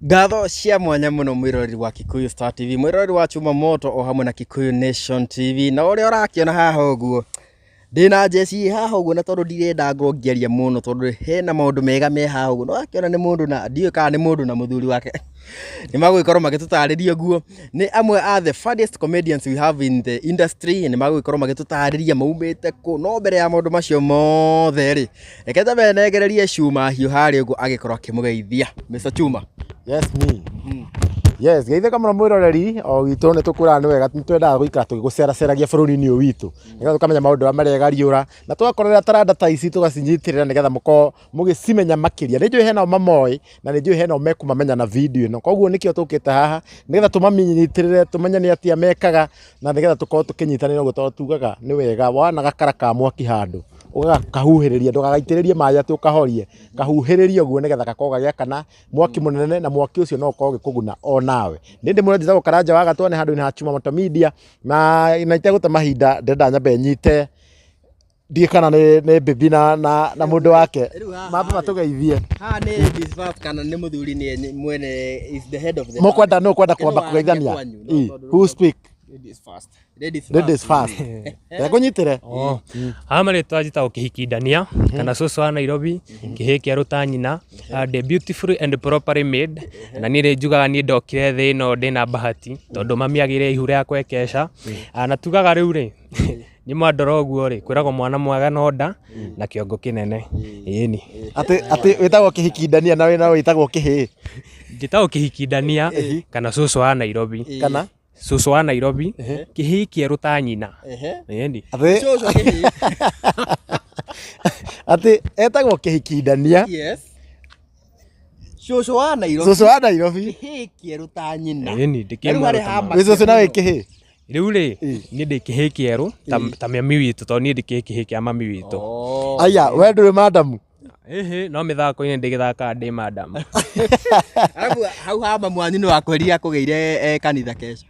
Ngatho cia mwanya muno mwiroreri wa Kikuyu Star TV, mwiroreri wa Chuma Moto o hamwe na Kikuyu Nation TV. Na ũrĩa ũrakĩona haha ũguo, ndĩna njeci haha ũguo, na tondũ ndirenda ngorwo ngĩaria mũno, tondũ hena maũndũ mega me haha ũguo. Na ũrakĩona nĩ mũndũ, na ndiũĩ kana nĩ mũndũ na mũthuri wake, nĩ magũgĩkorwo magĩtũtarĩria ũguo. Nĩ amwe a the funniest comedians we have in the industry. Nĩ magũgĩkorwo magĩtũtarĩria maumĩte kũ. No mbere ya maũndũ macio mothe rĩ, reke nyambe nengererie Cuma Hiũ harĩa ũguo agĩkorwo akĩmũgeithia. Mr Chuma. Yes, me. Yes, geithĩka mũno mwĩroreri o witũ. Nĩ tũkwĩraga nĩ wega, nĩ twendaga gũikara tũgĩgũceraceragia bũrũri-inĩ ũyũ witũ, nĩgetha tũkamenya maũndũ marĩa maregariũra, na tũgakorera taranda ta ici, tũgacinyitĩrĩra, nĩgetha mũkorwo mũgĩcimenya makĩria. Nĩ njũĩ hena o mamoĩ, na nĩ njũĩ hena o mekũmamenya na video ĩno. Koguo nĩkĩo tũkĩte haha, nĩgetha tũmamenyitĩrĩre, tũmenye nĩ atĩa mekaga, na nĩgetha tũkorwo tũkĩnyitanĩra ũguo, tondũ tugaga nĩ wega wana gakara ka mwaki handũ ũgakahuhĩrĩria, ndũgagaitĩrĩrie maĩ atĩ ũkahorie, kahuhĩrĩrie ũguo, nĩgetha gakorwo gagĩakana mwaki mũnene, na mwaki ũcio no ũkorwo ũgĩkũguna o nawe. Nĩ ndĩ mũno, njĩtagwo Karanja wa Gatwa, nĩ handũ-inĩ ha Chuma Moto Media, na itegũte mahinda, ndĩrenda nyambe nyite, ndiĩ kana nĩ bibi na mũndũ wake. Rĩu haha mambe rĩ. Matũgeithie. Haha nĩ ladies first kana nĩ mũthuri nĩ mwene, is the head of the Mũkwenda nĩ ũkwenda kwamba Kĩno kũgeithania? kwanyu, no, tondũ Who speak? Ladies first. Ladies first. Ladies first. Rekũnyitĩre. Oh. Haha marĩtwa njĩtagwo Kĩhikindania kana cũcũ wa Nairobi, kĩhĩ kĩerũ ta nyina. Ndĩ beautifully and properly made, na niĩ rĩ njugaga niĩ ndokire thĩ ĩno ndĩna bahati, tondũ mami agĩire ihu rĩa kwekesha. Na tugaga rĩu rĩ nĩ mwandora ũguo rĩ, kwĩragwo mwana mwega no nda na kĩongo kĩnene, ĩni. Atĩ wĩtagwo Kĩhikindania na wĩna wĩtagwo kĩhĩ? Njĩtagwo Kĩhikindania kana cũcũ wa Nairobi. Kana cũcũ wa Nairobi, kĩhĩ kĩerũ ta nyina. Ĩni. Atĩ Cũcũ kĩhĩ. Atĩ etagwo Kĩhikindania? Yes. Cũcũ wa Nairobi. Cũcũ wa Nairobi. Kĩhĩ kĩerũ ta nyina. Ĩni. Rĩu harĩ hama. Wĩ cũcũ na wĩ kĩhĩ? Rĩu rĩ, niĩ ndĩ kĩhĩ kĩerũ ta mami witũ, tondũ niĩ ndĩ kĩhĩ kĩa mami witũ. Oh. Aya, we ndũrĩ madamu? Ĩhĩ, no mĩthako-inĩ ndĩgĩthakaga ndĩ madam. Arabu hau ha mamu wanyu nĩ wakwĩrire akũgĩire kanitha keca?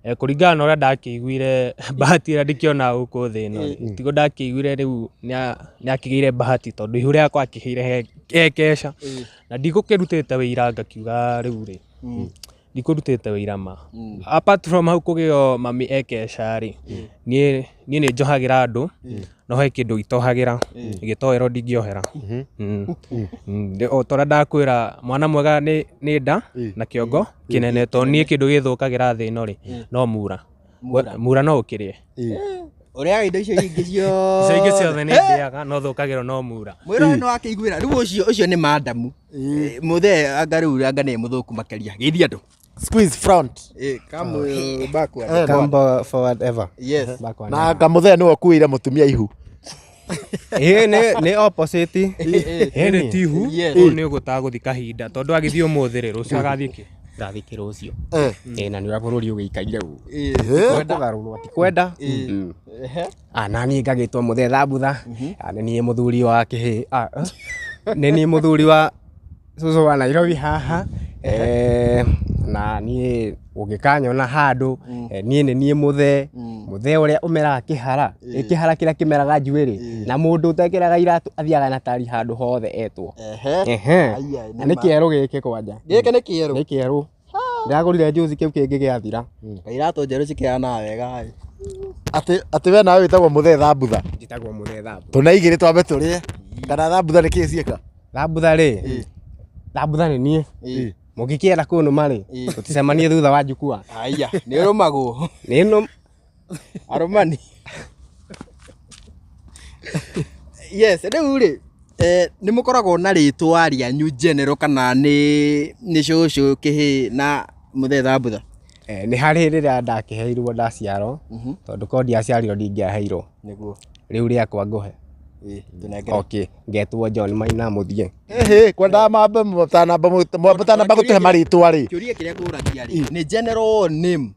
Kũringana na ũrĩa ndakĩiguire, bahati ĩrĩa ndĩkĩonaga gũkũ thĩ ĩno rĩ, tiguo ndakĩiguire rĩu nĩ akĩgĩire bahati, tondũ ihu rĩakwa akĩgĩire he keca, na ndigũkĩrutĩte wĩira, ngakiuga rĩu rĩ ndikũrutĩte wĩira ma. Apart from hau kũgĩo mami e keca rĩ, niĩ nĩ njohagĩra andũ, no he kĩndũ itohagĩra, gĩtoero ndingĩohera. O ta ũrĩa ndakwĩra, mwana mwega nĩ nda na kĩongo kĩnene, tondũ niĩ kĩndũ gĩthũkagĩra thĩ ĩno rĩ, no mura. Mura no ũkĩrĩe. Ũrĩaga indo icio ingĩ icio ingĩ ciothe? Ciothe nĩ ndĩaga, no thũkagĩrwo no mura. Mwĩrore nĩ wakĩiguĩra rĩu, ũcio nĩ madamu. Mũthee anga rĩu anga nĩ mũthũku makĩria, geithia andũ. Squeeze front. Come backward. Come forward ever. Yes. Backward. Na kamũthee nĩwe ũkuĩire mũtumia ihu? Ĩĩ, nĩ opposite. Ĩrĩ ti ihu. Yes. Ũyũ nĩ ũgũtaga gũthiĩ kahinda, tondũ agĩthiĩ ũmũthĩ rĩ, rũciũ agathiĩ kĩ? Ndathiĩ kĩrũcio. Eh. Ĩ, na nĩ ũrĩa bũrũri ũgĩikaire ũguo. Eh. Kũgarũrwo ti kwenda. Ah, na niĩ ngagĩtwo mũthee Thambutha. Ah, nĩ niĩ mũthuri wa kĩhĩ, ah, eh. Nĩ niĩ mũthuri wa cũcũ wa Nairobi haha. Na niĩ ũngĩkanyona handũ, niĩ nĩ niĩ mũthee ũrĩa ũmeraga kĩhara. Ĩ, kĩhara kĩrĩa kĩmeraga njuĩrĩ, na mũndũ ũtekĩraga iratũ athiaga na tari handũ hothe etwo. Ehe. Ehe. Aya, Na nĩ kĩerũ gĩkĩ kwanja. Gĩkĩ nĩ kĩerũ? Nĩ kĩerũ, ndĩragũrire juzi, kĩu kĩngĩ gĩathira. Iratũ njerũ cikĩhanaga wega ĩ. Atĩ we nawe wĩtagwo mũthee Thambutha? Njĩtagwo mũthee Thambutha. Tũna igĩrĩ twambe tũrĩe, kana Thambutha nĩ kĩĩ ciĩka? Thambutha rĩ, Thambutha nĩ niĩ. Mũngĩkĩenda kũnũma rĩ, tũticemanie thutha wa njukua. Aya, nĩ ũrũmagwo? Nĩ nũ. Arũmani. Yes, rĩu rĩ, nĩ mũkoragwo na rĩtwa rĩanyu general kana nĩ cũcũ kĩhĩ na mũthee Thambutha? Nĩ harĩ rĩrĩa ndakĩheirwo ndaciarwo, tondũ korwo ndiaciarirwo ndingĩaheirwo. Nĩguo. Rĩu rĩakwa ngũhe? Ĩ, tũnengere. Okay, ngetwo John Maina Mũthie. Ĩhĩ, kwendaga mambe mũtanamba gũtũhe marĩtwa rĩ. Kĩũria kĩrĩa ngũragia rĩ, nĩ general name.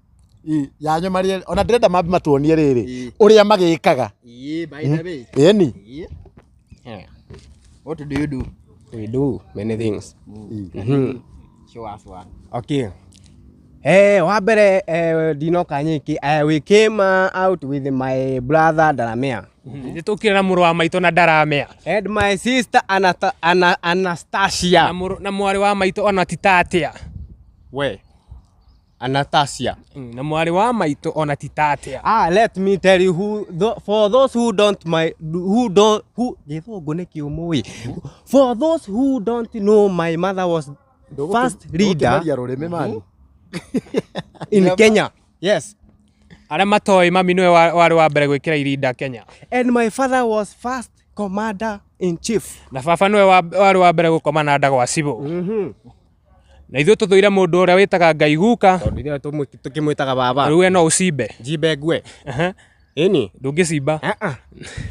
Yanyu marĩ, ona ndĩrenda mambe matuonie rĩrĩ ũrĩa magĩkaga. Ĩ, by the way. Ĩni. Ĩ. What do you do? We do many things. Show us one. Okay. Wa mbere, ndinoka nyiki, we came out with my brother Daramea. Nĩ tũkire na mũrũ wa maitũ na ndaramea. And my sister Anastasia. Na mũrũ na mwarĩ wa maitũ ona ti tatia. We. Anastasia. Na mwarĩ wa maitũ ona ti tatia. Ah, let me tell you who for those who don't my who don't who gĩthũngũ nĩ kĩũmũ ĩ. For those who don't know, my mother was first leader Ndũgũkĩmaria rũrĩmĩ mani. in Kenya. Yes. Arĩa matoĩ mami nĩwe warĩ wa mbere gwĩkĩra irinda Kenya. And my father was first commander in chief. Na baba nĩwe warĩ wa mbere gũkoma na nda gwa cibũ. Na ithuĩ tũthũire mũndũ ũrĩa wĩtaga Ngai guka. Tondũ ithuĩ tũkĩmwĩtaga baba. Rĩu we no ũcimbe. Njimbe ngue. Ĩni. Ndũngĩcimba.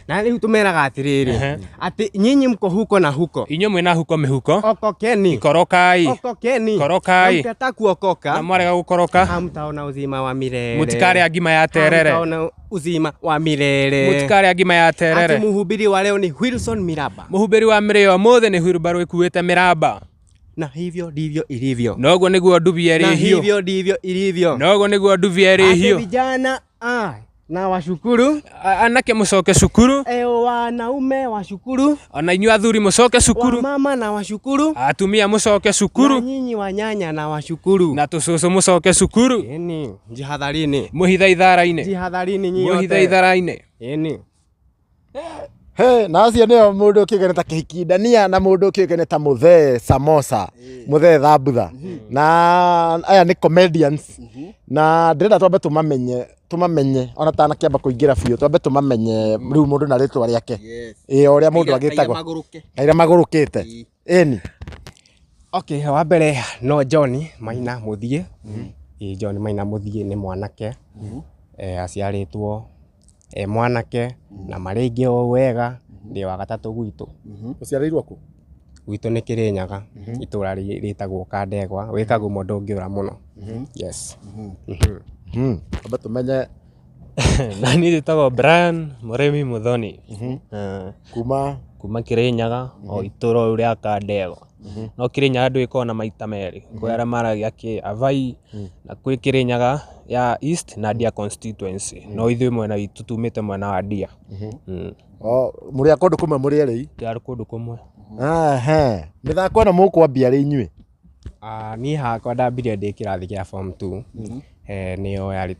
Na rĩu tũmeraga atĩrĩrĩ, atĩ nyinyi mko huko na huko. Inyuĩ mwĩna huko mĩhuko. Okokeni. Ikorokai. Okokeni. Korokai. Mkata kuokoka. Na mwarega gũkoroka. Hamtaona uzima wa milele. Mũtikarĩa ngima ya terere. Hamtaona uzima wa milele. Mũtikarĩa ngima ya terere. Ati muhubiri wa leo ni Wilson Miraba. Mũhubiri wa mĩrĩo ũmũthĩ nĩ wheelbarrow ĩkuĩte mĩramba. Na hivyo ndivyo ilivyo. Noguo nĩguo ndubi Na ĩrĩ hiũ. hivyo ndivyo ilivyo. Noguo nĩguo ndubi ĩrĩ Ati hiũ. vijana na washukuru. Anake mũcoke cukuru. Wanaume washukuru. Ona inyuĩ athuri mũcoke cukuru. Wamama na washukuru. Atumia mũcoke Na cukuru. nyinyi wanyanya na washukuru. Na tũcũcũ mũcoke cukuru. Ĩni, jihadharini. Mũhithe ithara-inĩ. Jihadharini nyinyi Mũhithe wote. ithara-inĩ. Ĩni. He, na acio nĩo mũndũ ũkĩũĩkaine ta Kĩhikindania na mũndũ ũkĩũĩkaine ta Mũthee Samosa, Mũthee Thambutha. Na aya nĩ comedians. Na ndĩrenda twambe tũmamenye ona tanakĩamba kũingĩra biũ, twambe tũmamenye rĩu mũndũ na rĩtwa rĩake. Ĩĩ, o ũrĩa mũndũ agĩtagwo. Kaira magũrũkĩte. Ĩni. Okay, wa mbere no John Maina Mũthiĩ. Ĩĩ, John Maina Mũthiĩ nĩ mwanake. Aciarĩtwo mwanake na marĩ aingĩ o wega, ndĩ wa gatatũ gwitũ. Ũciarĩirwo kũ? Gwitũ nĩ Kĩrĩnyaga, itũra rĩtagwo Kandegwa, wĩ Kagumo ndũngĩũra mũno. Yes. Twambe tũmenye. Na niĩ njĩtagwo Brian Mũrĩmi Mũthoni. Kuma? Kuma Kĩrĩnyaga, o itũra o rĩu rĩa Kandegwa. No Kĩrĩnyaga ndũgĩkoragwo na maita merĩ. Kwĩ arĩa maragia kĩ Avai, na kwĩ Kĩrĩnyaga ya East na Ndia constituency. No ithuĩ mwena witũ tumĩte mwena wa Ndia. Mũrĩ a kũndũ kũmwe mũrĩ erĩ? Tũrĩ a kũndũ kũmwe. Mĩthako ĩno mũkwambia rĩ inyuĩ? Niĩ hakwa ndambirie ndĩ kĩrathi kĩa form 2. Nĩyo yarĩ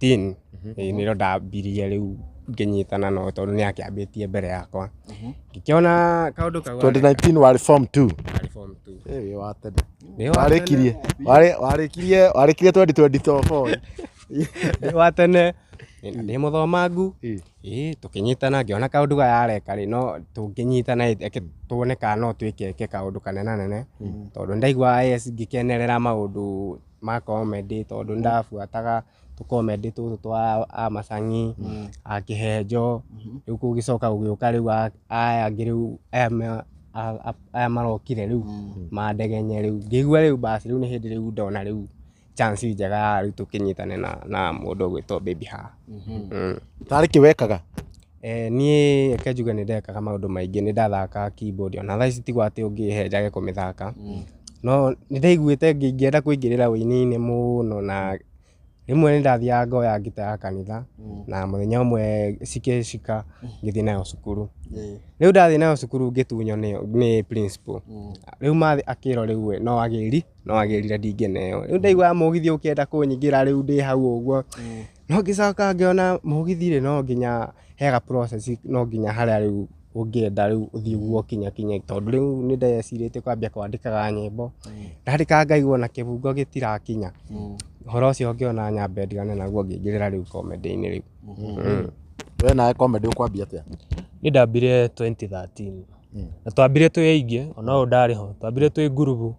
2019. Nĩrĩo ndambirie rĩu ngĩnyitana nao tondũ nĩ akĩambĩtie mbere yakwa. Ngĩkĩona kaũndũ kau. 2019 warĩ form 2? Warĩ form 2. Ĩ, wĩ wa tene. Warĩkirie. Warĩkirie 2024. Ndĩ wa tene. Ndĩ mũthomangu. Ĩ, tũkĩnyitana ngĩona kaũndũ gaya areka rĩ, no tũngĩnyitana eke tuone kana no twĩke kaũndũ kanenanene. Tondũ nĩndaiguaga yes ngĩkenerera maũndũ ma comedy tondũ nĩndabuataga tũcomedy tũtũ twa Amacang'i, a Kĩhenjo, rĩu gũgĩcoka gũgĩũka rĩu aya angĩ rĩu aya marokire rĩu ma Ndegenye rĩu ngĩigua rĩu basi rĩu nĩ hĩndĩ rĩu ndona rĩu chance njega ya rĩu tũkĩnyitane na mũndũ ũgwĩtwo Baby Haha. Tarĩ kĩ wekaga? Niĩ reke njuge nĩ ndekaga maũndũ maingĩ, nĩ ndathakaga keyboard ona thaa ici tiguo atĩ ũngĩhe njage kũmĩthaka, no nĩ ndaiguĩte ngĩenda kũingĩrĩra ũini-inĩ mũno na rĩmwe nĩ ndathiaga ngoya ngita ya kanitha na mũthenya ũmwe cikĩcika ngĩthiĩ nayo cukuru. Rĩu ndathiĩ nayo cukuru ngĩtunywo nĩ principal. Rĩu mathi akĩrwo rĩu we no agĩri, no agĩrire ndingĩneo. Rĩu ndaiguaga mũgithi ũkĩenda kũnyingĩra rĩu ndĩ hau ũguo. No ngĩcoka ngĩona mũgithi rĩ no nginya hega process, no nginya harĩa rĩu ũngĩenda rĩu ũthiĩ ũguo kinya kinya, tondũ rĩu nĩ ndecirĩtie kwambia kwandĩkaga nyĩmbo. Ndandĩkaga ngaigua ona kĩbungo gĩtirakinya. Ũhoro ũcio ngĩona nyambe ndigane naguo ngĩingĩrĩra rĩu comedy-inĩ rĩu. We nawe comedy ũkwambia atĩa? Niĩ ndambire 2013. Na twambire twĩ aingĩ, ona ũyũ ndarĩ ho, twambire twĩ ngurubu.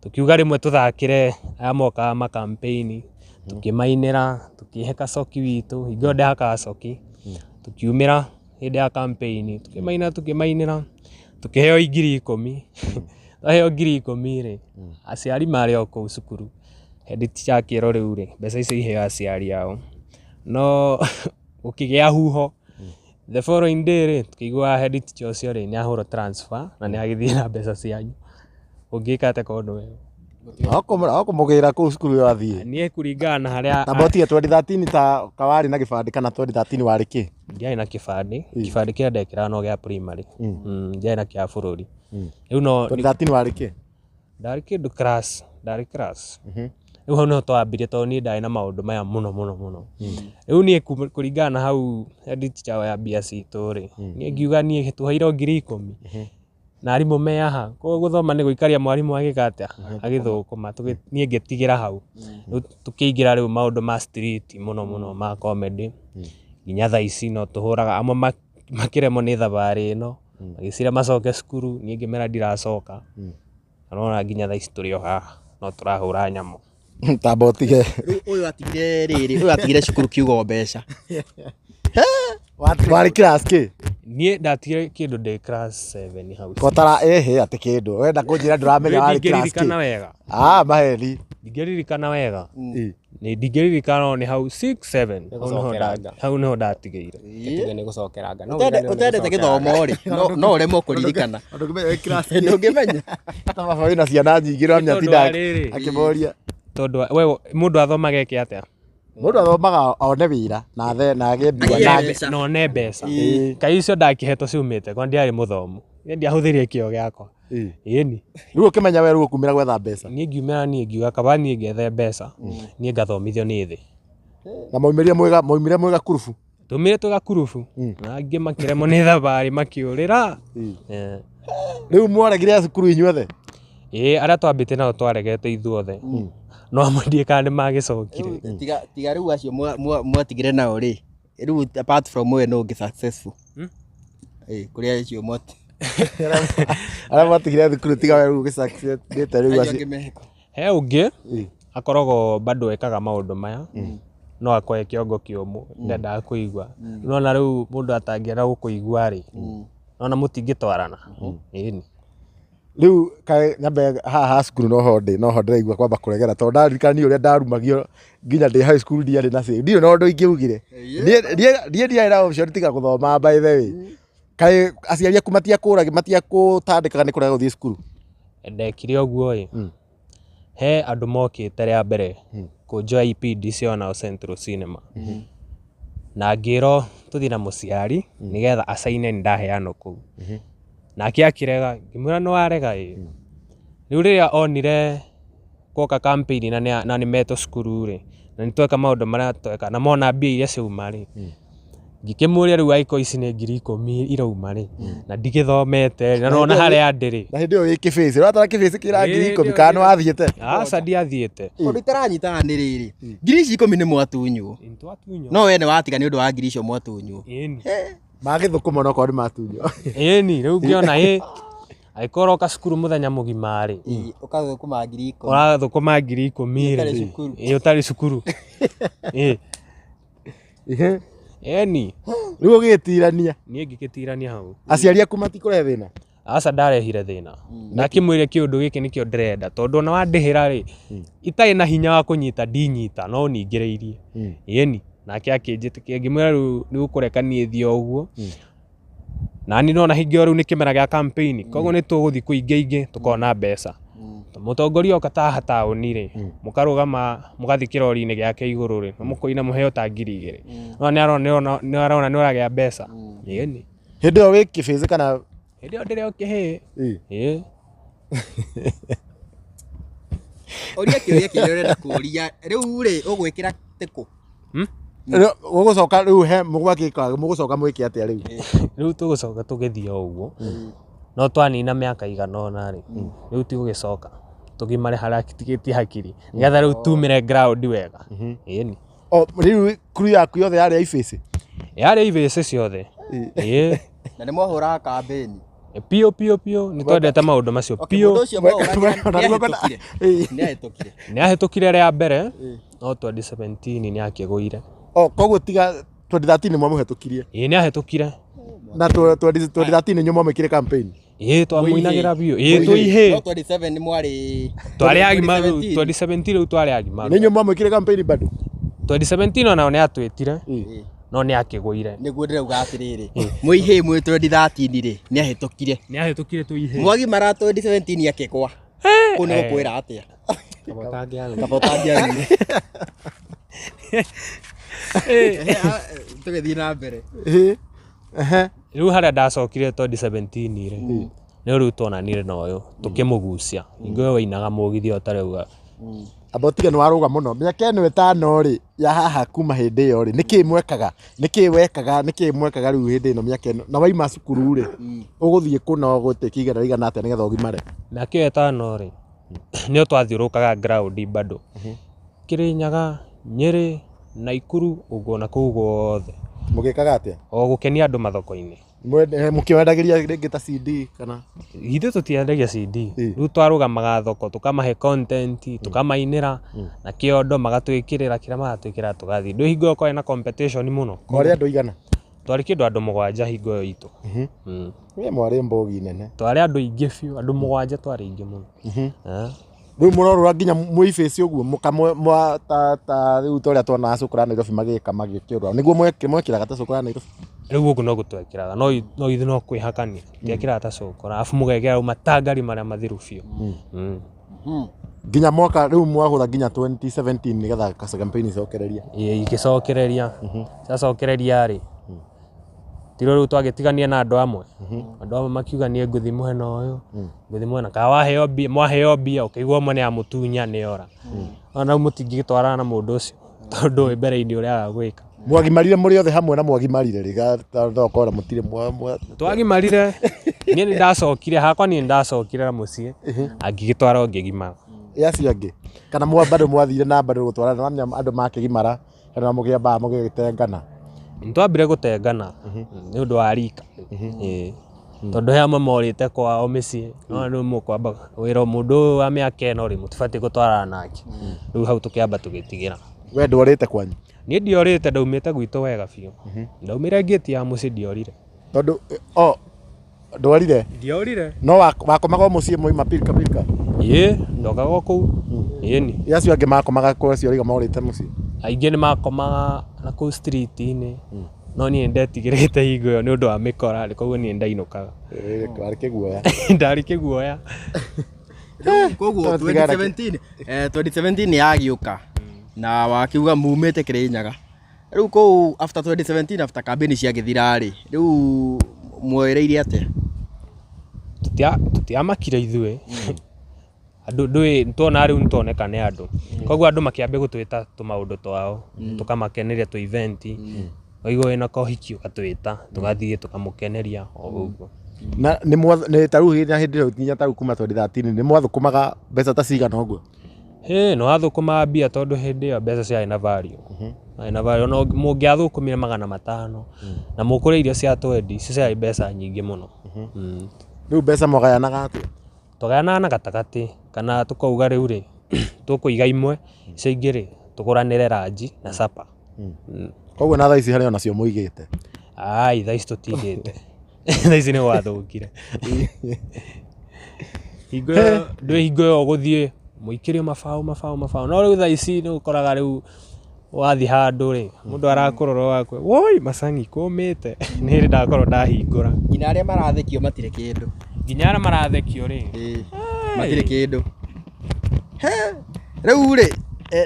Tũkiuga rĩmwe tũthakĩre aya mokaga ma campaign, tũkĩmainĩra, tũkĩhe kacoki witũ, hingo ĩyo ndehakaga coki. Tũkiumĩra hĩndĩ ya campaign, tũkĩmainĩra, tũkĩheo 10,000. Twaheo 10,000 rĩ, aciari marĩ o kũu cukuru. Head teacher akĩrwo rĩu rĩ, mbeca icio iheo aciari ao. No gũkĩgĩa huho. The following day rĩ, tũkĩigua head teacher ũcio rĩ, nĩ ahũrwo transfer na nĩ agĩthiĩ na mbeca cianyu. Ũngĩka atĩa korwo nĩwe? Okũmũgĩra kũu cukuru ĩyo athiĩ. Niĩ kũringana na harĩa Tamba ũtige 2013 ta kawarĩ na gĩbandĩ kana 2013 warĩ kĩ? Ndiarĩ na kĩbandĩ, kĩbandĩ kĩrĩa ndekĩraga no gĩa primary. Ndiarĩ na kĩa bũrũri. Rĩu no 2013 warĩ kĩ? Ndarĩ kĩndũ class, ndarĩ class. Rĩu hau nĩho twambirie tondũ niĩ ndarĩ na maũndũ maya mũno mũno mũno. Rĩu niĩ kũringana na hau head teacher wa mbia citũ rĩ, niĩ ngiuga niĩ tũheirwo 10,000. Na arimũ me haha, koguo gũthoma nĩ gũikaria mwarimũ agĩka atĩa? Agĩthũkũma. Niĩ ngĩtigĩra hau. Rĩu tũkĩingĩra rĩu maũndũ ma street mũno mũno ma comedy. Nginya thaa ici no tũhũraga, amwe makĩremwo nĩ thabarĩ ĩno, magĩciria macoke cukuru, niĩ ngĩmera ndiracoka. Na nĩwona nginya thaa ici tũrĩ o haha, no tũrahũra nyamũ. Tamba ũtige. Rĩu ũyũ atigire rĩrĩ, ũyũ atigire cukuru kiugo mbeca. Warĩ class kĩ? Niĩ ndatigire kĩndũ ndĩ class 7 hau. Kotara ĩhĩ atĩ kĩndũ. Wenda kũnjĩra ndũramenya warĩ class Ndingĩririkana kĩ? wega. Ah, maheni. Ndingĩririkana wega. Nĩ ndingĩririkana no nĩ hau 6 7. Hau nĩho ndatigĩire. Tuge nĩ gũcokeranga. No Ũtendete gĩthomo rĩ, no ũremwo kũririkana. Ndũngĩmenya wĩ class kĩ. Ndũngĩmenya. Ta baba wĩna ciana nyingĩ ũramenya Tondũ atinda wa rĩrĩ. akĩmoria. Tondũ we mũndũ athomaga eke atĩa? Mũndũ athomaga one wĩra na athe na agĩe mbia Agĩe na mbeca. Na one mbeca. Kaĩ icio ndakĩhetwo ciumĩte kwa ndiarĩ mũthomu. Niĩ ndiahũthĩrire kĩo gĩakwa. Ĩni. Rĩu ũkĩmenya we rĩu ũkumĩra gwetha mbeca. Niĩ ngiumĩra niĩ ngiuga kaba niĩ ngethe mbeca. Niĩ ngathomithio nĩ thĩ. Na maumĩrire mwĩga maumire mwĩga kurubu. Tumire twĩ gakurubu. Na angĩ makĩremwo nĩ thabarĩ makĩũrĩra. Rĩu mwaregire cukuru inyuothe? Ĩĩ arĩa twambĩte nao twaregete ithuothe. No amwe ndiũĩ kana nĩ magĩcokire. Tiga tiga rĩu acio mwatigire nao rĩ, rĩu apart from we no ũngĩ successful. Ĩĩ kũrĩ acio mwati. Arĩa mwatigire thukuru tiga we rĩu ũgĩsucceedĩte rĩu Acio acio. angĩ meheko. He ũngĩ akoragwo bado ekaga maũndũ maya no akoe kĩongo kĩũmũ ndendaga kũigua. Nĩwona rĩu mũndũ atangĩenda gũkũigua rĩ, nĩwona mũtingĩtwarana. Ĩni. Rĩu kaĩ nyambe haha ha cukuru noho ndĩ noho ndĩraigua kwamba kũregera tondũ ndaririkana niĩ ũrĩa ndarumagio nginya ndĩ high school ndiarĩ na say ndirĩ na ũndũ ingĩaugire. Niĩ ndiarĩ na option tiga gũthoma by the way. Kaĩ aciari aku matiakũragia matiakũtandĩkaga nĩ kũrega gũthiĩ cukuru? Ndekire ũguo ĩ, he andũ mokĩte rĩa mbere kũnjoya ipindi cia nao Central Cinema. Na ngĩrwo tũthiĩ na mũciari nĩgetha acaine nĩ ndaheanwo kũu. Nake akĩrega, ngĩmwĩra nĩ warega ĩ. Rĩu rĩrĩa onire gwoka campaign na nĩ metwo cukuru rĩ, na nĩ tweka maũndũ marĩa tweka na mona mbia iria ciauma rĩ, ngĩkĩmũria rĩu angĩkorwo ici nĩ 10,000 irauma rĩ, na ndigĩthomete rĩ, na nĩwona harĩa ndĩ rĩ. Na hĩndĩ ĩyo wĩ kĩbĩcĩ, ũratara kĩbĩcĩ kĩra 10,000 kana nĩ wathiĩte? Aca ndiathiĩte. Ũndũ itaranyitaga nĩ rĩrĩ, ngiri ici 10 nĩ mwatunywo. Nĩtwatunywo. No we nĩ watiga nĩ ũndũ wa ngiri icio mwatunywo. Ĩni. Magĩthũkũma no korwo nĩ matunywo. Ĩni, rĩu ngĩona ĩ, angĩkorwo ũroka cukuru mũthenya mũgima rĩ, Ũkathũkũma 10,000. ũrathũkũma 10,000 rĩ, Ũtarĩ cukuru. ĩ ũtarĩ cukuru. Ĩ. Ĩni. Rĩu ũgĩgĩtirania. Niĩ ngĩgĩtirania hau. Aciari aku matikũrehe thĩna? Aca ndarehire thĩna. Ndakĩmwĩrire kĩũndũ gĩkĩ nĩkĩo ndĩrenda tondũ ona wandĩhĩra rĩ, itarĩ na hinya wa kũnyita ndinyita no ningĩrĩirie. Ĩni. Nake akĩnjĩtĩkia ngĩmwĩra rĩu nĩ ũkũreka niĩ thiĩ o ũguo. Na niĩ nĩwona hingo ĩyo rĩu nĩ kĩmera gĩa campaign, koguo nĩ tũgũthiĩ kũingĩ ingĩ tũkona mbeca. Mũtongoria oka ta haha taũni rĩ, mũkarũgama mũgathiĩ kĩrori-inĩ gĩake igũrũ rĩ, mũkũina mũheo ta 2,000. No nĩ arona nĩ ũragĩa mbeca. Ĩni. Hĩndĩ ĩyo wĩ kĩbĩcĩ kana? Hĩndĩ ĩyo ndĩrĩ o kĩhĩĩ. Ĩĩ. Ũria kĩũria kĩrĩa ũrenda kũria. Rĩu rĩ, ũgwĩkĩra tĩkũ? Ũgũcoka rĩu he mũgwakĩka mũgũcoka mwĩke atĩa rĩu? Rĩu tũgũcoka tũgĩthiĩ o ũguo. No twanina mĩaka igana ũna rĩ, rĩu tigũgĩcoka tũgimare harĩa tigĩtie hakiri nĩgetha rĩu tumĩre ground wega. Ĩni. O rĩu crew yaku yothe yarĩ ya ibĩcĩ? Yarĩ ibĩcĩ ciothe. Ĩĩ. Na nĩ mwahũraga campaign. Piũ piũ piũ nĩ twendete maũndũ macio Okay, piũ. mũndũ ũcio mwahũragĩra nĩ ahĩtũkire. Nĩ ahĩtũkire. Nĩ ahĩtũkire rĩa mbere no 2017 nĩ akĩgũire. O koguo tiga 2013 nĩ mwamũhetũkirie. Ĩĩ nĩ ahĩtũkire. Na 2013 nĩ mwamwĩkire campaign. Ĩĩ twamũinagĩra biũ. Ĩĩ twĩ No ihĩĩ. 27 nĩ mwarĩ Twarĩ agimaru 2017 rĩu twarĩ agimaru. Nĩ inyuĩ mwamwĩkire campaign bado? 2017 onao nĩ atwĩtire no nĩ akĩgũire. Nĩguo ndĩrauga atĩrĩrĩ, mwĩ ihĩĩ mwĩ 2013 rĩ, nĩ ahĩtũkire. Nĩ ahĩtũkire twĩ ihĩĩ. Mwagimara 2017 akĩgwa. Kũu nĩ gũkwĩra atĩa? Kaba ũtangĩaruire. Kaba ũtangĩaruire. Tũgĩthiĩ na mbere. Ĩĩ. Ehe. Rĩu harĩa ndacokire 2017 rĩ, nĩ rĩu tuonanire na ũyũ tũkĩmũgucia. Hingo ĩyo wainaga mũgithi o ta rĩu. Amba ũtige nĩ warũga mũno. Mĩaka ĩno ĩtano rĩ, ya haha kuma hĩndĩ ĩyo rĩ, nĩkĩĩ mwekaga? Nĩkĩĩ wekaga? Nĩkĩĩ mwekaga rĩu hĩndĩ ĩno mĩaka ĩno? Na waima cukuru rĩ, ũgũthiĩ kũ na ũgũtĩkia igera rĩigana atĩa nĩgetha ũgimare? Mĩaka ĩyo ĩtano rĩ, nĩyo twathiũrũrũkaga ground bado. Kĩrĩnyaga, Nyĩrĩ, Naikuru, ũguo na kũu guothe. Mũgĩkaga atĩa? O gũkenia andũ mathoko-inĩ. Mũkĩwendagĩria rĩngĩ ta CD kana? Ithuĩ tũtiendagia CD. Rĩu twarũgamaga thoko tũkamahe content, tũkamainĩra na kĩondo magatwĩkĩrĩra kĩrĩa maratwĩkĩra tũgathiĩ. Ndũĩ hingo ĩyo kwarĩ na competition mũno. Mwarĩ andũ aigana? Twarĩ kĩndũ andũ mũgwanja hingo ĩyo itũ. We mwarĩ mbogi nene. Twarĩ andũ aingĩ biũ, andũ mũgwanja twarĩ aingĩ mũno. Rĩu mũrorũra nginya mwĩ ibĩci ũguo mũka ta ta rĩu ta ũrĩa tuonaga cukuru ya Nairobi magĩka magĩkĩũrũra. Nĩguo mwekĩraga ta cukuru ya Nairobi? Rĩu gũkũ no gũtwekĩraga no ithuĩ no kwĩhakania. Twekĩraga ta cukuru arabu mũgekĩra rĩu matangari marĩa mathiru biũ. Nginya mwaka rĩu mwahũra nginya 2017 nĩgetha campaign icokererie. Ĩĩ igĩcokereria. Ciacokereria rĩ, tiro rĩu twagĩtigania na andũ amwe. Andũ amwe makiuga niĩ ngũthiĩ mwena ũyũ, ngũthiĩ mwena kana waheo mbia, mwaheo mbia ũkaigua ũmwe nĩ amũtunya nĩ ora. Ona rĩu mũtingĩgĩtwarana na mũndũ ũcio tondũ ndũĩ mbere-inĩ ũrĩa agagwĩka. Mwagimarire mũrĩ othe hamwe na mwagimarire rĩ, tokora mũtirĩ mwa Twagimarire, niĩ nĩ ndacokire hakwa, niĩ nĩ ndacokire na mũciĩ, angĩgĩtwara ngĩgimara. Ĩ acio angĩ kana bado mwathire na bado gũtwarana, nĩwamenya andũ makĩgimara kana mũkĩambaga mũgĩtengana? Nĩtwambire gũtengana nĩ ũndũ wa rika. Ĩĩ. Tondũ he amwe morĩte kwao mĩciĩ, no rĩu mũkwamba wĩra mũndũ ũyũ wa mĩaka ĩno rĩ, mũtibatiĩ gũtwarana nake. Rĩu hau tũkĩamba tũgĩtigĩra. We ndworĩte kwanyu? Niĩ ndiorĩte, ndaumĩte gwitũ wega biũ. Ndaumire ngĩti ya mũciĩ ndiorire. Tondũ o ndworire? Ndiorire. No wakomaga o mũciĩ mwauma pilka pilka? Ĩĩ, ndokaga o kũu. Ĩni. Ĩ acio angĩ makomaga kũ acio ũraiga morĩte mũciĩ? Aingĩ nĩ makomaga na kũu street-inĩ, no niĩ nĩndetigĩrĩte hingo ĩyo nĩ ũndũ wa mĩkora, koguo niĩ nĩndainũkaga. Ĩĩ, warĩ kĩguoya. Ndarĩ kĩguoya. Koguo 2017, 2017 yagĩũka na wakiuga mumĩte Kĩrĩnyaga. Rĩu kũu after 2017 after campaign ciagĩthira rĩ, rĩu mwoereire atĩa? Tũtiamakire ithuĩ. Andũ ndũĩ nĩtuona rĩu nĩtuoneka nĩ andũ. Koguo andũ makĩambia gũtwĩta tũmaũndũ twao, tũkamakeneria tũ event. Waigua wĩna kohiki ũgatwĩta, tũgathiĩ tũkamũkeneria o ũguo. Na nĩ ta rĩu hĩndĩ ĩyo nginya ta rĩu kuma 2013 nĩ mwathũkũmaga mbeca ta cigana ũguo? Ĩĩ nĩ wathũkũmaga mbia tondũ hĩndĩ ĩyo mbeca ciarĩ na value. Ciarĩ na value ona mũngĩathũkũmire 500 na mũkũrĩa irio cia twendi, icio ciarĩ mbeca nyingĩ mũno. Rĩu mbeca mwagayanaga atĩa? Twagayanaga na gatagatĩ kana tũkauga rĩu rĩ, tũkũiga imwe, icio ingĩ rĩ, tũgũranĩre ranji na supper. Koguo na thaa ici harĩ onacio mũigĩte? Ai, thaa ici tũtigĩte. Thaa ici nĩ gwathũkire. Hingo ĩyo, ndũĩ hingo ĩyo ũgũthiĩ mũikĩrio mabaũ mabaũ mabaũ, no rĩu thaa ici nĩ ũkoraga rĩu wathiĩ handũ rĩ, mũndũ arakũrora ũgakua, woi macani kũmĩte, nĩ hĩndĩ ndakorwo ndahingũra. Nginya arĩa marathekio matirĩ kĩndũ. Nginya arĩa marathekio rĩ. Ĩĩ, matirĩ kĩndũ. He, rĩu rĩ,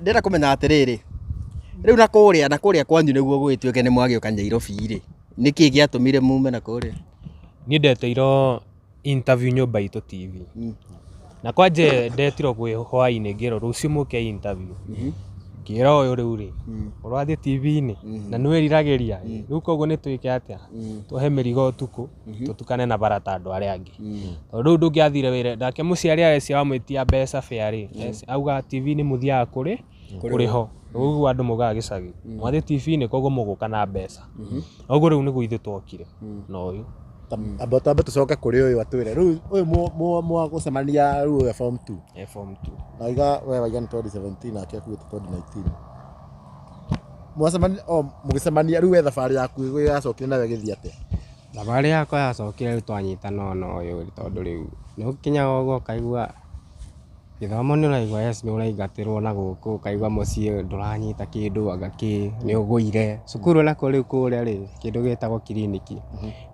ndĩrenda kũmenya atĩrĩrĩ, rĩu na kũrĩa, na kũrĩa kwanyu nĩguo gũgĩtuĩke nĩ mwagĩũka Nyairobi rĩ, nĩkĩ gĩatũmire mume na kũrĩa? Niĩ ndeteirwo interview nyũmba itũ TV. Na kwanje ndetirwo gwĩ hwainĩ ngĩrwo rũciũ mũke interview. Ngĩra ũyũ rĩu rĩ, ũrathiĩ TV-inĩ na nĩ wĩriragĩria, rĩu koguo nĩ twĩke atĩa? Tuohe mĩrigo ũtukũ, tũtukane na bara ta andũ arĩa angĩ. Tondũ rĩu ndũngĩathire wĩra, nake mũciari arecia wamwĩtia mbeca fare rĩ, auga TV-inĩ mũthiaga kũrĩ, kũrĩho. Ũguo andũ maugaga gĩcagi. Mwathiĩ TV-inĩ koguo mũgũka na mbeca. Ũguo rĩu nĩguo ithuĩ twokire na ũyũ. Amba twambe tũcoke kũrĩ ũyũ atwĩre rĩu ũyũ mwagũcemania rĩu ũyũ form 2. Eh, form 2. Na iga we waiga nĩ 2017 nake akuĩte 2019. Mwacemania o mũgĩcemania rĩu we thabarĩ yaku yacokire nawe ĩgĩthiĩ atĩa? Thabarĩ yakwa yacokire rĩu twanyitana ona ũyũ rĩ, tondũ rĩu nĩ ũkinyaga ũguo ũkaigua Gĩthomo nĩ ũraigua yes nĩ ũraingatĩrwo na gũkũ ũkaigua mũciĩ ndũranyita kĩndũ anga kĩ nĩ ũgũire. Cukuru nakuo rĩu kũrĩa rĩ kĩndũ gĩtagwo kiriniki.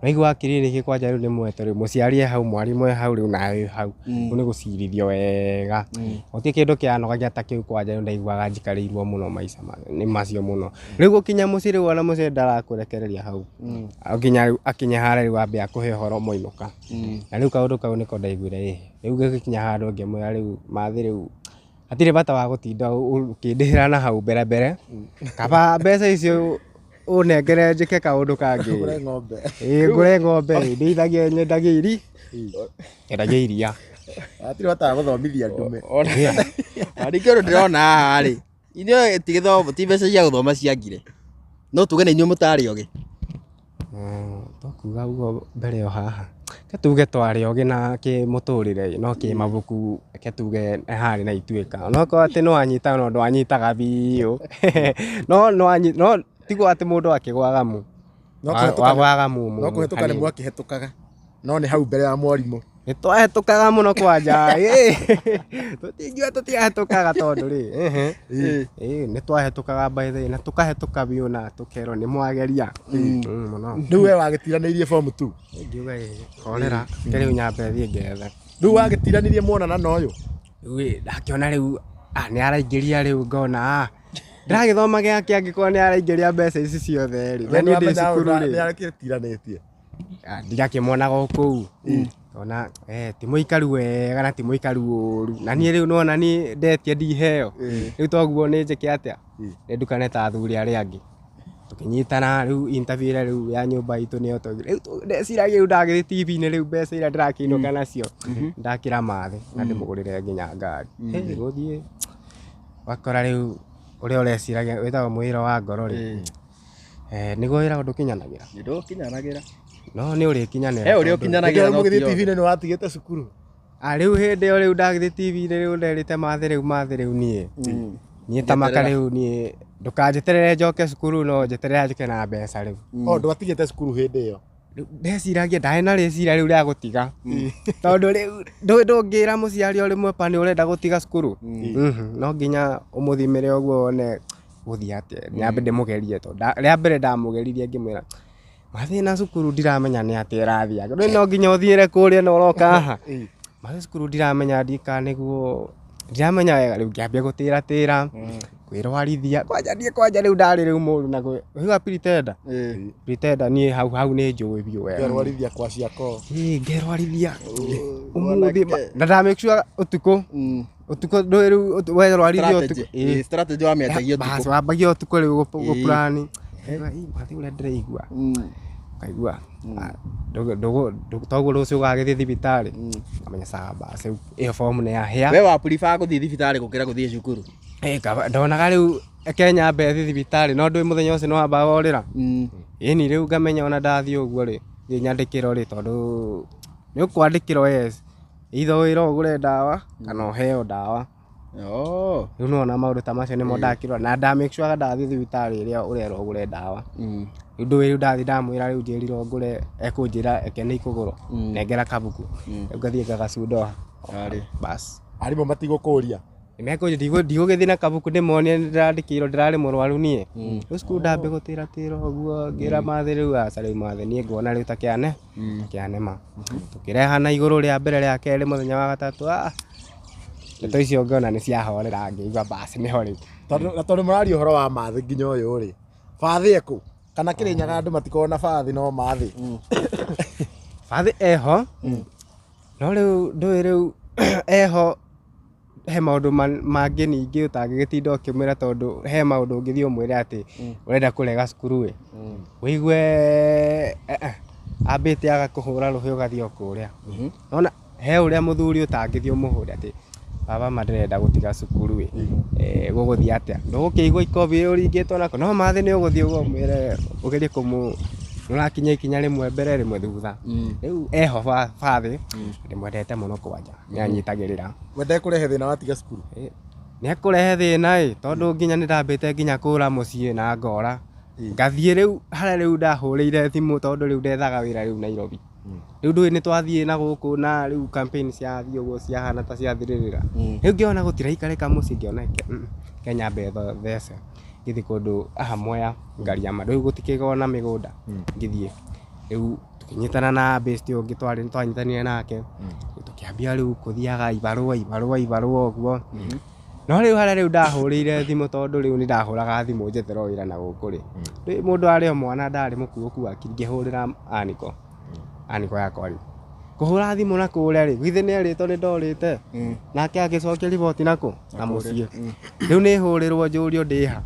Waigua kiriniki kwanja rĩu nĩ mwete rĩu mũciari e hau mwarimũ e hau rĩu nawe wĩ hau. Rĩu nĩ gũcirithio wega. Gũtirĩ kĩndũ kĩanogagia ta kĩu kwanja rĩu ndaiguaga njikarĩirwo mũno maica nĩ macio mũno. Rĩu gũkinya mũciĩ rĩu ona mũciĩ ndarakũrekereria hau. Nginya rĩu akinye harĩa rĩu ambe akũhe ũhoro mwainũka. Na rĩu kaũndũ kau nĩko ndaiguire ĩ rĩu gĩgĩkinya handũ ngĩmwĩra rĩu mathĩ rĩu hatirĩ bata wa gũtinda ũkĩndĩhĩra na hau mbere mbere. Kaba mbeca icio ũnengere njĩke kaũndũ kangĩ. Ngũre ng'ombe. Ĩĩ ngũre ng'ombe ndĩithagie nyendagie iri nyendagie iria. Hatirĩ bata wa gũthomithia ndume. Ona ningĩ ũndũ ndĩrona haha rĩ, inyuĩ ti gĩthomo ti mbeca cia gũthoma ciangire. No tuge nĩ inyuĩ mũtarĩ ogĩ. Tũkuga ũguo mbere o haha. Reke tuge twarĩ ogĩ na kĩmũtũrĩre no kĩmabuku reke tuge nĩ harĩ na ituĩka. Onokorwo atĩ nĩwanyitaga no ndwanyitaga biũ. No no tiguo atĩ mũndũ akĩgwaga mu. No kũhetũka Wagwaga mu no kũhetũka nĩ mwakĩhetũkaga. No nĩ hau mbere ya mwarimũ. Nĩ twahĩtũkaga mũno kwanja tũtingiuga tũtiahĩtũkaga tondũ rĩ ĩĩ nĩ twahĩtũkaga by the way na tũkahĩtũka biũ na tũkerwo nĩ mwageria mũno. Rĩu we wagĩtiranĩirie form 2. Ngiuga ĩĩ horera reke rĩu nyambe thiĩ ngethe. Rĩu wagĩtiranĩrie mwonana na ũyũ. Rĩu ĩ ndakĩona rĩu nĩ araingĩria rĩu ngona ndĩragĩthoma gĩake angĩkorwo nĩ araingĩria mbeca ici ciothe rĩ na niĩ ndĩ cukuru rĩ Nĩ arakĩtiranĩtie. Ndigakĩmuonaga o kũu ona ti mũikaru wega na ti mũikaru ũru na niĩ rĩu nĩwona niĩ ndetia ndiheo rĩu toguo nĩ njĩke atĩa nĩ ndukane ta athuri arĩa angĩ tũkĩnyitana rĩu interview ĩrĩa rĩu ya nyũmba itũ nĩyo rĩu ndeciragia rĩu ndagĩthiĩ TV-inĩ rĩu mbeca iria ndĩrakĩinũka nacio ndakĩra mathĩ na ndĩmũgũrĩre nginya ngari gũthiĩ wakora rĩu ũrĩa ũreciragia wĩtagwo mwĩhĩro wa ngoro rĩ nĩguo wĩra ndũkinyanagĩra. Ndũkinyanagĩra. No nĩ ũrĩkinyanĩra. He ũrĩa ũkinyanagĩra no Mũgĩthiĩ ti othe. TV-inĩ nĩ watigĩte cukuru. Rĩu hĩndĩ ĩyo rĩu ndagĩthiĩ TV-inĩ rĩu nderĩte mathĩ rĩu mathĩ rĩu niĩ. Niĩ ta maka rĩu niĩ ndũkanjeterere njoke cukuru no njeterere njoke na mbeca rĩu. O ndwatigĩte cukuru hĩndĩ ĩyo. Rĩu ndeciragia ndarĩ na rĩciria rĩu rĩa gũtiga. Tondũ rĩu ndũngĩra mũciari o rĩmwe pa nĩ ũrenda gũtiga cukuru. No nginya ũmũthimĩre ũguo wone gũthiĩ atĩa. Nyambe ndĩmũgerie tondũ rĩa mbere ndamũgeririe ngĩmwĩra mathĩna cukuru ndiramenya nĩ atĩa ĩrathiĩ. Rĩu no nginya ũthiĩre kũrĩa na ũroka haha. Mathĩ cukuru ndiramenya ndika nĩguo ndiramenya wega rĩu ngĩambia gũtĩratĩra kwĩrwarithia kwanja niĩ kwanja rĩu ndarĩ rĩu mũru na ũigua pretender pretender niĩ hau hau nĩ njũĩ biũ wega. Ngerwarithia kwa ciako. Ĩĩ ngerwarithia ũmũthĩ na nda make sure ũtukũ ũtukũ ndũĩ rĩu werwarithia ũtukũ. Strategy. Strategy wamĩanjagia Bas ũtukũ. wambagia ũtukũ rĩu gũplan. Mathĩ ũrĩa ndĩraigua. Ũkaigua toguo rũciũ ũgagĩthiĩ thibitarĩ. Ngamenya sawa bas rĩu ĩyo form nĩ yahĩa. We wa prefer gũthiĩ thibitarĩ gũkĩra gũthiĩ cukuru. Ndonaga rĩu reke nyambe thiĩ thibitarĩ no ndũĩ mũthenya ũcio nĩ wambaga worĩra. Ĩni rĩu ngamenya ona ndathiĩ ũguo rĩ thiĩ nyandĩkĩrwo rĩ tondũ nĩ ũkwandĩkĩrwo yes either wĩrwo ũgũre ndawa kana ũheo ndawa. Rĩu nĩwona maũndũ ta macio nĩmo ndakĩrora na nda make sure ndathiĩ thibitarĩ ĩrĩa ũrerwo ũgũre ndawa. Rĩu ndũĩ rĩu ndathiĩ ndamwĩra rĩu njĩrirwo ngũre ekũnjĩra eke nĩ ikũgũrwo nengera kabuku rĩu ngathiĩ ngagacundoha bas. Arimũ matigũkũria. Nĩmekũnjĩra ndigũgĩthiĩ na kabuku ndĩmonie nĩndĩrandĩkĩirwo ndĩrarĩ mũrwaru niĩ. Rĩu cukuru ndambia gũtĩratĩra ũguo ngĩra mathĩ rĩu aca rĩu mathĩ niĩ nguona rĩu ta kĩane kĩanema. Tũkĩrehana igũrũ rĩa mbere rĩa kerĩ mũthenya wa gatatũ ndeto icio ngĩona nĩ ciahorera ngĩigua bas nĩho rĩu. Tondũ na tondũ mũraria ũhoro wa mathĩ nginya ũyũ rĩ. Bathĩ ekũ? Kana Kĩrĩnyaga andũ matikoragwo na bathĩ no mathĩ. Bathĩ eho no rĩu ndũĩ rĩu eho he maũndũ mangĩ ningĩ ũtangĩgĩtinda ũkĩmwĩra tondũ he maũndũ ũngĩthiĩ ũmwĩre atĩ ũrenda kũrega cukuru ĩ ũigue ambĩte agakũhũra rũhĩ ũgathiĩ o kũrĩa. Nĩwona he ũrĩa mũthuri ũtangĩthiĩ ũmũhũre atĩ baba ma ndĩrenda gũtiga cukuru ĩ gũgũthiĩ atĩa ndũgũkĩigua ikobi ũringĩtwo nako no mathĩ nĩ ũgũthiĩ ũguo ũmwĩre ũgerie kũmũ nĩũrakinya ikinya rĩmwe mbere rĩmwe thutha. Rĩu eho bathĩ ndĩmwendete mũno kwanja nĩanyitagĩrĩra. We ndekũrehe thĩna watiga cukuru? Nĩekũrehe thĩna ĩ tondũ nginya nĩndambĩte nginya kũra mũciĩ na ngora ngathiĩ rĩu harĩa rĩu ndahũrĩire thimũ tondũ rĩu ndethaga wĩra rĩu Nairobi. Rĩu ndũĩ nĩ twathiĩ na gũkũ na rĩu campaign ciathiĩ ũguo ciahana ta ciathirĩrĩra. Rĩu ngĩona gũtiraikarĩka mũciĩ ngĩona Kenya mbe thece ngĩthiĩ kũndũ aha Mwea Ngariama rĩu gũtikĩgwo na mĩgũnda ngĩthiĩ rĩu tũkĩnyitana na best ũngĩ twarĩ twanyitanire nake tũkĩambia rĩu kũthiaga ibarũa ibarũa ibarũa ũguo. No rĩu harĩa rĩu ndahũrĩire thimũ tondũ rĩu nĩ ndahũraga thimũ njetherwo wĩra na gũkũ rĩ, rĩu mũndũ arĩ o mwana ndarĩ mũkuũku akiri ngĩhũrĩra aniko aniko yakwa rĩ kũhũra thimũ na kũrĩa rĩ githĩ nĩ erĩtwo nĩ ndorĩte nake agĩcokia riboti nakũ na mũciĩ. Rĩu nĩ hũrĩrwo njũrio ndĩha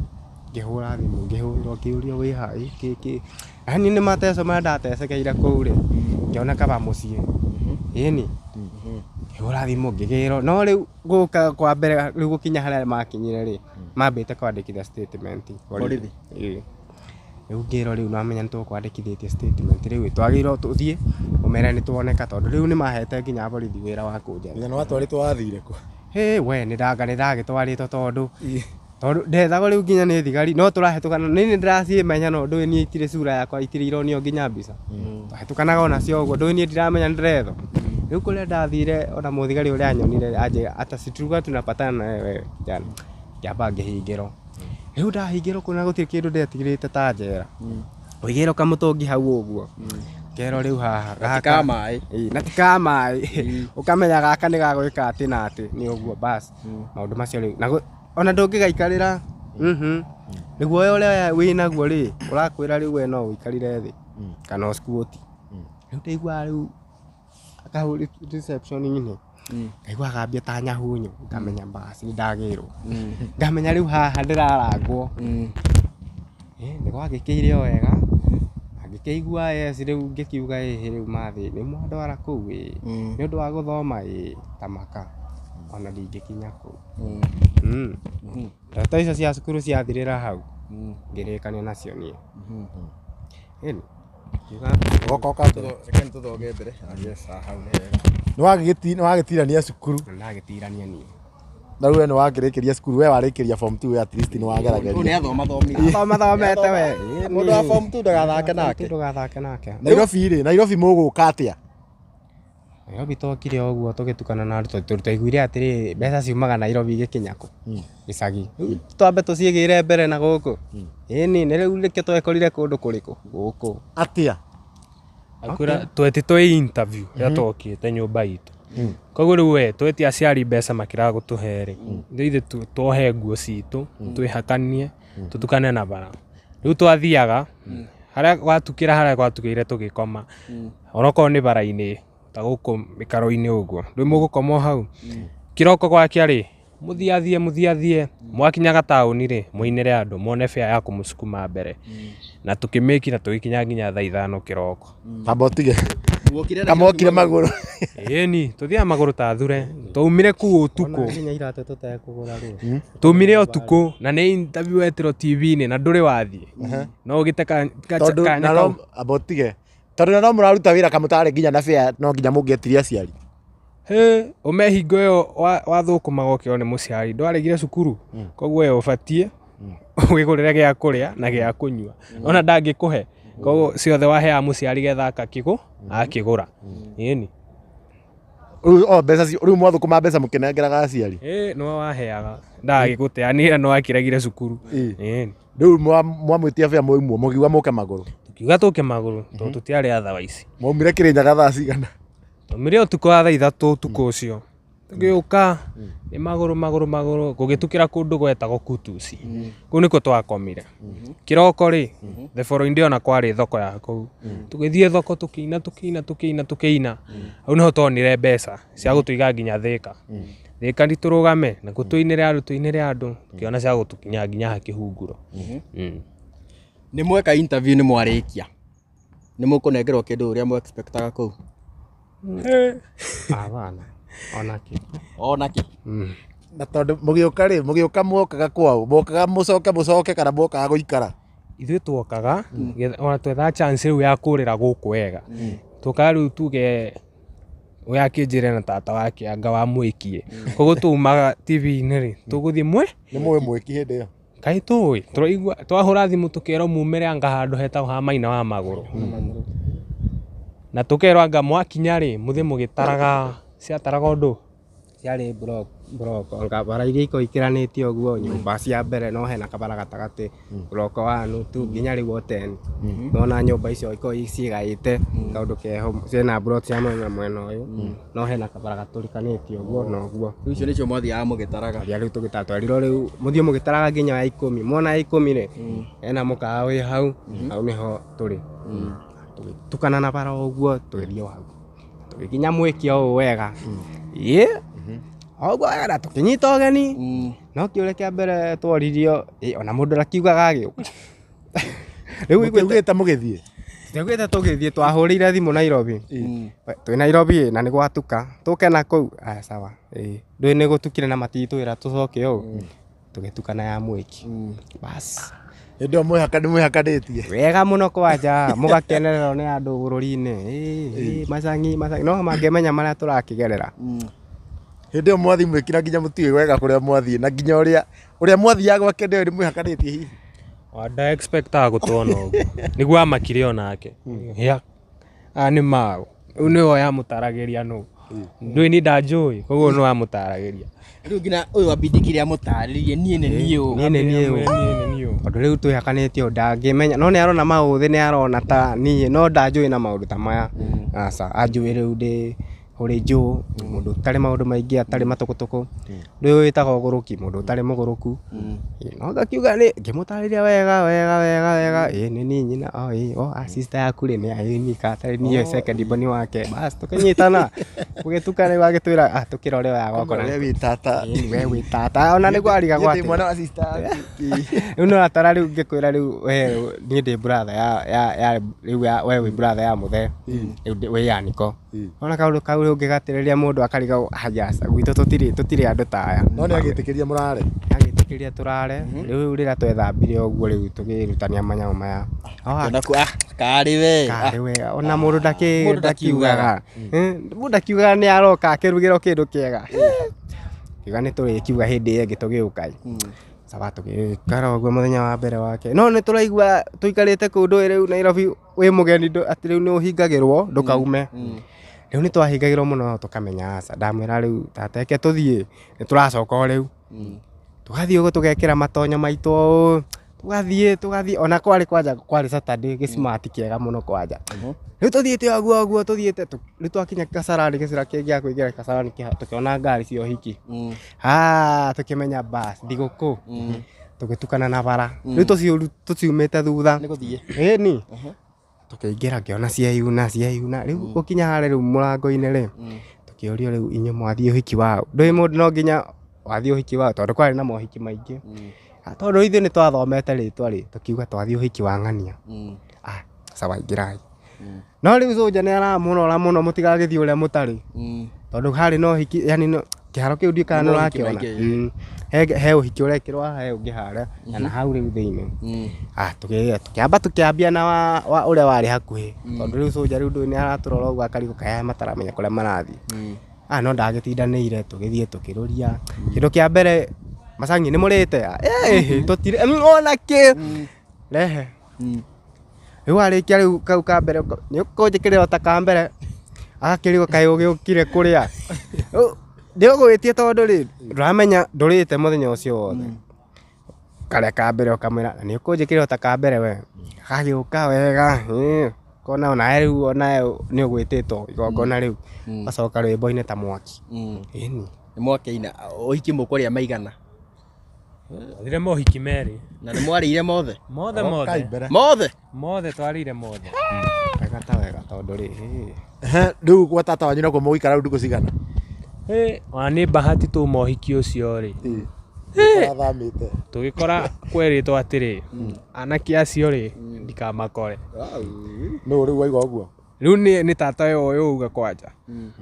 ngĩhũra thimũ ngĩhũrĩrwo ngĩũrio wĩha ĩ kĩ kĩ yani nĩ mateco marĩa ndatecekeire kũu rĩ ngĩona kaba mũciĩ ĩni ngĩhũra thimũ ngĩgĩrwo no rĩu gũka kwa mbere rĩu gũkinya harĩa makinyire rĩ mambĩte kwandĩkithia statement Borithi. Ĩĩ. Rĩu ngĩrwo rĩu nĩwamenya nĩtũkwandĩkithĩtie statement rĩu twagĩrĩirwo tũthiĩ ũmere nĩtuoneka tondũ rĩu nĩmahete nginya borithi wĩra wa kũnjetha. Nginya nĩwatwarĩtwo wathire kũ? Hĩ we nĩndanga nĩndagĩtwarĩtwo tondũ tondũ ndethagwo rĩu nginya nĩ thigari no tũrahĩtũkana niĩ nĩndĩraciĩmenya no ndũĩ niĩ itirĩ sura yakwa itirĩ ironio nginya mbica twahĩtũkanaga onacio ũguo ndũĩ niĩ ndiramenya nĩndĩrethwo. Rĩu kũrĩa ndathire ona mũthigari ũrĩa anyonire anjĩra ata si tulikuwa tunapatana na wewe jana ngĩamba ngĩhingĩrwo. Rĩu ndahingĩrwo kũu na gũtirĩ kĩndũ ndetigĩrĩte ta njera ũigĩrwo kamũtũngi hau ũguo kerwo rĩu haha Ti ka maĩ. Ĩĩ, na ti ka maĩ ũkamenya gaka nĩ gagwĩka atĩ na atĩ nĩ ũguo bas maũndũ macio rĩu na ona ndũngĩgaikarĩra nĩguo ũrĩa wĩnaguo rĩ ũrakwĩra rĩu we no ũikarire thĩ kana ũsquat. Rĩu ndaiguaga rĩu kahũri reception-inĩ ngaigua gambia ta nyahunyu ngamenya bas nĩ ndagĩrwo ngamenya rĩu haha ndĩrarangwo. Nĩ gwagĩkĩire o wega ngĩkĩigua yes rĩu ngĩkiuga ĩhĩ rĩu mathĩ nĩ mwandwara kũu ĩ nĩ ũndũ wa gũthoma ĩ tamaka ona ndingĩkinya kũu. Ndoto icio cia cukuru ciathirĩra hau ngĩrĩkania nacio niĩ. Ĩni Ũgoka mbere. Reke nĩtũthoge mbere. Yes, hau nĩ hega. Nĩwagĩtirania cukuru. Ndagĩtirania niĩ. Na rĩu we nĩwakĩrĩkĩria cukuru we warĩkĩria form 2 we at least Ũyũ nĩwagerageria. nĩ athomathomire. Thoma thomete we. Mũndũ wa form 2 ndagathake nake. Ndũgathake nake. Nairobi rĩ, Nairobi mũgũka atĩa? Nairobi twokire o ũguo tũgĩtukana na andũ tondũ twaiguire atĩrĩrĩ mbeca ciumaga Nairobi igĩkinya kũ gĩcagi. Rĩu twambe tũciĩgĩre mbere na gũkũ. Ĩni nĩ rĩu nĩkĩo twekorire kũndũ kũrĩkũ gũkũ. Atĩa? Akwĩra twetĩtwo interview ĩrĩa twokĩte nyũmba itũ. Koguo rĩu we twetia aciari mbeca makĩraga gũtũhe rĩ ithuĩ tuohe nguo citũ twĩhakanie tũtukane na bara. Rĩu twathiaga harĩa gwatukĩra harĩa gwatukĩire tũgĩkoma onokorwo nĩ bara-inĩ ta gũkũ mĩkaro-inĩ ũguo rĩu mũgũkoma o hau kĩroko gwakĩa rĩ mũthiathie mũthiathie mwakinyaga taũni rĩ mũinĩre andũ mone fare ya kũmũcukuma mbere na tũkĩmĩki na tũgĩkinya nginya thaa 5 kĩroko. Amba ũtige. Wokire na Kamokire magũrũ. Ĩni tũthiaga magũrũ ta thure twaumire kũu ũtukũ Nginya iratũ tũtekũgũra rĩ. twaumire ũtukũ na nĩ interview wetirwo TV-inĩ na ndũrĩ wathiĩ no ũgĩte Tondũ kanya na kau no amba ũtige. Tondũ na no mũraruta wĩra kamũtarĩ nginya na fare no nginya mũngĩetirie aciari. Hĩ, ũme hingo ĩyo wathũkũmaga ũkĩrwo nĩ mũciari ndwaregire cukuru koguo we ũbatiĩ wĩgũrĩre gĩa kũrĩa na gĩa kũnyua ona ndangĩkũhe koguo ciothe waheaga mũciari getha akakĩgũ akĩgũra. Ĩni Rĩu o mbeca rĩu mwathũkũma mbeca mũkĩnengeraga aciari. Ĩ nĩwe waheaga ndagĩgũteanĩra no akĩregire cukuru. Ĩni Rĩu mwamwĩtia fare mwaumwo mũkiuga mũke magũrũ. Tukiuga tũke magũrũ tondũ tũtiarĩ otherwise. Mwaumire Kĩrĩnyaga thaa cigana? Twaumire ũtukũ wa thaa 3 ũtukũ ũcio tũgĩũka nĩ magũrũ magũrũ magũrũ gũgĩtukĩra kũndũ gwetagwo Kutusi. Kũu nĩkuo twakomire. Kĩroko rĩ the following day ona kwarĩ thoko ya kũu tũgĩthiĩ thoko tũkĩina tũkĩina tũkĩina tũkĩina hau nĩho tuonire mbeca cia gũtũiga nginya Thĩka. Thĩka nĩ tũrũgame nakuo tũinĩre andũ tũinĩre andũ tũkĩona cia gũtũkinya nginya haha Kĩhunguro. Nĩ mweka interview nĩ mwarĩkia. Nĩ mũkũnengerwo kĩndũ ũrĩa mũ expectaga kũu. Hapana. Ona kĩ. Ona kĩ. Na tondũ mũgĩũka rĩ, mũgĩũka mwokaga kwao, mwokaga mũcoke mũcoke kana mwokaga gũikara? Ithuĩ tuokaga ona twethaga chance rĩu ya kũrĩra gũkũ wega. Tuokaga rĩu tuge ũyũ akĩnjĩre na tata wake anga wamwĩkie. Koguo tumaga TV-inĩ rĩ tũgũthiĩ mwe Nĩ mũĩ mwĩki hĩndĩ ĩyo? Kaĩ tũĩ tũraigua twahũra thimũ tũkerwo mumĩre anga handũ hetagwo ha Maina wa Magũrũ. Na tũkerwo anga mwakinya rĩ, mũthiĩ mũgĩtaraga, ciataraga ũndũ. Ciarĩ block block anga bara iria ikoragwo ikĩranĩtie ũguo nyũmba cia mbere no hena kabara gatagatĩ block 1 2 nginya rĩu o 10 nona nyũmba icio ikoragwo ciĩgaĩte kaũndũ keho ciĩna block cia mwena mwena ũyũ no hena kabara gatũrĩkanĩtie ũguo na ũguo. Rĩu icio nĩcio mwathiaga mũgĩtaraga. Rĩrĩa rĩu tũgĩtatwarirwo rĩu mũthiĩ mũgĩtaraga nginya ya ikũmi mwona ya ikũmi rĩ hena mũkawa wĩ hau hau nĩho tũrĩ tũgĩtukana na bara ũguo tũgĩthiĩ o hau tũgĩkinya mwĩki o ũũ wega ĩ o ũguo wega na tũkĩnyita ũgeni no kĩũria kĩa mbere tworirio ĩ, ona mũndũ ndakiugaga agĩũka rĩu iguĩte Mũtiaugĩte mũgĩthiĩ? tũtiaugĩte tũgĩthiĩ twahũrĩire thimũ Nairobi twĩ Nairobi ĩ, na nĩ gwatuka tũke na kũu aya sawa ĩ ndũĩ nĩ gũtukire na matitwĩra tũcoke ũũ tũgĩtukana ya mwĩki bas Hĩndĩ ĩyo mwĩhaka nĩ mwĩhakanĩtie. Wega mũno kwanja mũgakenererwo nĩ andũ bũrũri-inĩ. Ĩ, ĩ, macangi macangi no mangĩmenya marĩa tũrakĩgerera. Hĩndĩ ĩyo mwathiĩ mwĩkĩra nginya mũtiũĩ wega kũrĩa mwathiĩ na nginya ũrĩa ũrĩa mwathiaga gwake ndĩũĩ nĩ mwĩhakanĩtie hihi. Nda expectaga gũtuona ũguo. Nĩguo amakire onake. Ya. Aya nĩ maũ. Rĩu nĩwe yamũtaragĩria nũ. Ndũĩ niĩ ndanjũĩ, koguo nĩwe amũtaragĩria. Rĩu nginya ũyũ wambindĩkire amũtarĩrie niĩ nĩ niĩ ũũ. Niĩ nĩ niĩ ũũ. Niĩ nĩ niĩ ũũ. Tondũ rĩu twĩhakanĩtie ũũ ndangĩmenya no nĩ arona maũthĩ nĩ arona ta niĩ no ndanjũĩ na maũndũ ta maya. Aca anjũĩ rĩu ndĩ ũrĩ njũũ mũndũ ũtarĩ maũndũ maingĩ atarĩ matũkũtũkũ. Rĩu wĩtagwo ũgũrũki mũndũ ũtarĩ mũgũrũku. No ngakiuga nĩ ngĩmũtarĩria wega wega wega wega ĩ nĩ niĩ nyina o ĩ o a sister yaku rĩ nĩ ĩ niĩ ka niĩ second born wake bas tũkĩnyitana gũgĩtuka rĩu agĩtwĩra ah tũkĩrore oya gwakwa We wĩ tata. Ĩni, we wĩ tata ona nĩguo arigagwo Niĩ ndĩ atĩ mwana wa sister yaku. rĩu no atara rĩu ngĩkwĩra rĩu we niĩ ndĩ brother ya ya ya rĩu ya we wĩ brother ya mũthee rĩu wĩ ya niko ona kaũndũ kau rĩu ũngĩgatĩrĩria mũndũ akarigagwo haya gwitũ tũtirĩ tũtirĩ andũ ta aya. No nĩ agĩtĩkĩria mũrare. Agĩtĩkĩria tũrare rĩu rĩrĩa twethambire ũguo rĩu tũkĩrutania manyamũ maya Kĩona ku ah karĩ we. karĩ wega ona mũndũ Mũndũ ndakiugaga mũndũ ndakiugaga nĩ aroka akĩrugĩrwo kĩndũ kĩega kiuga nĩ tũrĩkiuga hĩndĩ ĩyo ĩngĩ tũgĩũka sawa tũgĩikara ũguo mũthenya wa mbere wake no nĩ tũraigua tũikarĩte kũu ndũĩ rĩu Nairobi wĩ mũgeni atĩ rĩu nĩ ũhingagĩrwo ndũkaume rĩu nĩ twahingagĩrwo mũno tũkamenya aca ndamwĩra rĩu tata eke tũthiĩ nĩ tũracoka o rĩu tũgathiĩ ũguo tũgekĩra matonyo maitũ ũũ tũgathiĩ tũgathiĩ ona kwarĩ kwanja kwarĩ Saturday gĩcimati kĩega mũno kwanja rĩu tũthiĩte ũguo ũguo tũthiĩte rĩu twakinya Kasarani gĩcĩra kĩngĩ gĩa kũingĩra Kasarani tũkĩona ngari cia ũhiki ah tũkĩmenya bas thigũkũ tũgĩtukana na bara rĩu tũciumĩte thutha Nĩ gũthiĩ. ĩni tũkĩingĩra ngĩona cieyuna cieyuna rĩu gũkinya harĩa rĩu mũrango-inĩ rĩ tũkĩũrio rĩu inyuĩ mwathiĩ ũhiki waũ ndũĩ mũndũ no nginya wathiĩ ũhiki waũ tondũ kwarĩ na mohiki maingĩ tondũ ithuĩ nĩ twathomete rĩtwa rĩ tũkiuga twathiĩ ũhiki wa ng'ania ah sawa ingĩrai no rĩu cũnja nĩ aramũrora mũno mũtigagĩthiĩ ũrĩa mũtarĩ tondũ harĩ na ũhiki yani no kĩharo kĩu ndiũ kana Nĩ mohiki nĩũrakĩona maingĩ. He ũhiki ũrekĩrwo haha he ũngĩ harĩa na hau rĩu thĩinĩ ah tũkĩamba tũkĩambia na wa ũrĩa warĩ hakuhĩ tondũ rĩu cũnja rĩu ndũĩ nĩ aratũrora ũguo akarigwo kaĩ aya mataramenya kũrĩa marathiĩ ah no ndagĩtindanĩire tũgĩthiĩ tũkĩrũria kĩndũ kĩa mbere macangi nĩ mũrĩte tũtirĩ ona kĩ rehe rĩu warĩkia rĩu kau ka mbere nĩ ũkũnjĩkĩrĩra o ta ka mbere agakĩrigwo kaĩ ũgĩũkire kũrĩa ndĩũgwĩtie tondũ rĩ ndũramenya ndũrĩte mũthenya ũcio wothe karĩa ka mbere ũkamwĩra nĩ ũkũnjĩkĩrĩra o ta ka mbere we gagĩũka wega kona onawe rĩu onawe nĩ ũgwĩtĩtwo igongona rĩu gacoka rwĩmbo-inĩ ta mwaki ĩni Nĩ mwakĩina ũhiki mũkũrĩa maigana Twathire mohiki merĩ. na nĩ mwarĩire mothe Mothe Kai mothe. mbere. mothe Mothe twarĩire mothe. wega ta wega tondũ rĩ Rĩu gwa tata wanyu nakuo mũgũikara rĩu ndukũ cigana? Ona nĩ bahati tuma ũhiki ũcio rĩ Mũrathamĩte. tũgĩkora kwerĩtwo atĩrĩ anake acio rĩ ndikamakore. Nũ rĩu waigua ũguo? Rĩu nĩ tata ũyũ ũyũ uga kwanja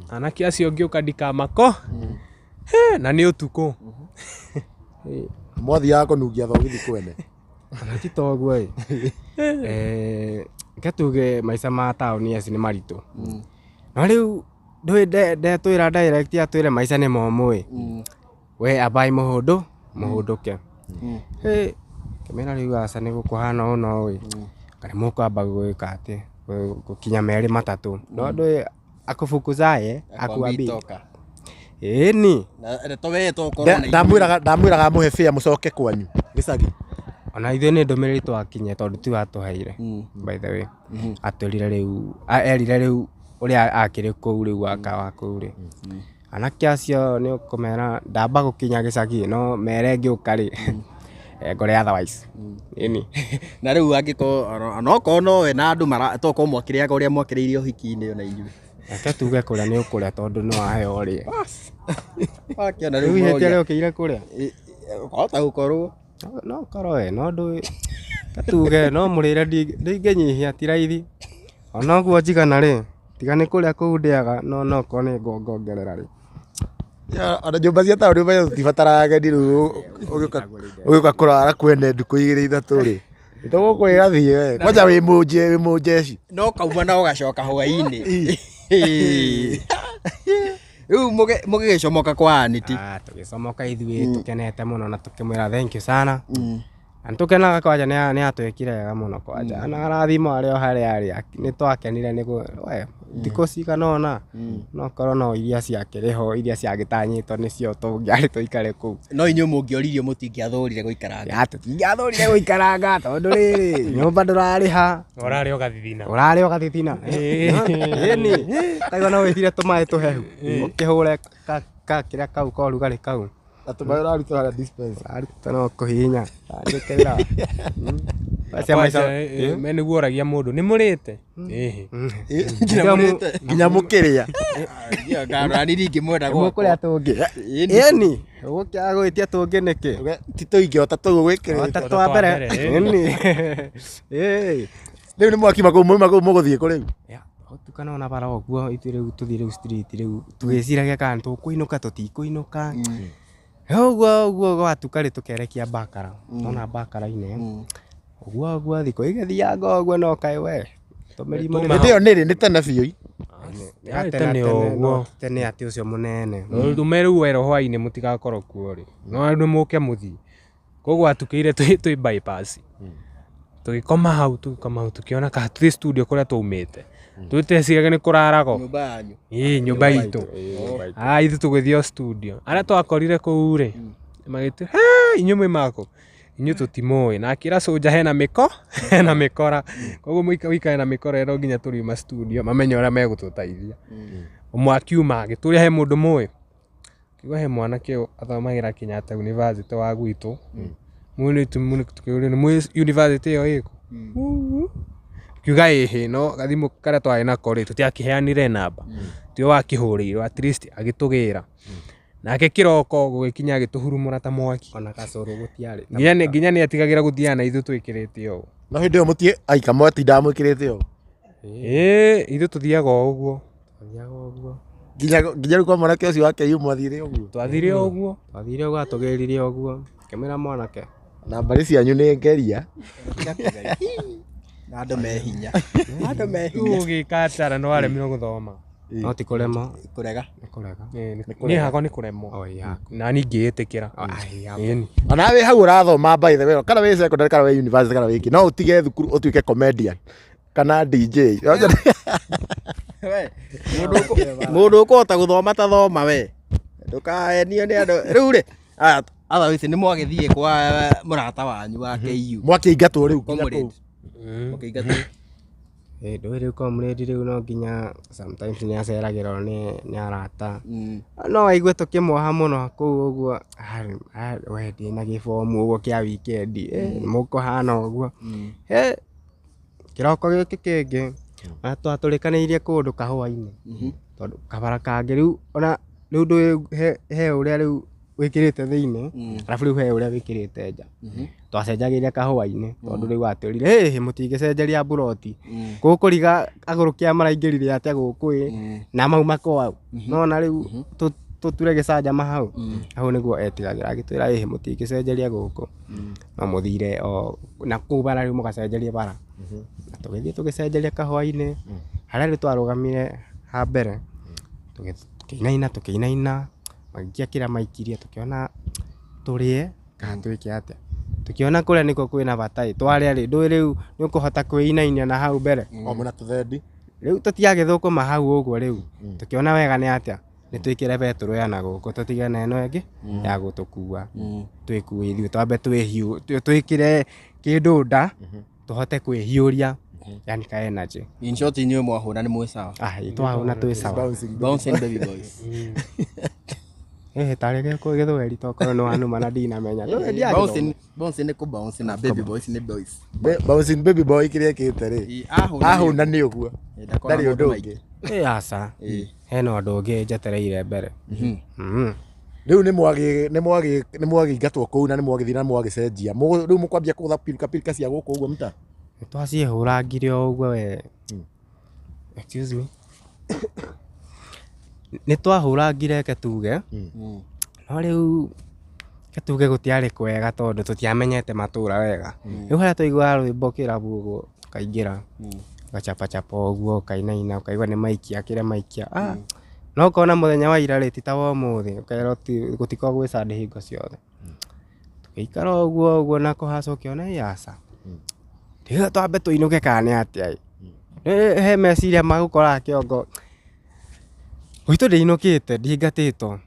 anake acio ngĩũka ndikamako na nĩ ũtukũ. Mwathiaga kũnungia thogithi kwene. Ona ti toguo ĩ reke tuge maica ma taũni aci nĩ maritũ no rĩu ndũĩ ndetwĩra direct atwĩre maica nĩ momũ ĩ we ambai mũhũndũ mũhũndũke ngĩmwĩra rĩu aca nĩ gũkũhana ũũ na ũũ ĩ kana mũkwamba gwĩka atĩ Gũkinya 2 3 no ndũĩ akufukuzaye akuambi Toka. ĩni. Na to we to korwo na Ndamwĩraga mũhe bĩa mũcoke kwanyu gĩcagi. Ona ithuĩ nĩ ndũmĩrĩri twakinyia tondũ ti watũheire, by the way. Atwĩrire rĩu, erire rĩu ũrĩa akĩrĩ kũu rĩu wa kũu rĩ, anake acio nĩ ũkũmera ndamba gũkinya gĩcagi no mere ngĩũka rĩ, ngore otherwise. Ĩni. Na rĩu angĩkorwo onokorwo nowe na andũ mara tokorwo mwakĩrĩaga ũrĩa mwakĩrĩire ũhiki-inĩ ona inyuĩ. Reke tuge kũrĩa nĩ ũkũrĩa tondũ nĩ waheo ũrĩe. Wakĩona Rĩu rĩu ihĩtia moria. rĩokĩire kũrĩa. Hota gũkorwo. No ũkorwo we no ndũĩ. Tuge no mũrĩre ndingĩnyihia ti raithi. Ona ũguo njigana rĩ, tiga nĩ kũrĩa kũu ndĩaga no no okorwo nĩ ngongerera rĩ. Ona nyũmba cia taũni ũmenye tũtibataraga ageni rĩu ũgĩũka kũrara kwene ndukũ 2 3 rĩ. Tũgũkwĩra thiĩ we. Kwanja wĩ mũnjeci. No kauma na ũgacoka hwaĩ-inĩ. Rĩu mũgĩgĩcomoka kwa aniti. Tũgĩcomoka ithuĩ tũkenete mũno na tũkĩmwĩra thank you sana. Na nĩtũkenaga kwanja nĩ atwĩkire wega mũno kwanja. Na arathimo arĩ o harĩa arĩ, nĩ twakenire nĩ we thikũ cigana ũna no korwo no iria ciakĩrĩ ho iria ciagĩtanyĩtwo nĩcio tũngĩarĩ tũikare kũu. No inyuĩ mũngĩoririo mũtingĩathũrire gũikaranga. Ya tũtingĩathũrire gũikaranga tondũ rĩrĩ nyũmba ndũrarĩha. Ũrarĩa ũgathithina. Ũrarĩa ũgathithina. Ĩni. Kaigua no wĩtire tũmaĩ tũhehu. Ũkĩhũre kĩrĩa kau ka ũrugarĩ kau. Na tũmaĩ ũraruta harĩa dispenser. Ũraruta no kũhihinya. Njĩkĩrĩra. Me nĩguo ũragia mũndũ nĩ mũrĩte? Ĩhĩ. Nginya mũrĩte. Nginya mũkĩrĩa. Ngarani ndingĩmwenda gwakwa. Mũkũrĩa tũngĩ. Ĩni. Ũgũkĩaga gwĩtia tũngĩ nĩkĩ? Ti tũingĩ o ta tũu gwĩkĩrĩte. O ta twa mbere. Ĩni. Ĩĩ. Rĩu nĩ mwakiuma kũu mwauma kũu mũgũthiĩ kũ rĩu? Ũtukana ona bara ũguo ithuĩ rĩu tũthiĩ rĩu street rĩu tũgĩciragia kana tũkũinũka tũtikũinũka. Ũguo ũguo gwatuka rĩ tũkerekia Bakara. Nona Bakara-inĩ. Ũguo ũguo thikũ igĩthianga ũguo no kaĩ we. Tũmĩrimũ nĩ Hĩndĩ ĩyo nĩ rĩ nĩ tene biũ. Yarĩ tene ũguo. Tene atĩ ũcio mũnene. Tũme rĩu werũ hwaĩ-inĩ mũtigakorwo kuo rĩ. No andũ mũke mũthiĩ. Koguo atukĩire twĩ bypass. Tũgĩkoma hau tũkĩona ka tũthiĩ studio kũrĩa twaumĩte. Twĩteciragia nĩ kũrarago. Nyũmba yanyu. Ĩĩ nyũmba itũ. Ithuĩ tũgĩthiĩ o studio. Arĩa twakorire kũu rĩ, magĩtwĩra, inyuĩ mwĩ makũ? Inyuĩ tũtimũĩ. Na akĩra soldier hena mĩko, hena mĩkora. Koguo ũikare na mĩkora ĩno nginya tũriuma studio mamenye ũrĩa megũtũteithia. Ũmwe akiuma agĩtũria he mũndũ mũĩ. Kiuga he mwanake athomagĩra Kenyatta University wa gwitũ. Mũĩ nĩ mũĩ university ĩyo ĩkũ? Kiuga ĩhĩ no gathimũ karĩa twarĩ nako rĩ tũtiakĩheanire namba. Tiwe wakĩhũrĩirwo at least agĩtũgĩra. Nake kĩroko gũgĩkinya agĩtũhurumũra ta mwaki. Ona gacũrũ gũtiarĩ. Nginya nĩ atigagĩra gũthiaga na ithuĩ twĩkĩrĩte ũũ. No hĩndĩ ĩyo mũtiĩ aika mwatindaga mwĩkĩrĩte ũũ. Ĩĩ ithuĩ tũthiaga o ũguo. Tũthiaga ũguo. Nginya rĩu kwa mwanake ũcio wake yu mwathire ũguo. Twathire ũguo. Twathire ũguo atũgĩrire ũguo. Ngĩmwĩra mwanake. Na mbarĩ cianyu nĩ ngeria. Na andũ me hinya. Andũ me hinya. Ũgĩka atara no aremirwo gũthoma. No ti kũremwo. Kũrega. Nĩ kũrega. Niĩ hakwa nĩ kũremwo. Na niĩ ngĩĩtĩkĩra. Ĩni. Ona wĩ hau ũrathoma by the way, kana wĩ secondary kana wĩ university kana wĩ kĩ, no ũtige thukuru ũtuĩke comedian kana DJ. Mũndũ ũkũhota gũthoma ta thoma we. Ndũkahenio nĩ andũ. Rĩu rĩ, otherwise nĩ mwagĩthiĩ kwa mũrata wanyu wa KU. Mwakĩingatwo rĩu nginya Comrade. kũu. Mũkĩingatwo. Ndũĩ rĩu comrade rĩu no nginya sometimes nĩ aceragĩrwo nĩ arata. No aigue tũkĩmuoha mũno kũu ũguo, we ndĩna gĩbomu ũguo kĩa weekend, mũkũhana ũguo. Kĩroko gĩkĩ kĩngĩ, ona twatũrĩkanĩirie kũndũ kahũa-inĩ. Tondũ kabara kangĩ rĩu ona rĩu ndũĩ he ũrĩa rĩu wĩkĩrĩte thĩinĩ, arabu rĩu he ũrĩa wĩkĩrĩte nja. Twacenjagĩria kahũa-inĩ tondũ rĩu atwĩrire, hĩ mũtingĩcenjeria mburoti. Gũkũriga agũrũki aya maraingĩrire atĩa gũkũ ĩ, na mauma kwao. Nona rĩu tũture gĩcanjama hau. Hau nĩguo etigagĩra agĩtwĩra ĩhĩ mũtingĩcenjeria gũkũ. No mũthire o na kũu bara rĩu mũgacenjerie bara. Na tũgĩthiĩ tũgĩcenjeria kahũa-inĩ, harĩa rĩu twarũgamire ha mbere, tũkĩinaina, magĩikia kĩrĩa maikirie tũkĩona tũrĩe kana twĩke atĩa. Tũkĩona kũrĩa nĩkuo kwĩna bata ĩ, twarĩa rĩ, ndũĩ rĩu nĩ ũkũhota kwĩinainia na hau mbere. O mwĩna tũthendi. Rĩu tũtiagĩthũkũma hau ũguo rĩu, tũkĩona wega nĩ atĩa, nĩ twĩkĩre betũrũ ya na gũkũ tũtige na ĩno ĩngĩ ya gũtũkua. Twĩkue ithuĩ twambe twĩkĩre kĩndũ nda, tũhote kwĩhiũria, yani ka energy. In short inyuĩ mwahũna nĩ mwĩ sawa. Ah, ĩ, twahũna twĩ sawa. Bouncing. Bouncing baby boys. Ĩhĩ, tarĩ gĩthweri tokorwo nĩ wanuma na ndinamenya. Ndũĩ ndiagĩthoma. Bouncing, bouncing nĩ kũ bounce na baby boys nĩ boys. Bouncing baby boy kĩrĩa ekĩte rĩ, Ĩ, ahũna nĩ- ahũna nĩ ũguo. Ĩ, ndakona Ndarĩ ũndũ maũndũ ũngĩ. maingĩ. Ĩ, aca. Hena ũndũ ũngĩ njetereire mbere. Rĩu nĩ mwagĩingatwo kũu na nĩ mwagĩthiĩ na mwagĩcenjia. Rĩu mũkwambia kũgũtha pilka pilka cia gũkũ ũguo mtaa? Nĩ twaciĩhũrangire o ũguo we. Excuse me. Nĩ twahũrangire reke tuge. No rĩu reke tuge gũtiarĩ kwega tondũ tũtiamenyete matũra wega. Rĩu harĩa twaiguaga rwĩmbo kĩrabu ũguo ũkaingĩra, ũgachapachapa ũguo ũkainaina ũkaigua nĩ maikia kĩrĩa maikia. Ah, no ũkona mũthenya wa ira rĩ ti ta wa ũmũthĩ, ũkerwo gũtikoragwo gwĩ Sunday hingo ciothe. Tũgĩikara ũguo ũguo na kũhaca ũkĩona ĩ aca. Rĩu twambe tũinũke kana nĩ atĩa ĩ. He meciria magũkoraga kĩongo, gwitũ ndĩinũkĩte ndingatĩtwo.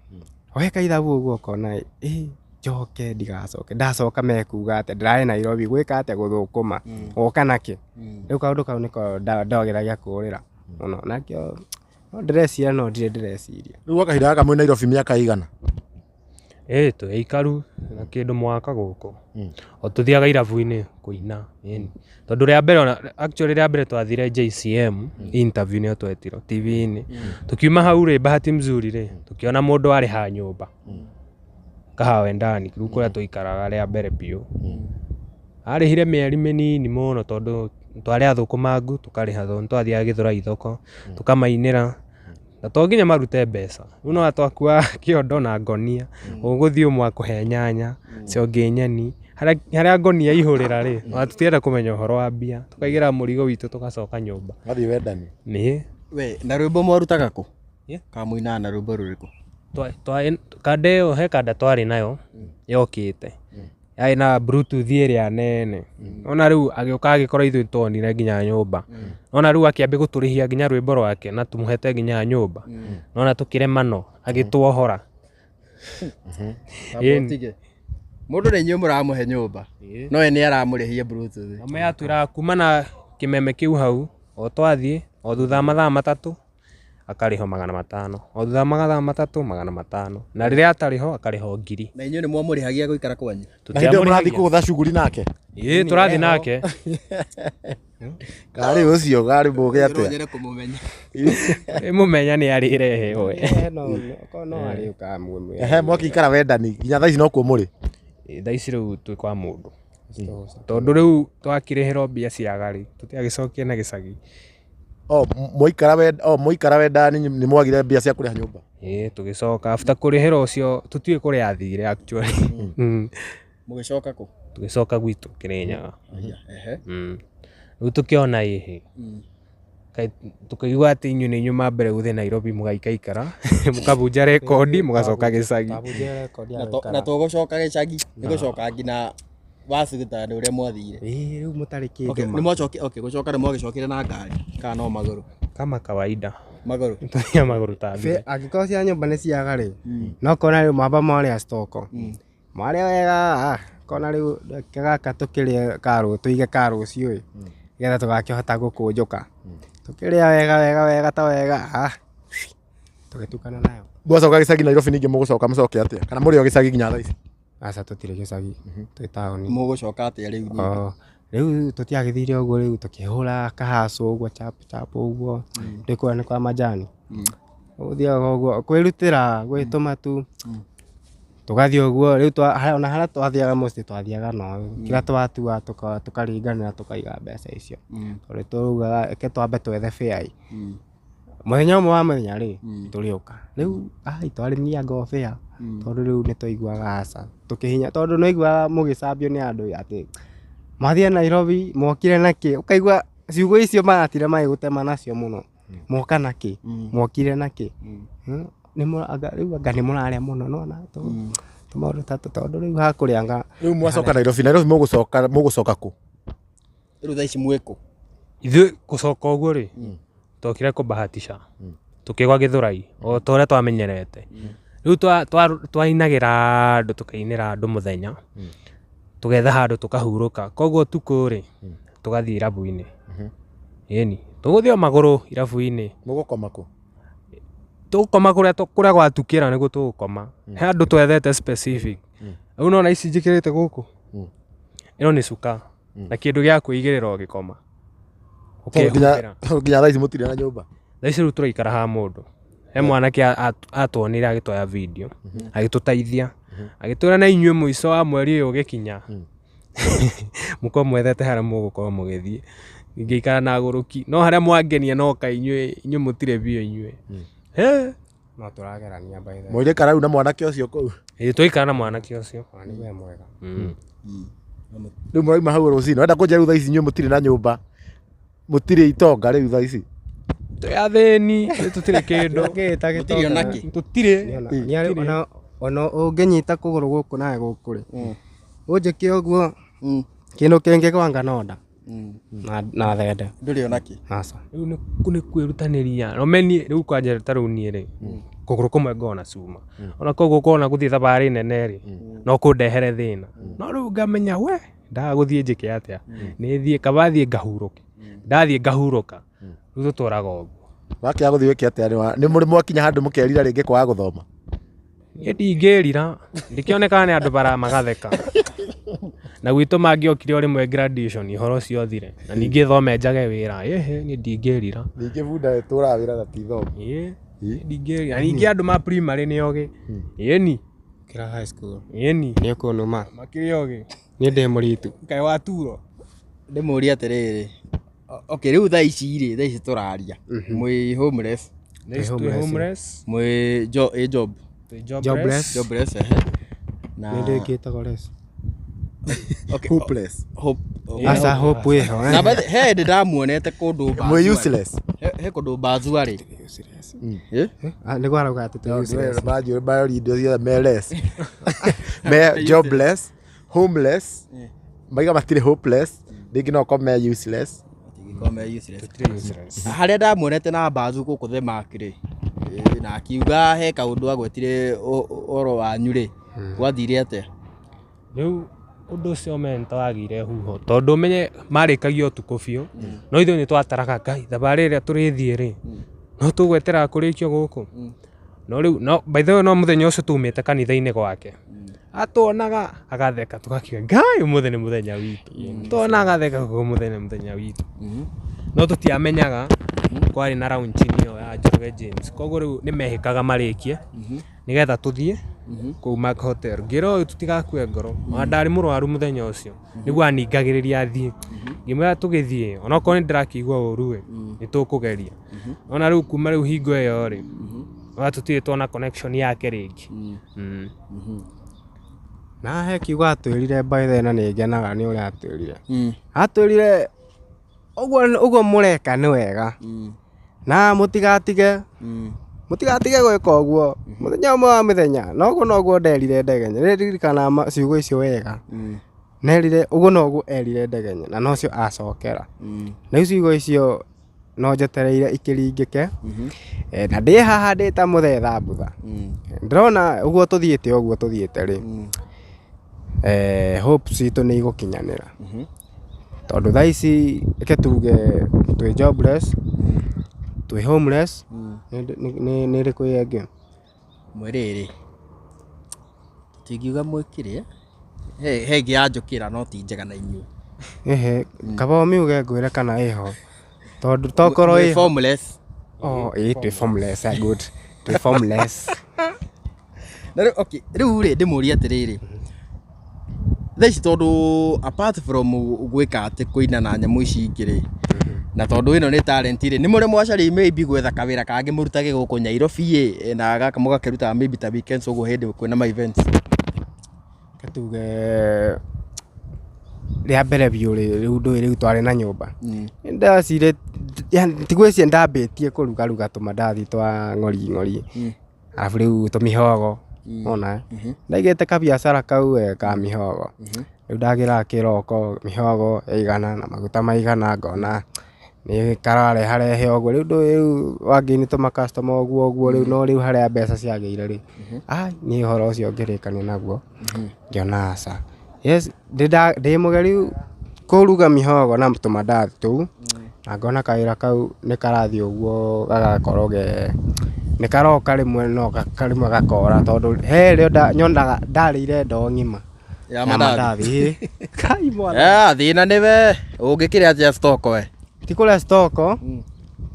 Weka ithabu ũguo ũkona ĩ njoke ndigacoke, ndacoka mekuga atĩa, ndĩrarĩ Nairobi gwĩka atĩa gũthũkũma, woka nakĩ? Rĩu kaũndũ kau nĩko ndageragia kũrĩra mũno, nakĩo no ndĩreciria no ndirĩ ndĩreciria. Rĩu gwa kahinda gaka mwĩ Nairobi mĩaka ĩigana? Ĩ twĩ aikaru na kĩndũ mwaka gũkũ. O tũthiaga irabu-inĩ kũina ĩni. Tondũ rĩa mbere ona actually rĩa mbere twathire JCM interview nĩyo twetirwo TV-inĩ. Tũkiuma hau rĩ bahati mzuri rĩ tũkĩona mũndũ arĩha nyũmba. Kahawa ndani rĩu kũrĩa tũikaraga rĩa mbere biũ. Arĩhire mĩeri mĩnini mũno tondũ twarĩ athũkũmangu tũkarĩha tondũ nĩtwathiaga Gĩthũrai thoko tũkamainĩra. Na to nginya marute mbeca. Rĩu no twakuaga kĩondo na ngonia. Ũgũthiĩ ũmwe akũhe nyanya, ũcio ũngĩ nyeni. Harĩa ngonia ihũrĩra rĩ, ona tũtienda kũmenya ũhoro wa mbia. Tũkaigĩra mũrigo witũ tũgacoka nyũmba. Mũgathiĩ wendani. Nĩ. We, na rwĩmbo mwarutaga kũ? Kana mũinaga na rwĩmbo rũrĩkũ? Kanda ĩyo he kanda twarĩ nayo yokĩte. Yarĩ na bluetooth ĩrĩa nene. Ona rĩu agĩũka agĩkora ithuĩ tuonire nginya nyũmba. Ona rĩu akĩambia gũtũrĩhia nginya rwĩmbo rwake na tũmũhete nginya nyũmba. Nona tũkĩremano agĩtuohora. Ĩni. Mũndũ nĩ inyuĩ mũramũhe nyũmba. No ye nĩ aramũrĩhia bluetooth. Mama yatwĩraga kuma na kĩmeme kĩu hau o twathiĩ o thutha wa mathaa matatũ akarĩhwo 500. O thutha wa mathaa matatũ 500. Na rĩrĩa atarĩ ho akarĩhwo 1000. Na inyuĩ nĩ mwamũrĩhagia gũikara kwanyu? Na hĩndĩ ĩyo mũrathiĩ kũgũtha shughuli nake? Ĩĩ tũrathiĩ nake. Karĩ ũcio karĩ mũgĩ atĩa? Nyende kũmũmenya. Mũmenya nĩ arĩrehe we. No arĩũkaga muoyo. Ehe, mwakĩikara wendani nginya thaa ici nokuo mũrĩ? Thaa ici rĩu twĩ kwa mũndũ. Tondũ rĩu twakĩrĩhĩrwo mbia ciaga rĩ, tũtiagĩcokia na gĩcagi. O mũikara wendani nĩ mwagire mbia cia kũrĩha nyũmba? Ĩĩ tũgĩcoka after kũrĩhĩrwo ũcio tũtiũĩ kũrĩa athire actually. Mũgĩcoka kũ? Tũgĩcoka gwitũ Kĩrĩnyaga. Ehe. Rĩu tũkĩona ĩhĩ. Tũkĩigua atĩ inyuĩ nĩ inyuĩ ma mbere gũthiĩ Nairobi mũgaikaikara, mũkabunja rekondi mũgacoka gĩcagi. Na tũgũcoka gĩcagi, nĩ gũcoka nginya Washington ũrĩa mwathire. Ĩĩ rĩu mũtarĩ kĩndũ. Nĩ mwacoki, okay, gũcoka nĩ mwagĩcokire na ngari kana no magũrũ? Kama kawaida. Magũrũ. Tũthiaga magũrũ ta mbere. Angĩkorwo cia nyũmba nĩ ciaga rĩ, no kona rĩu mwamba mwarĩa stoko. Mwarĩa wega, kona rĩu reke gaka tũkĩrĩe karũ, tũige ka rũciũ ĩ, nĩgetha tũgakĩhota gũkũnjũka. Tũkĩrĩa wega wega wega ta wega, tũgĩtukana nayo. Mwacoka gĩcagi Nairobi ningĩ mũgũcoka mũcoke atĩa? Kana mũrĩ o gĩcagi nginya thaa ici? Aca tũtirĩ gĩcagi, twĩ taũni. Mũgũcoka atĩa rĩu? Rĩu tũtiagĩthire ũguo rĩu tũkĩhũra kahaco ũguo chap chap ũguo, ndĩ kũrĩa nĩ kwa majani. Ũthiaga ũguo kwĩrutĩra gwĩtũma tu. Tũgathiĩ ũguo rĩu ona harĩa twathiaga mũciĩ twathiaga no kĩrĩa twatua tũkaringanĩra tũkaiga mbeca icio. Tondũ tũraugaga reke twambe twethe fare ĩ. Mũthenya ũmwe wa mũthenya rĩ tũrĩũka. Rĩu ai twarĩmia ngo fare tondũ rĩu nĩ twaiguaga aca tũkĩhinya tondũ nĩ waiguaga mũgĩcambio nĩ andũ atĩ mwathiĩ Nairobi mwokire na kĩ, ũkaigua ciugo icio maratira magĩgũtema nacio mũno. Mwoka na kĩ, mwokire na kĩ. Rĩu anga nĩ mũrarĩa mũno nĩwona Tũmaũndũ ta tũ tondũ rĩu hakũrĩanga. Rĩu mwacoka Nairobi, Nairobi mũgũcoka mũgũcoka kũ? Rĩu thaa ici mwĩkũ? Ithuĩ gũcoka ũguo rĩ, twokire kũbahatisha tũkĩgwa Gĩthũrai o ta ũrĩa twamenyerete. Rĩu twainagĩra andũ tũkainĩra andũ mũthenya, tũgetha handũ tũkahurũka. Koguo ũtukũ rĩ, tũgathiĩ irabu-inĩ. Ĩni, tũgũthiĩ o magũrũ irabu-inĩ. Mũgũkoma kũ? Tũgũkoma kũrĩa kũrĩa gwatukĩra nĩguo tũgũkoma. He andũ twethete specific. Rĩu nĩwona ici njĩkĩrĩte gũkũ? Ĩno nĩ cuka na kĩndũ gĩa kwĩigĩrĩra ũgĩkoma. Tondũ nginya Ũkehumbĩra. tondũ nginya thaa ici mũtirĩ na nyũmba. Thaa ici rĩu tũraikara ha mũndũ. He mwanake atwonire agĩtwoya video, agĩtũteithia, agĩtwĩra na inyuĩ mũico wa mweri ũyũ ũgĩkinya, mũkorwo mwethete harĩa mũgũkorwo mũgĩthiĩ. Ingĩikara na agũrũki, no harĩa mwangenia no ka inyuĩ, inyuĩ mũtirĩ biũ inyuĩ. He! No tũragerania by the way. Mũirĩkara rĩu na mwanake ũcio kũu. Ĩĩ twaikara na mwanake ũcio. Ona nĩ we mwega. Rĩu mũrauma hau rũcinĩ. Wenda kũnjĩra rĩu thaa ici inyuĩ mũtirĩ na nyũmba. Mũtirĩ itonga rĩu thaa ici. Twĩ athĩni, ithuĩ tũtirĩ kĩndũ. Ngĩta Mũtirĩ ona kĩ? Tũtirĩ. Ona ona ũngĩnyita kũgũrũ gũkũ nawe gũkũ rĩ. Ũnjĩke ũguo kĩndũ kĩngĩgwanga no nda. Na thende. Ndũrĩ ona kĩ? Aca. Rĩu nĩ kwĩrutanĩria. No meni rĩu kwanja ta rĩu niĩ rĩ, kũgũrũ kũmwe ngoragwo na cuma. Ona koguo kuona gũthiĩ thabarĩ nene rĩ, no kũndehere thĩna. No rĩu ngamenya we, ndaga gũthiĩ njĩke atĩa? Nĩ thiĩ, kaba thiĩ ngahurũke. Ndathiĩ ngahurũka, rĩu tũtũraga ũguo. Wakĩaga gũthiĩ wĩke atĩa? Nĩ mũrĩ mwakinya handũ mũkerira rĩngĩ kwaga gũthoma? Niĩ ndingĩrira, ndikĩonekaga nĩ andũ bara magatheka. Na gwitũ mangĩokire o rĩmwe graduation ũhoro ũcio ũthire. Na ningĩ thome njage wĩra, ĩhĩ niĩ ndingĩrira. Ningĩ bunda ĩtũraga wĩra na ti thomo. Ĩĩ, ndingĩrira. Na ningĩ andũ ma primary nĩ ogĩ. Ĩni, Kĩra high school. ĩni, Nĩ ũkũnuma. makĩrĩ ogĩ. Niĩ ndĩ mũritu. Kaĩ waturo. Ndĩmũrie atĩrĩrĩ, okay rĩu thaa ici rĩ, thaa ici tũraria mwĩ homeless, Twĩ homeless, mwĩ ĩ job, twĩ jobless. Jobless. jobless ehe. Na Nĩ ndĩ ngĩtagwo less. okay, Hopeless. hope. Aca hope ĩho. Na by the he hĩndĩ ndamuonete kũndũ Mwĩ Bazua. useless. He kũndũ Bazua rĩ. Eh? Nĩguo arauga atĩ twĩ useless. Manjũĩ indo ciothe me less. Me jobless, homeless, maiga matirĩ hopeless, rĩngĩ no ũkorwo me useless. Matingĩkorwo me useless. Harĩa ndamuonete na Bazu gũkũ The Mark rĩ, na akiuga he kaũndũ agwetire ũhoro wanyu rĩ, gwathire atĩa? Rĩu ũndũ ũcio menta wagĩire huho tondũ ũmenye marĩkagia ũtukũ biũ, no ithuĩ nĩ twataraga Ngai thabarĩ ĩrĩa tũrĩthiĩ rĩ, no tũgwetera kũrĩkio gũkũ. No rĩu no by the way no mũthenya ũcio tumĩte kanitha-inĩ gwake, atuonaga agatheka tũgakiuga Ngai ũmũthĩ nĩ mũthenya witũ, tuona agatheka ũmũthĩ nĩ mũthenya witũ. No tũtiamenyaga kwarĩ na launch ĩyo ya Njoroge James, koguo rĩu nĩ mehĩkaga marĩkie nĩgetha tũthiĩ kũu Mark Hotel. Ngĩra ũyũ tũtigakue ngoro, ona ndarĩ mũrwaru mũthenya ũcio, nĩguo aningagĩrĩria thiĩ. Ngĩmwĩra tũgĩthiĩ, onokorwo nĩ ndĩrakĩigua ũru ĩ, nĩ tũkũgeria. Ona rĩu kuma rĩu hingo ĩyo rĩ, ona tũtirĩ tuona connection yake rĩngĩ. Na he kiugo atwĩrire by the way na nĩ ngenaga nĩ ũrĩa atwĩrire. Atwĩrire ũguo ũguo mũreka nĩ wega. Na mũtigatige mũtigatige gwĩka ũguo mũthenya ũmwe wa mĩthenya. Na ũguo noguo nderire Ndegenye. Nĩ ndirikanaga ciugo icio wega. Nerire ũguo noguo erire Ndegenye na nocio acokera. Rĩu ciugo icio no njetereire ikĩringĩke. Na ndĩ haha ndĩ ta mũthee thambutha. Ndĩrona ũguo tũthiĩte ũguo tũthiĩte rĩ, hope citũ nĩ igũkinyanĩra. Tondũ thaa ici reke tuge twĩ jobless, twĩ homeless, nĩ ĩrĩkũ ĩyo ĩngĩ? Mwĩrĩrĩ, tũtingiuga mwĩkĩrĩ, he ĩngĩ ya njũkĩra no ti njega na inyuĩ. Ĩhĩ, kaba ũmiuge ngwĩre kana ĩho. Tondũ tokorwo Mwĩ ĩho. formless. Oh, ĩĩ twĩ formless, good. Twĩ formless. Na rĩu okay, rĩu rĩ ndĩmũrie atĩrĩrĩ, thaa ici tondũ apart from gwĩka atĩ kũina na nyamũ ici ingĩ rĩ, na tondũ ĩno nĩ talent rĩ, nĩ mũrĩ mwacaria maybe gwetha kawĩra kangĩ mũrutage gũkũ Nairobi ĩ, na gaka mũgakĩrutaga maybe ta weekends ũguo hĩndĩ kwĩna ma events? Reke tuge rĩa mbere biũ rĩ, rĩu ndũĩ rĩu twarĩ na nyũmba. Nĩ ndacirĩtie, ti gwĩciria ndambĩtie kũrugaruga tũmandathi twa ng'ori ng'ori, arabu rĩu tũmihogo. Ona ndaigĩte kabiacara kau we ka mihogo. Rĩu ndagĩraga kĩroko mihogo ĩigana na maguta maigana, ngona nĩ karareharehe ũguo. Rĩu ndũĩ rĩu wangĩini tũma customer ũguo ũguo rĩu, no rĩu harĩa mbeca ciagĩire rĩ, ai niĩ ũhoro ũcio ngĩrĩkania naguo, ngĩona aca. Yes, ndĩ mũgeriu kũruga mihogo na tũmandathi tũu, na ngona kawĩra kau nĩ karathiĩ ũguo gagakorwo ge nĩ karoka rĩmwe no rĩmwe gakora, tondũ he rĩo nyonaga ndarĩire ndoo ng'ima Ya mandathi. Ĩĩ. Kai mwana. Eh, thĩna nĩwe ũngĩkĩrĩa atĩa stock we? Ti kũrĩa stock,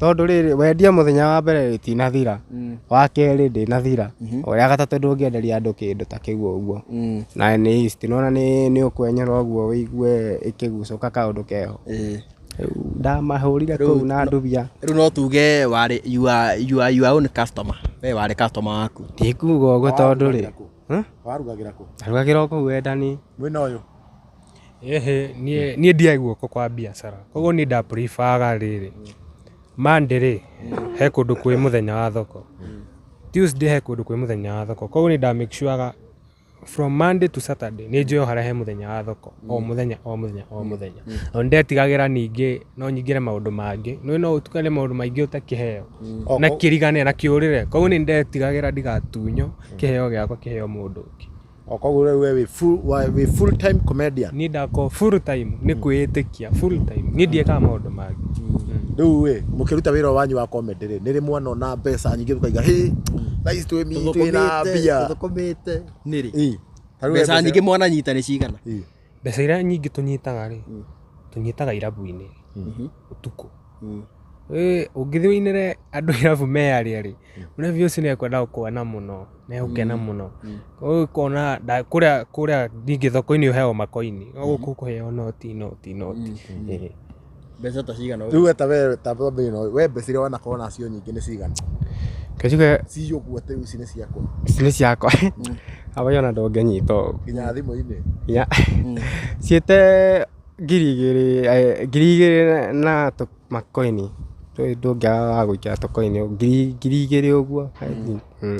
tondũ rĩrĩ wendia mũthenya wa mbere rĩtinathira, wa kerĩ ndĩnathira, ũrĩa gatatũ ndũngĩenderia andũ kĩndũ ta kĩu ũguo. Na nĩ yeast, nĩwona nĩ ũkwenyera ũguo wĩigue ĩkĩgucũka kaũndũ keho. Rĩu ndamahũrire kũu na ndubia. Rĩu no tuge warĩ you are, you are your own customer. We warĩ customer waku. Ndikuga ũguo tondũ rĩ, Warugagĩra kũ? Ndarugagĩra o kũu wendani. Mwĩna ũyũ? Ĩhĩ, niĩ ndiaĩ guoko kwa biacara, koguo niĩ nda prefer rĩrĩ, Monday rĩ, he kũndũ kwĩ mũthenya wa thoko, Tuesday he kũndũ kwĩ mũthenya wa thoko, koguo niĩ nda make sure from Monday to Saturday nĩ njũĩ o harĩa he mũthenya wa thoko, o mũthenya o mũthenya o mũthenya. Na nĩndetigagĩra ningĩ no nyingĩre maũndũ mangĩ, nĩũĩ no ũtukane maũndũ maingĩ ũtakĩheo, na kĩrigane na kĩũrĩre, koguo niĩ nĩndetigagĩra ndigatunywo kĩheo gĩakwa kĩheo mũndũ ũngĩ. O koguo rĩu we wĩ full time comedian. Niĩ ndakoo full time nĩ kwĩĩtĩkia full time, niĩ ndiĩkaga maũndũ mangĩ. Rĩu ĩ mũkĩruta wĩra wanyu wa comedy rĩ, nĩ rĩ mwanona mbeca nyingĩ mũkaiga hĩ thaa ici twĩ na mbia? Tũthũkũmĩte nĩ rĩ? Ĩ, ta rĩu we Mbeca nyingĩ mwananyita nĩ cigana? Ĩ. Mbeca iria nyingĩ tũnyitaga rĩ, tũnyitaga irabu-inĩ ũtukũ. Ũngĩthiĩ ũinĩre andũ irabu me arĩa rĩ, mũrebi ũcio nĩ ekwenda gũkuona mũno, nĩ egũkena mũno. Koguo ũkona kũrĩa kũrĩa ningĩ thoko-inĩ ũheagwo makoini, no gũkũ ũkũheo noti noti noti. Ĩĩ. Mbeca ta cigana? Rĩu we ta we ta we mbeca iria wanakorwo nacio nyingĩ nĩ cigana? Njuge Ci ũguo atĩ rĩu ici nĩ ciakwa. Ici nĩ ciakwa. Aba ona ndũngĩnyita ũguo. Nginya thimũ-inĩ. Nginya ciĩte 2000, 2000 na makoini, ndũngĩaga wa gũikĩra tũkoini 2000 ũguo.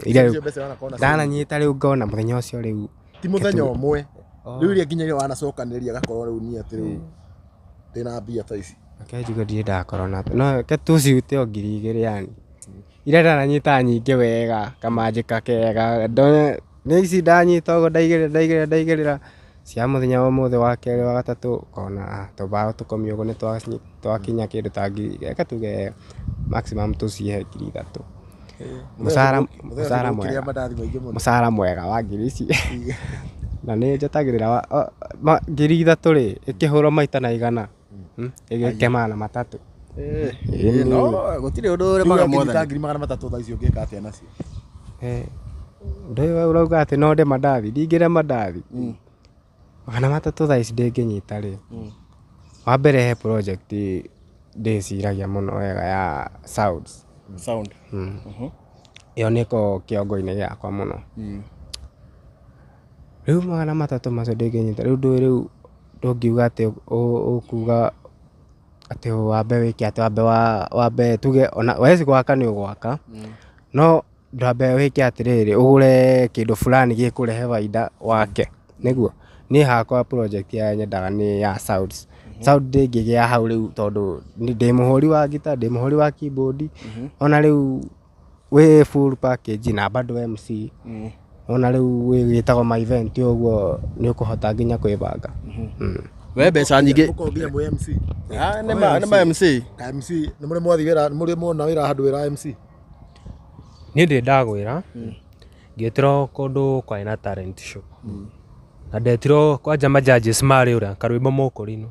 Iria rĩu ndananyita rĩu ngona mũthenya ũcio rĩu. Ti mũthenya ũmwe. Rĩu iria nginya iria wanacokanĩrĩria agakorwo rĩu niĩ atĩ rĩu ndĩna mbia ta ici. Reke njuge ndirĩ ndakorwo na, no reke tũciute o 2000 yani. Iria ndananyita nyingĩ wega, kamanjĩka kega, nĩ ici ndanyita ũguo ndaigĩrĩra ndaigĩrĩra ndaigĩrĩra, cia mũthenya wa ũmũthĩ wa kerĩ wa gatatũ, ngona tũmbaũ tũkomi ũguo nĩ twakinya kĩndũ ta ngiri, reke tuge maximum tũcihe 3000. Mũcara mwega, mũcara mwega wa ngiri ici. Na nĩ njetagĩrĩra 3000 rĩ, ĩkĩhũrwo maita na 100, ĩgĩke 300. No gũtirĩ ũndũ ũremaga Mwathani. 300,000 thaa ici ũngĩka atĩa nacio? Ndũĩ ũrauga atĩ no ndĩe mandathi, ndingĩrĩa mandathi. 300 thaa ici ndĩngĩnyita rĩ, wa mbere he project ndĩciragia mũno wega ya sounds. Sound. Ĩyo nĩ ĩkoragwo kĩongo-inĩ gĩakwa mũno. Rĩu 300 macio ndĩngĩnyita, rĩu ndũĩ rĩu ndũngiuga atĩ ũkuga atĩ wambe wĩke atĩ wambe tuge ona we gwaka nĩ ũgwaka, no ndwambe wĩke atĩrĩrĩ, ũgũre kĩndũ fulani gĩkũrehe baida wake, nĩguo. Niĩ hakwa project ĩrĩa nyendaga nĩ ya sounds. Sound ndĩngĩgĩa hau rĩu tondũ ndĩ mũhũri wa guitar, ndĩ mũhũri wa keyboard, ona rĩu wĩ full package na bado MC, ona rĩu wĩtagwo ma event ũguo nĩ ũkũhota nginya kwĩbanga. We mbeca nyingĩ. Mũkorwo nginya mwĩ MC. Nĩ ma MC. Ka MC nĩ mũrĩ mwathiĩ wĩra, nĩ mũrĩ mwona wĩra handũ wĩra MC? Niĩ ndĩ ndagwĩra, ngĩtĩrwo kũndũ kwarĩ na talent show. Na ndetirwo kwanja ma judges marĩ ũrĩa karwĩmbo mũkũrinũ.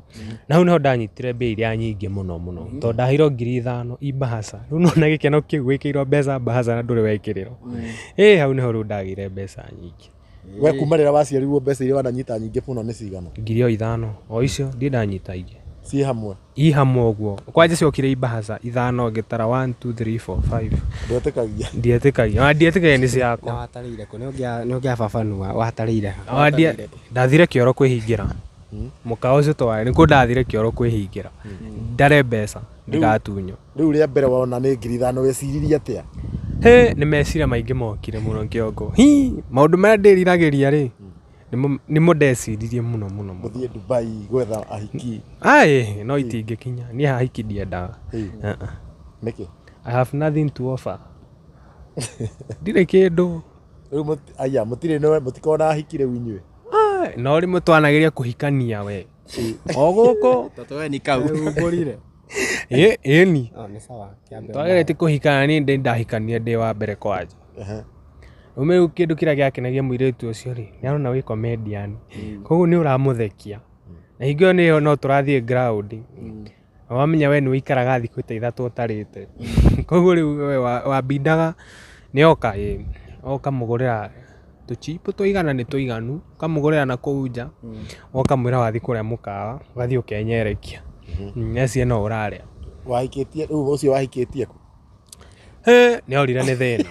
Na hau nĩho ndanyitire mbia iria nyingĩ mũno mũno. Tondũ ndaheirwo 5000 i mbahaca. Rĩu nĩwona gĩkeno kĩu gwĩkĩirwo mbeca mbahaca na ndũrĩ wekĩrĩrwo. Ĩ hau nĩho rĩu ndagĩire mbeca nyingĩ. We kuma rĩrĩa waciarirwo mbeca iria wananyita nyingĩ mũno nĩ cigana? 50,000 o icio ndirĩ ndanyita ingĩ. Ciĩ hamwe? I hamwe ũguo. Kwanja ciokire i mbahaca 5 ngĩtara 1 2 3 4 5. Ndwetĩkagia? Ndietĩkagia. Ona ndietĩkagia nĩ ciakwa. Na watarĩire kũ? Nĩ ũngĩababanua watarĩire ha? Ndathire kĩoro kwĩhingĩra. Mũkawa ũcio twarĩ nĩkuo ndathire kĩoro kwĩhingĩra. Ndare mbeca ndigatunywo. Rĩu rĩa mbere wona nĩ 5000 weciririe atĩa? He, nĩ meciria maingĩ mokire mũno kĩongo. Hi, maũndũ marĩa ndĩriragĩria rĩ, nĩmo ndeciririe mũno mũno mũno. Gũthiĩ Dubai gwetha ahiki. Ai, no itingĩkinya. Niĩ ahiki ndiendaga. Uh-uh. Nĩkĩ? I have nothing to offer. Ndirĩ kĩndũ. Rĩu aya mũtirĩ no mũtikoragwo na ahiki rĩu inyuĩ. Ai, no rĩmwe twanageria kũhikania we. O gũkũ. Toto we ni kau. Umbũrire. Ĩ, ĩni. Oh, nĩ sawa. Kĩambe Twageretie kũhikania niĩ ndĩ ndahikania ndĩ wa mbere kwanja. Ume rĩu kĩndũ kĩrĩa gĩakenagia mũirĩtu ũcio rĩ, nĩ arona wĩ comedian. Koguo nĩ ũramũthekia. Na hingo ĩyo nĩyo no tũrathiĩ ground. Na wamenya we nĩ ũikaraga thikũ ta ithatũ ũtarĩte. Koguo rĩu we wambindaga nĩ oka ĩ, ũkamũgũrĩra tũchipu tũigana nĩ tũiganu, ũkamũgũrĩra na kũu nja, ũkamwĩra wathiĩ kũrĩa mũkawa, ũgathiĩ ũkenyerekia. Eci no ũrarĩa. Wahikĩtie rĩu ũcio wahikĩtie kũ? He, nĩ orire nĩ thĩna.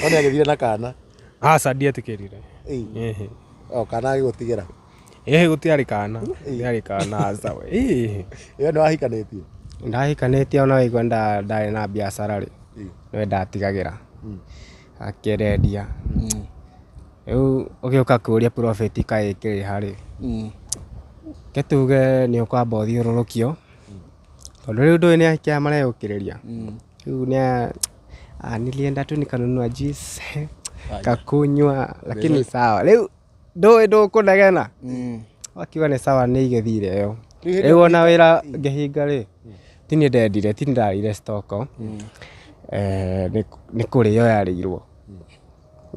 No nĩ agĩthire na kana. Aca ndietĩkĩrire. Ĩĩ. O kana agĩgũtigĩra. Ĩhĩ gũtiarĩ kana. Gũtiarĩ kana aca we. Ĩhĩ. Ĩyo nĩ wahikanĩtie? Ndahikanĩtie ona waigua ndarĩ na biacara rĩ, nĩwe ndatigagĩra. Akĩrendia. Rĩu ũgĩũka kũria profit kaĩ ĩkĩrĩ ha rĩ, reke tuge nĩ ũkwamba ũthiũrũrũkio, tondũ rĩu ndũĩ nĩ ahiki aya mareyũkĩrĩria. Rĩu nĩ nilienda tu nikanunua juice kakunywa lakini sawa. Rĩu ndũĩ ndũkũnegena. Wakiuga nĩ sawa nĩ igĩthire ĩyo. Rĩu ona wĩra ngĩhinga rĩ, ti niĩ ndendire, ti niĩ ndarĩire stock. Nĩ kũrĩo yarĩirwo.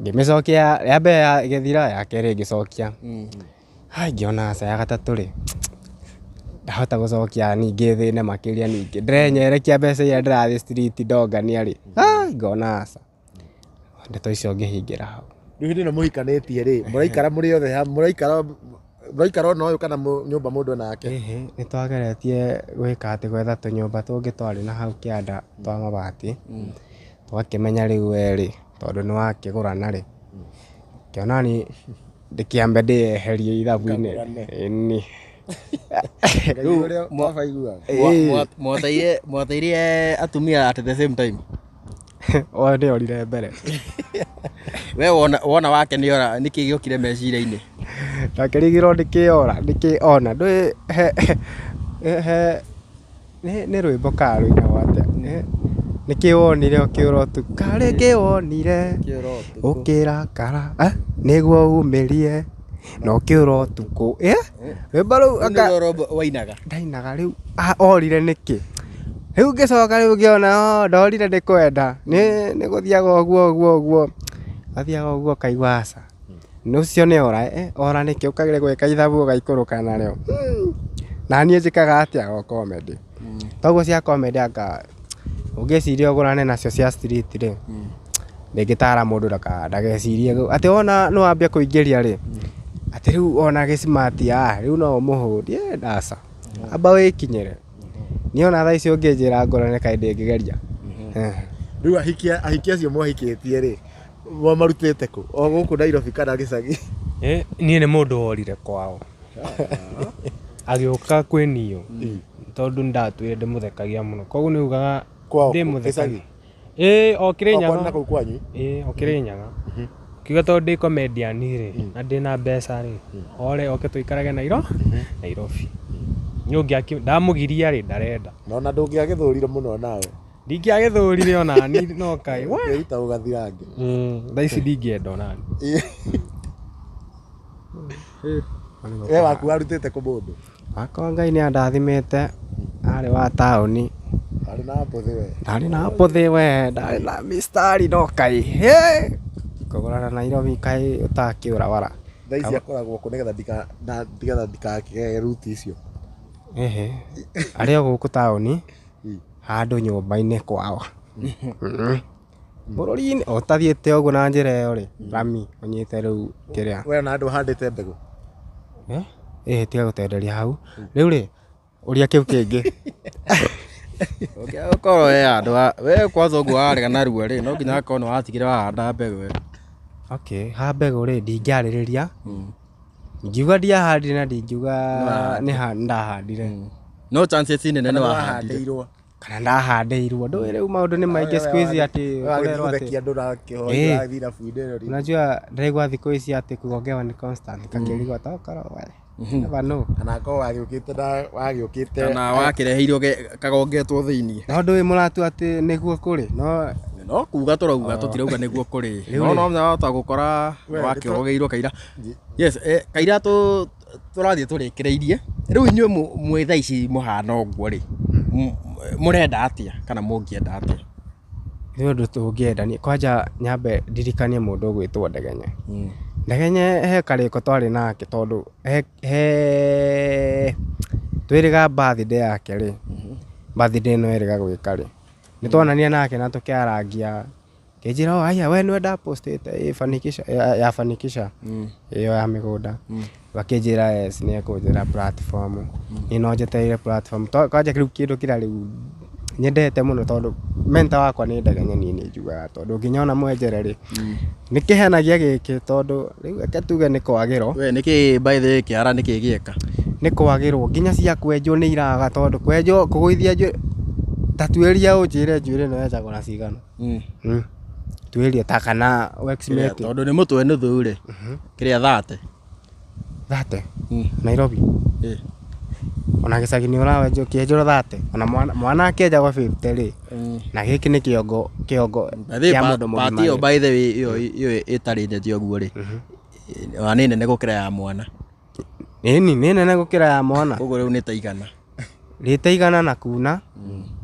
Ngĩmĩcokia ya mbere ĩgĩthira, ya kerĩ ngĩcokia. Hai ngĩona aca ya gatatũ rĩ, ndahota gũcokia ningĩ thĩne makĩria ningĩ. Ndĩrenyerekia mbeca iria ndĩrathiĩ street ndongania rĩ, ngona aca. Ndeto icio ngĩhingĩra hau. Rĩu hĩndĩ ĩno mũhikanĩtie rĩ, mũraikara mũrĩ othe hamwe, mũraikara ona ũyũ kana nyũmba mũndũ nake? Ĩhĩ, nĩ twageretie gwĩka atĩ gwetha tũnyũmba tũngĩ twarĩ na hau kĩanda twa mabati. Twakĩmenya rĩu we rĩ, tondũ nĩ wakĩgũrana rĩ, ngĩona ni ndĩkĩambe ndĩyeherie ithabu-inĩ. Ĩni. Rĩu ũrĩa mwabaiguaga. Mwateire atumia at the same time. O nĩ orire mbere. We wona wake nĩ ora, nĩkĩ gĩokire meciria-inĩ? Ndakĩrigirwo nĩkĩ ora, nĩkĩ ona. Ndũĩ he nĩ rwĩmbo kana rũinagwo atĩa? Nĩkĩ wonire ũkĩũra ũtukũ? Karĩ kĩ wonire ũkĩrakara nĩguo umĩrie na ũkĩũra ũtukũ. Rwĩmbo rũu Nĩ rwĩmbo wainaga? Ndainaga rĩu orire nĩkĩ? Rĩu ngĩcoka rĩu ngĩona ndorire nĩ kwenda. Nĩ gũthiaga ũguo ũguo ũguo. Gathiaga ũguo ũkaigua aca. Ũcio nĩ ora, ora nĩkĩ ũkageria gwĩka ithabu ũgaikũrũka narĩo. Na niĩ njĩkaga atĩa? O comedy. Toguo cia comedy anga ũngĩciria ũgũrane nacio cia street rĩ, ndingĩtara mũndũ ndagecirie atĩ wona nĩ wambia kũingĩria rĩ, atĩ rĩu ona gĩcimati rĩu no ũmũhũrie, aca. Amba wĩkinyĩre. Niĩ ona thaa ici ũngĩnjĩra ngũrane kaĩ ndĩngĩgeria. Rĩu ahiki acio mwahikĩtie rĩ, mwamarutĩte kũ? O gũkũ Nairobi kana gĩcagi? Niĩ nĩ mũndũ worire kwao. Agĩũka kwĩ niũ tondũ nĩndatwĩre ndĩmũthekagia mũno. Koguo nĩ ugaga Kwao ndĩmũthekagia. gĩcagi? Ĩĩ o Kĩrĩnyaga. O na kũu kwanyu? Ĩĩ o Kĩrĩnyaga. Kiuga tondũ ndĩ comedian rĩ, na ndĩna mbeca rĩ, ore oke tũikarage Nairobi. Nĩ ũngĩaki ndamũgiria rĩ ndarenda. Na ona ndũngĩagĩthũrire mũno nawe. Ndingĩagĩthũrire ona ni no kaĩ. Ũngĩruta ũgathirange. Thaa ici ndingĩenda ona ni. We waku warutĩte kũ mũndũ? Wakwa Ngai nĩ andathimĩte, arĩ wa taũni. Ndarĩ na mbũthĩ we. Ndarĩ na mbũthĩ we, ndarĩ na mistari no kaĩ. Kũgũrana Nairobi kaĩ ũtakĩũra wara. Thaa ici akoragwo kũ nĩgetha ndikakĩgere ruti icio? Ĩhĩ, arĩ o gũkũ taũni, handũ nyũmba-inĩ kwao. Bũrũri-inĩ ũtathiĩte ũguo na njĩra ĩyo rĩ, rami ũnyite rĩu kĩrĩa. We ona handũ ũhandĩte mbegũ? Ĩhĩ tiga gũtenderia hau. Rĩu rĩ, ũria kĩu kĩngĩ. Ũkorwo we handũ we kwanza ũguo warega narua rĩ, no nginya akorwo nĩ watigire wahanda mbegũ. Okay, ha mbegũ rĩ, ndingĩarĩrĩria. Ndingiuga ndiahandire na ndingiuga nĩ ndahandire. No chances nene nĩ wahandire. Nĩwahandĩirwo. Kana ndahandĩirwo ndũĩ rĩu maũndũ nĩ maingĩ siku hizi atĩ kũrerwo atĩ Gũthekia andũ na kĩhoi Ĩĩ. ũrathiĩ irabu-inĩ rĩu. Unajua ndĩraigua thikũ ici atĩ kugongewa nĩ constant kakĩrigwo tokorwo we never know. Kana akorwo wagĩũkĩte na wagĩũkĩte Kana wakĩreheirwo kagongetwo thĩiniĩ. No ndũĩ mũratua atĩ nĩguo kũrĩ no No kuga tũrauga tũtirauga nĩguo kũrĩ. No no wahota gũkora wakĩogeirwo kaira. Yes, kaira tũrathiĩ tũrĩkĩrĩirie. Rĩu inyuĩ mwĩ thaa ici mũhana ũguo rĩ, mũrenda atĩa kana mũngĩenda atĩa? Nĩ ũndũ tũngĩenda niĩ kwanja nyambe ndirikanie mũndũ ũgwĩtwo Ndegenye. Ndegenye he karĩko twarĩ nake tondũ he twĩrĩga birthday yake rĩ, birthday ĩno erĩga gwĩka rĩ, nĩ twonania nake na tũkĩarangia kĩnjĩra oh aya we nĩwe ndapostĩte ĩ fanikisha ya fanikisha ĩyo ya mĩgũnda. Akĩnjĩra yes nĩ ekũnjĩra platform. Niĩ no njetereire platform. Kwanja rĩu kĩndũ kĩrĩa rĩu nyendete mũno tondũ mentor wakwa nĩ Ndegenye niĩ nĩ njugaga tondũ ũngĩnyona mwenjere rĩ nĩ kĩhenagia gĩkĩ tondũ rĩu reke tuge nĩ kwagĩrwo. We nĩkĩ by the way kĩara nĩkĩ gĩeka? Nĩ kwagĩrwo nginya cia kwenjwo nĩ iraga tondũ kwenjwo kũgũithia njuĩrĩ ta tuĩria ũnjĩre njuĩrĩ ĩno yenjagwo na cigana. Tuĩria ta kana wax mate. Tondũ nĩ mũtwe nuthu rĩ, kĩrĩa 30. 30? Nairobi. Ona gĩcagi nĩ ũrawenjwo kĩenjwo 30 ona mwana akĩenjagwo 50 rĩ. Na gĩkĩ nĩ kĩongo kĩa mũndũ mũgima. Part ĩyo by the way ĩyo ĩtarĩ njenje ũguo rĩ. Ona nĩ nene gũkĩra ya mwana. Ĩni nĩ nene gũkĩra ya mwana. Koguo rĩu nĩ ta igana. Rĩta igana na kuna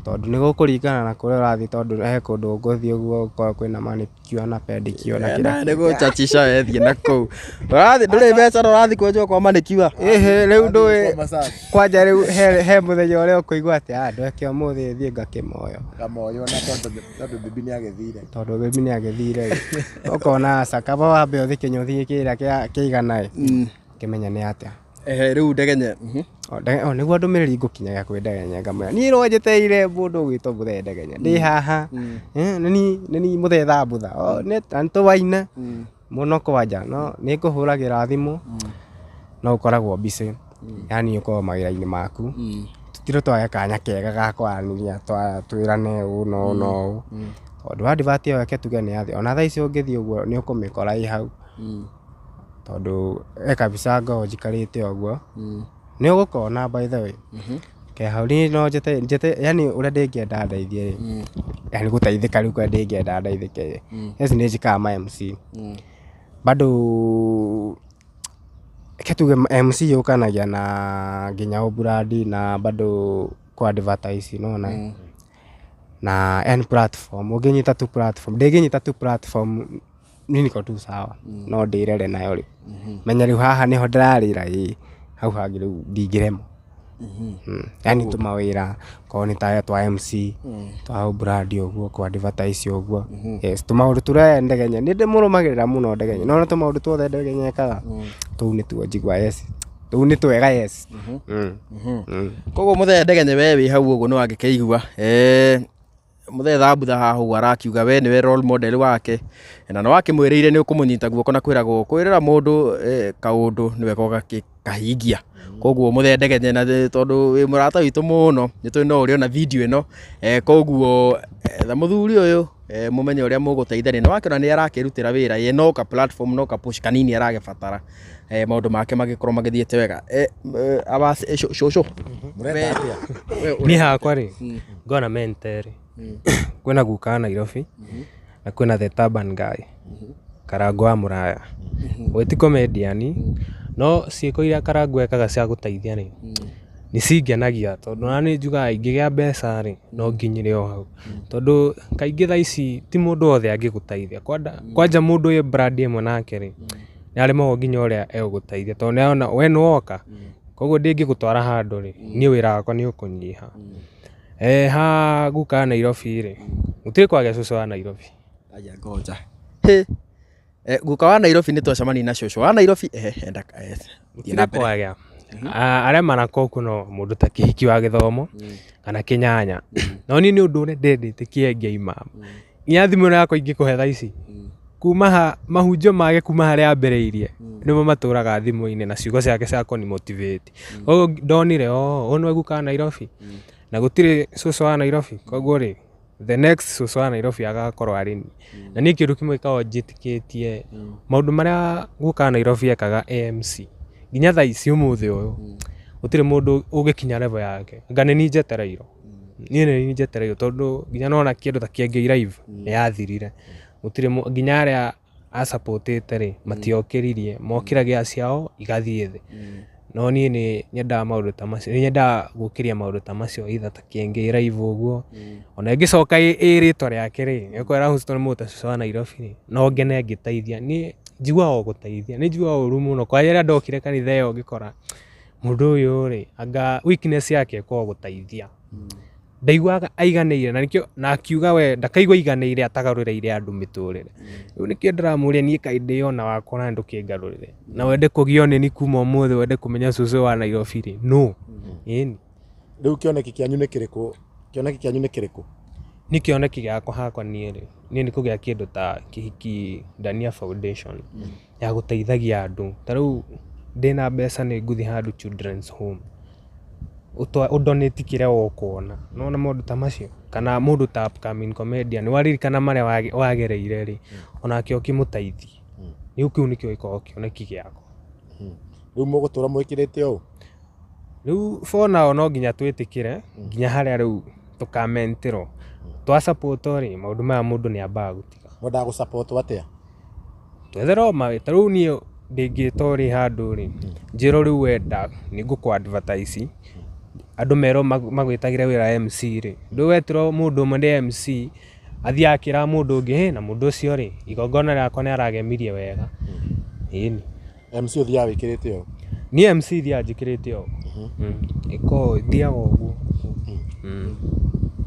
tondũ nĩ gũkũringana na kũrĩa ũrathiĩ tondũ he kũndũ ũgũthiĩ ũguo ũkorwo kwĩna manicure na pedicure na kĩrĩa. Nĩ gũchachisha wethiĩ na kũu. Ũrathiĩ ndũrĩ mbeca na ũrathiĩ kwenjwo kwa manicure. Ĩhĩ rĩu ndũĩ kwanja rĩu he mũthenya ũrĩa ũkũigua atĩ ndweke ũmũthĩ thiĩ ngakĩmoyo. Ngamoyo na tondũ bibi nĩ agĩthire. Tondũ bibi nĩ agĩthire rĩ. Ũkona aca kaba wambe ũthiĩ kĩnyũthi kĩrĩa kĩigana ĩ. Kĩmenya nĩ atĩa. Rĩu Ndegenye. O nĩguo ndũmĩrĩri ngũkinyagia kwĩ Ndegenye ngamwĩra niĩ no njetereire mũndũ ũgwĩtwo Mũthee Ndegenye ndĩ haha. Nĩ niĩ Mũthee Thambutha. Na nĩ tũwaine mũno kwanja no nĩ ngũhũragĩra thimũ no ũkoragwo busy. Yaani ũkoragwo mawĩra-inĩ maku. Tũtirĩ twage kanya kega ga kwaranĩria twĩrane ũũ na ũũ na ũũ. Tondũ advert ĩyo reke tuge nĩ yathiĩ. Ona thaa ici ũngĩthiĩ ũguo nĩ ũkũmĩkora ĩ hau. Tondũ he kabica ngoragwo njikarĩte ũguo. Nĩ ũgũkona by the way. Ke hau niĩ no njete yaani ũrĩa ndĩngĩenda ndeithie rĩ. Yaani gũteithĩka rĩu kũrĩa ndĩngĩenda ndeithĩke rĩ. Yes nĩ njĩkaga ma MC. Bado reke tuge MC yũkanagia na nginya ũbrandi na bado kũ advertise nĩwona. Na yani platform ũngĩnyita tu platform ndĩngĩnyita tu platform niĩ niko tu sawa no ndĩrere nayo rĩ. Menya rĩu haha nĩho ndĩrarĩra ĩ hau hangĩ rĩu ndingĩremwo. Yaani tũmawĩra korwo nĩ ta twa MC twa ũbrandi ũguo kũ advertise ũguo. Yes tũmaũndũ tũrĩa Ndegenye nĩ ndĩmũrũmagĩrĩra mũno Ndegenye no tũmaũndũ tuothe Ndegenye ekaga tũu nĩtuo njiguaga yes tũu nĩ twega yes. Koguo Mũthee Ndegenye we wĩ hau ũguo nĩ wangĩkĩigua. Mũthee Thambutha haha ũguo arakiuga we nĩwe role model wake na nĩ wakĩmwĩrĩire nĩ ũkũmũnyita guoko na kwĩragwo kwĩrĩra mũndũ kaũndũ nĩ wega ũgakĩkahingia. Koguo Mũthee Ndegenye na tondũ wĩ mũrata witũ mũno nĩ tũĩ no ũrĩona video ĩno koguo etha mũthuri ũyũ mũmenye ũrĩa mũgũteithania. Nĩ wakĩona nĩ arakĩrutĩra wĩra ye no ka platform no ka push kanini aragĩbatara maũndũ make magĩkorwo magĩthiĩte wega. Cũcũ. Mũrenda atĩa? Niĩ hakwa rĩ ngona mentor rĩ kwĩna guka wa Nairobi na kwĩna the Turban guy Karango wa Mũraya. We ti comedian no ciĩko iria Karango ekaga cia gũteithia rĩ nĩ cingenagia tondũ ona niĩ njugaga ingĩgĩa mbeca rĩ no nginyĩre o hau. Tondũ kaingĩ thaa ici ti mũndũ wothe angĩgũteithia. Kwanja mũndũ wĩ brand ĩmwe nake rĩ nĩ aremagwo nginya ũrĩa egũgũteithia tondũ nĩ arona we nĩ woka koguo ndĩngĩgũtwara handũ rĩ niĩ wĩra wakwa nĩ ũkũnyiha. Ha guka wa Nairobi rĩ gũtirĩ kwagĩa cũcũ wa Nairobi. Aya ngoja. Hĩ. Guka wa Nairobi nĩ twacemania na cũcũ wa Nairobi enda thiĩ na Gũtirĩ mbere. kwagĩa. Arĩa manakorwo no mũndũ ta Kĩhiki wa Gĩthomo kana Kĩnyanya. No niĩ nĩ ũndũ ũrĩa ndendete Kĩengei mama. Nginya thimũ ĩno yakwa ingĩkũhe thaa ici kuma ha mahunjio make kuma harĩa ambĩrĩirie nĩmo matũraga thimũ-inĩ na ciugo ciake cia kũni motivate. Koguo ndonire oh ũyũ nĩwe guka wa Nairobi. Na gũtirĩ cũcũ wa Nairobi, koguo rĩ, the next cũcũ wa Nairobi agakorwo arĩ niĩ. Na niĩ kĩndũ kĩmwe gĩkoragwo njĩtĩkĩtie, maũndũ marĩa guka wa Nairobi ekaga AMC, nginya thaa ici ũmũthĩ ũyũ, gũtirĩ mũndũ ũngĩkinya level yake. Anga nĩ niĩ njetereirwo. Niĩ nĩ niĩ njetereirwo tondũ nginya nĩwona kĩndũ ta Kĩengei Live nĩ yathirire. Gũtirĩ nginya arĩa acapotĩte rĩ, matiokĩririe, mokĩragia ciao igathiĩ thĩ. No niĩ nĩ nyendaga maũndũ ta macio, nĩ nyendaga gũkĩria maũndũ ta macio either ta Kĩengei Live ũguo, ona ĩngĩcoka ĩ rĩtwa rĩake rĩ, ĩkwĩra Houston mũndũ ta cũcũ wa Nairobi rĩ, no ngene ngĩteithia. Niĩ njiguaga o gũteithia, nĩ njiguaga ũru mũno kwanja rĩrĩa ndokire kanitha ĩyo ngĩkora mũndũ ũyũ rĩ, anga weakness yake ĩkoragwo gũteithia. Ndaiguaga aiganĩire na nĩkĩo na akiuga we ndakaigua aiganĩire atagarũrĩire andũ mĩtũrĩre. Rĩu nĩkĩo ndĩramũria niĩ kaĩ ndĩ ona wakwa na ndũkĩngarũrĩre. Na wende kũgio nĩ ni kuma ũmũthĩ wende kũmenya cũcũ wa Nairobi rĩ, no. Ĩni. Rĩu kĩoneki kĩanyu nĩ kĩrĩkũ? Kĩoneki kĩanyu nĩ kĩrĩkũ? Niĩ kĩoneki gĩakwa hakwa niĩ rĩ, niĩ nĩ kũgĩa kĩndũ ta Kĩhiki Ndania Foundation ya gũteithagia andũ. Ta rĩu ndĩna mbeca nĩ ngũthiĩ handũ children's home. Ũdonate kĩrĩa ũkuona. Nĩwona maũndũ ta macio? Kana mũndũ ta upcoming comedian, waririkana marĩa wagereire rĩ, onake ũkĩmũteithie. Rĩu kĩu nĩkĩo gĩkoragwo kĩoneki gĩakwa. Rĩu mũgũtũra mwĩkĩrĩte ũũ? Rĩu for now no nginya twĩtĩkĩre nginya harĩa rĩu tũkamentĩrwo. Twa support rĩ, maũndũ maya mũndũ nĩ ambaga gũtiga. Mwendaga gũsupport atĩa? Twetherwo mawĩra. Ta rĩu niĩ ndĩngĩtwo rĩ handũ rĩ, njĩrwo rĩu wenda nĩ ngũkũ advertise, andũ merwo magwĩtagĩre wĩra MC rĩ, ndũĩ wetĩrwo mũndũ ũmwe nĩ MC, athiaga akĩraga mũndũ ũngĩ, hĩ na mũndũ ũcio rĩ, igongona rĩakwa nĩ aragemirie wega. Ĩni. MC ũthiaga wĩkĩrĩte ũũ? Niĩ MC thiaga njĩkĩrĩte ũũ. Ĩkoragwo thiaga ũguo.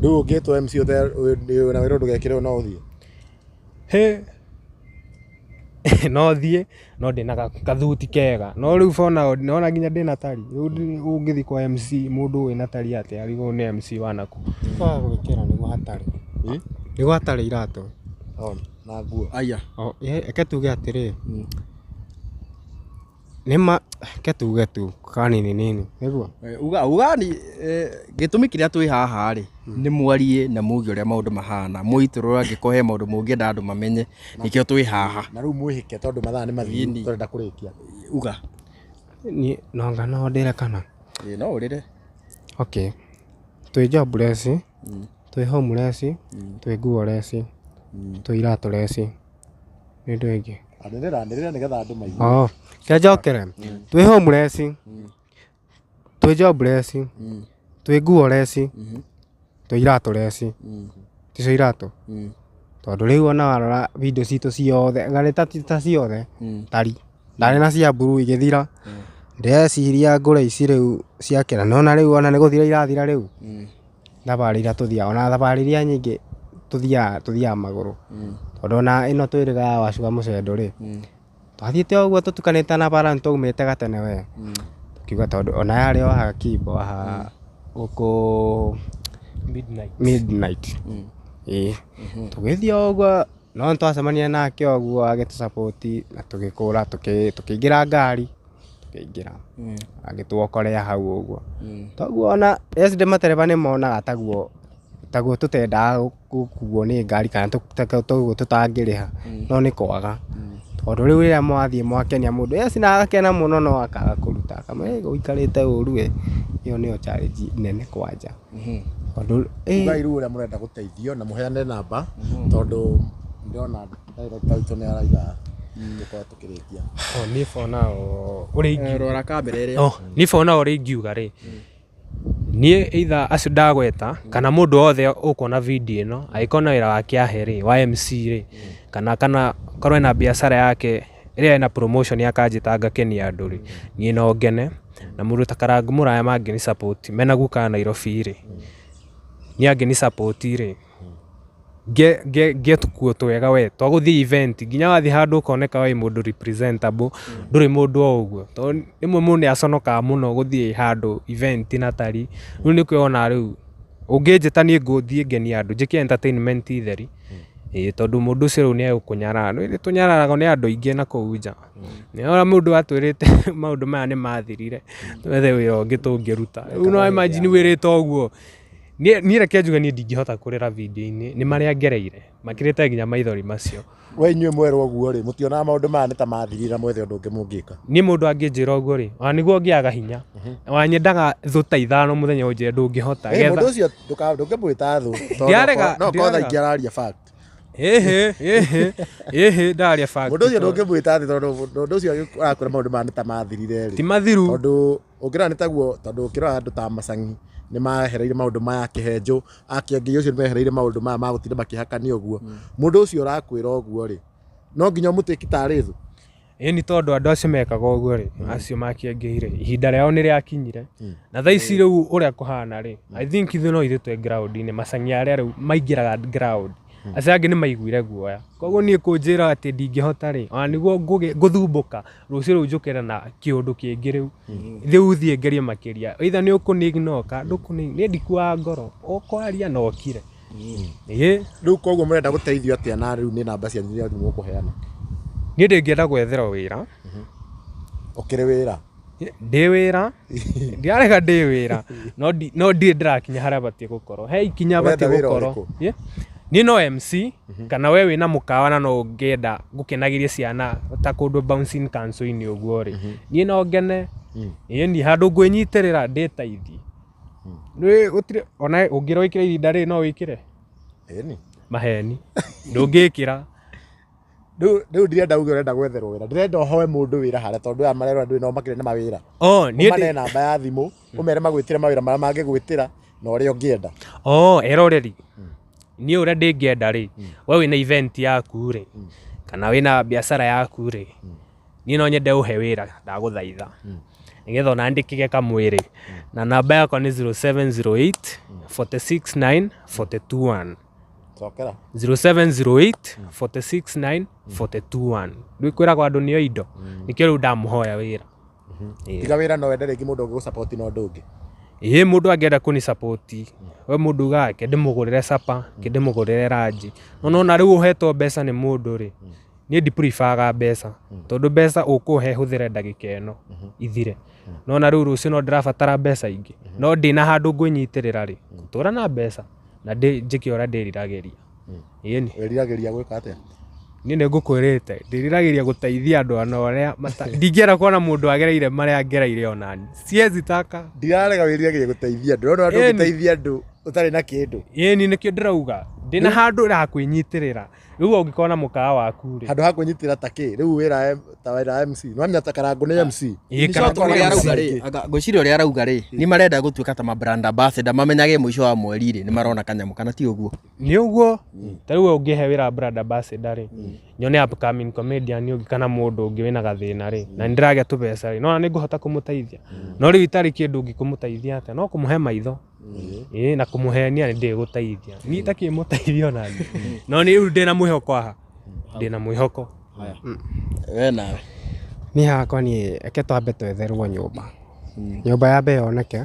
Rĩu ũngĩtwo MC na wĩrwo ndũgekĩre ũũ no ũthiĩ? Hĩ no thiĩ no ndĩna kathuti kega no rĩu for now nĩwona nginya ndĩna tari rĩu ũngĩthiĩ kwa MC mũndũ wĩna tari atĩa arigwo nĩ MC wa nakũ. Kwaga gwĩkĩra nĩguo hatarĩ. Nĩguo hatarĩ iratũ. Na nguo. Aya. Reke tuge atĩrĩ, nĩma reke tuge tu kanini nini nĩguo. Uga uga ni gĩtũmi kĩrĩa twĩ haha rĩ, nĩ mwarie na muge ũrĩa maũndũ mahana, mũitũrũre angĩkorwo he maũndũ mũngĩenda andũ mamenye, nĩkĩo twĩ haha. Na rĩu mwĩhĩke tondũ mathaa nĩ mathiru tũrenda kũrĩkia. Uga. Niĩ no no ndĩre kana? Ĩĩ no ũrĩre. Okay. Twĩ jobless, twĩ homeless, twĩ nguoless, twĩ iratũless. Nĩ ũndũ ĩngĩ. Anĩrĩra anĩrĩra nĩgetha andũ maigue. Oh, reke njokere. Twĩ homeless, twĩ jobless, twĩ nguoless, twĩ iratũless. Ticio iratũ? Tondũ rĩu ona warora video citũ ciothe, anga nĩ ta ciothe, tari. Ndarĩ na cia blue igĩthira. Ndĩreciria ngũre ici rĩu cia kĩra. Nĩwona rĩu ona nĩ gũthira irathira rĩu. Thabarĩ iria tũthiaga, ona thabarĩ iria nyingĩ tũthiaga tũthiaga magũrũ. Tondũ ona ĩno twĩrĩga ya Wacuka Mũcendo rĩ, twathiĩte o ũguo tũtukanĩte na bara nĩ twaumĩte gatene we. Tũkiuga tondũ ona yarĩ o haha Kimbo haha gũkũ Midnight. Midnight. Ĩĩ. Tũgĩthiĩ o ũguo no nĩtwacemanirie nake o ũguo agĩtũ support na tũgĩkũra tũkĩingĩra ngari tũkĩingĩra agĩtuokorea hau ũguo. Toguo ona yesterday matereba nĩ monaga taguo taguo tũtendaga gũkuo nĩ ngari kana taguo tũtangĩrĩha no nĩ kwaga. Tondũ rĩu rĩrĩa mwathiĩ mwakenia mũndũ yes na agakena mũno no akaga kũruta akamwĩra ũikarĩte ũru ĩ. Ĩyo nĩyo challenge nene kwanja. Tondũ Ugai rĩu ũrĩa mũrenda gũteithio na mũheane namba tondũ ndĩrona director witũ nĩ arauga tũkorwo tũkĩrĩkia. Oh, niĩ for now ũrĩa ingiuga Rora kamera ĩrĩa. Oh, niĩ for now ũrĩa ingiuga rĩ, niĩ either acio ndagweta kana mũndũ wothe ũkuona video ĩno angĩkorwo na wĩra wake ahe rĩ wa MC rĩ kana korwo ena biacara yake ĩrĩa ena promotion akanjĩta ngakenia andũ rĩ, niĩ no ngene. Na mũndũ ta Karangũ Mũraya mangĩni support mena guka Nairobi rĩ, niĩ angĩni support rĩ, nge tũkuo twega we twagũthiĩ event nginya wathiĩ handũ ũkoneka wĩ mũndũ representable ndũrĩ mũndũ o ũguo. Tondũ rĩmwe mũndũ nĩ aconokaga mũno gũthiĩ handũ event na tari rĩu nĩkĩo wonaga rĩu ũngĩnjĩta niĩ ngũthiĩ ngenie andũ njĩke entertainment theri. Ĩĩ tondũ mũndũ ũcio rĩu nĩ egũkũnyarara. Nĩ tũnyararagwo nĩ andũ aingĩ na kũu nja. Nĩwona mũndũ atwĩrĩte maũndũ maya nĩ mathirire twethe wĩra ũngĩ tũngĩruta. Rĩu no imagine wĩrĩtwo ũguo. Niĩ reke njuge niĩ ndingĩhota kũrĩra video-inĩ, nĩ marĩa ngereire makĩrĩte nginya maithori macio. We inyuĩ mwerwo ũguo rĩ, mũtionaga maũndũ maya nĩ ta mathirire na mwethe ũndũ ũngĩ mũngĩka? Niĩ mũndũ angĩnjĩra ũguo rĩ, ona nĩguo ngĩaga hinya. Ona nyendaga thũ ta ithano mũthenya ũnjĩre ndũngĩhota. Ĩ, mũndũ ũcio ndũngĩmwĩta thũ, tondũ Ndiarega, no korwo thaa ndiarega. ingĩ araria fact. Ĩhĩ, ĩhĩ, ĩhĩ, ndaria fact. Mũndũ ũcio ndũngĩmwĩta thĩ tondũ mũndũ ũcio arakwĩra maũndũ maya nĩ ta mathirire rĩ. Ti mathiru. Tondũ ũngĩrora nĩ taguo, tondũ ũkĩrora andũ ta Macangi nĩ mahereire maũndũ maya Kĩhenjũ, Akĩengei ũcio nĩ mehereire maũndũ maya ma gũtinda makĩhakania ũguo. Mũndũ ũcio ũrakwĩra ũguo rĩ, no nginya ũmũtĩki tarĩ thũ. Ĩĩ nĩ tondũ andũ acio mekaga ũguo rĩ, acio makĩengei rĩ, ihinda rĩao nĩ rĩakinyire. Na thaa ici rĩu ũrĩa kũhana rĩ, I think ithuĩ no ithuĩ twĩ ground-inĩ, macangi arĩa rĩu maingĩraga ground. Acio angĩ nĩ maiguire guoya. Koguo niĩ kũnjĩra atĩ ndingĩhota rĩ, ona nĩguo ngũthumbũka, rũciũ rũu njũkĩre na kĩũndũ kĩngĩ rĩu. Rĩu thiĩ ngerie makĩria. Either nĩ ũkũnĩ-ignore kana ndũkũnĩ-ignore. Niĩ ndikuaga ngoro, ũkwaria na ũkire. Ĩĩ. Rĩu koguo mũrenda gũteithio atĩa na rĩu nĩ namba cianyu iria mũkũheana? Niĩ ndĩngĩenda gwetherwo wĩra. Ũkĩrĩ wĩra? Ndĩ wĩra, ndiarega ndĩ wĩra, no ndirĩ ndĩrakinya harĩa batiĩ gũkorwo. He ikinya Ũrenda batiĩ wĩra gũkorwo. ũrĩkũ? Ĩ? Niĩ no MC, kana we wĩna mũkawa na no ũngĩenda gũkenagĩria ciana ta kũndũ bouncing council-inĩ ũguo rĩ, niĩ no ngene. Ĩĩ niĩ handũ ngwĩnyitĩrĩra ndĩteithie. Nĩ gũtirĩ, ona ũngĩrwo wĩkĩre irinda rĩ, no wĩkĩre? Ĩni. Maheni. Ndũngĩkĩra. Rĩu ndirenda uge ũrenda gwetherwo wĩra, ndĩrenda ũhoe mũndũ wĩra harĩa tondũ aya marerwo ndũĩ no makĩrĩ na mawĩra. Oh, niĩ Ũmane namba ya thimũ, ũmere magwĩtĩre mawĩra marĩa mangĩgwĩtĩra na ũrĩa ũngĩenda. Oh, eroreri. Niĩ ũrĩa ndĩngĩenda rĩ, we wĩna event yaku rĩ, kana wĩna biacara yaku rĩ, niĩ no nyende ũhe wĩra ndagũthaitha. Nĩgetha ona ndĩkĩge kamwĩrĩ. Na namba yakwa nĩ 0708 469 421. Cokera. 0708 469 421. Rĩu kwĩragwo andũ nĩo indo. Nĩkĩo rĩu ndamũhoya wĩra. Tiga wĩra no wende rĩngĩ mũndũ ũngĩgũ-support na ũndũ ũngĩ. Ĩĩ mũndũ angĩenda kũni support, we mũndũ ugaga ke ndĩmũgũrĩre capa, ke ndĩmũgũrĩre ranji. No nona rĩu ũhetwo mbeca nĩ mũndũ rĩ, niĩ ndi-prefer-ga mbeca, tondũ mbeca ũkũhe hũthĩre ndagĩka ĩno ithire. Nona rĩu rũciũ no ndĩrabatara mbeca ingĩ, no ndĩna handũ ngwĩnyitĩrĩra rĩ, ngũtũra na mbeca na njĩke ũrĩa ndĩriragĩria. Ĩni. Wĩriragĩria gwĩka atĩa? Niĩ nĩ ngũkwĩrĩte, ndĩriragĩria gũteithia andũ ona ũrĩa ndingĩenda kuona mũndũ agereire marĩa ngereire onani. Siezi taka. Ndirarega wĩriragĩria gũteithia andũ, no andũ ũngĩteithia andũ ũtarĩ na kĩndũ. Ĩni nĩkĩo ndĩrauga, ndĩna handũ ha kwĩnyitĩrĩra. Rĩu ũngĩkorwo na mũkawa waku rĩ. Handũ ha kwĩnyitĩrĩra ta kĩ? Rĩu wĩra ta wĩra MC. Nĩ wamenya ta Karangũ nĩ MC. Ĩĩ, Karangũ Ũrĩa nĩ arauga MC. rĩ, anga ngwĩciria ũrĩa arauga rĩ, nĩ marenda gũtuĩka ta ma brand ambassador, mamenyage mũico wa mweri rĩ, nĩ marona kanyamũ kana ti ũguo? Nĩ ũguo. Ta rĩu ũngĩhe wĩra brand ambassador rĩ, nyone upcoming comedian ũngĩ kana mũndũ ũngĩ wĩna gathĩna rĩ, na nĩ ndĩragĩa tũbeca rĩ, nona nĩ ngũhota kũmũteithia. No rĩu itarĩ kĩndũ ũngĩkũmũteithia atĩa, no kũmũhe maitho. Ĩĩ, na kũmũhenia nĩ ndĩgũteithia. Niĩ itakĩmũteithia ona niĩ. No niĩ rĩu ndĩna mwĩhoko haha. Ndĩna mwĩhoko. We nawe. Niĩ hakwa niĩ reke twambe twetherwo nyũmba. Nyũmba yambe yoneke.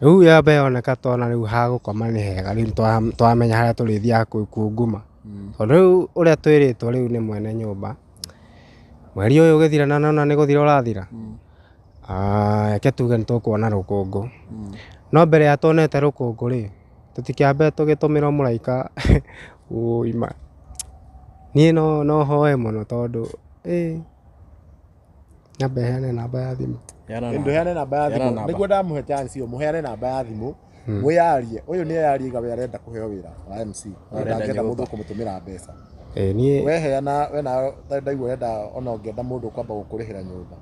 Rĩu yambe yoneka twona rĩu ha gũkoma nĩ hega, rĩu twamenya harĩa tũrĩthiaga kunguma. Tondũ rĩu ũrĩa twĩrĩtwo rĩu nĩ mwene nyũmba, mweri ũyũ ũgĩthira na nona nĩ gũthira ũrathira. Reke tuge nĩ tũkuona rũkũngũ. No mbere ya tuonete rũkũngũ rĩ, tũtikĩambe tũgĩtũmĩrwo mũraika ũima. Niĩ no hoe mũno tondũ, nyambe heane namba ya thimũ. Ndũheane namba ya thimũ. Nĩguo ndamũhe chance ĩyo, mũheane namba ya thimũ. Mwĩyarie. Ũyũ nĩ eyarie iga we arenda kũheo wĩra wa MC. Arenda mũndũ ũkũmũtũmĩra mbeca. Niĩ We heana, we na ndaigua ũrenda ona ũngĩenda mũndũ ũkwamba gũkũrĩhĩra nyũmba.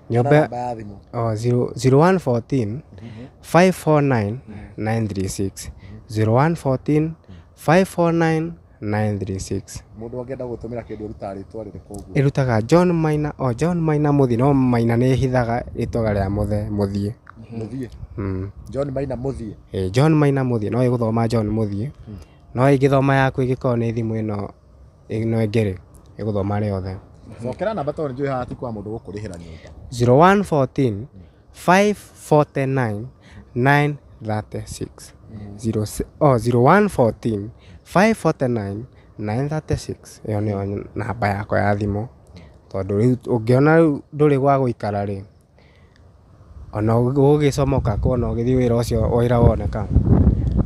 Nyũmba Namba ya thimũ. Oh, zero, zero one fourteen, five four nine, nine three six. 0114, 549, 936. Mũndũ angĩenda gũtũmĩra kĩndũ ĩrutaga rĩtwa rĩrĩkũ ũguo? Ĩrutaga John Maina, o John Maina Mũthiĩ, no Maina nĩ ĩhithaga rĩtwa rĩa Mũthe, Mũthiĩ. Mũthiĩ. John Maina Mũthiĩ. Ĩĩ, John Maina Mũthiĩ, no ĩgũthoma John Mũthiĩ. No ĩngĩthoma yaku ĩngĩkorwo nĩ thimũ ĩno ĩngĩ rĩ, ĩgũthoma rĩothe. Cokera namba tondũ nĩnjũĩ haha ti kwa mũndũ gũkũrĩhĩra nyũmba. 0114, 549, 936. Zero oh, 0114, 549, 936. Ĩyo nĩyo namba yakwa ya thimũ. Tondũ rĩu ũngĩona rĩu ndũrĩ gwa gũikara rĩ, Ona ũgĩcomoka kuona ũgĩthiĩ wĩra ũcio wĩra woneka,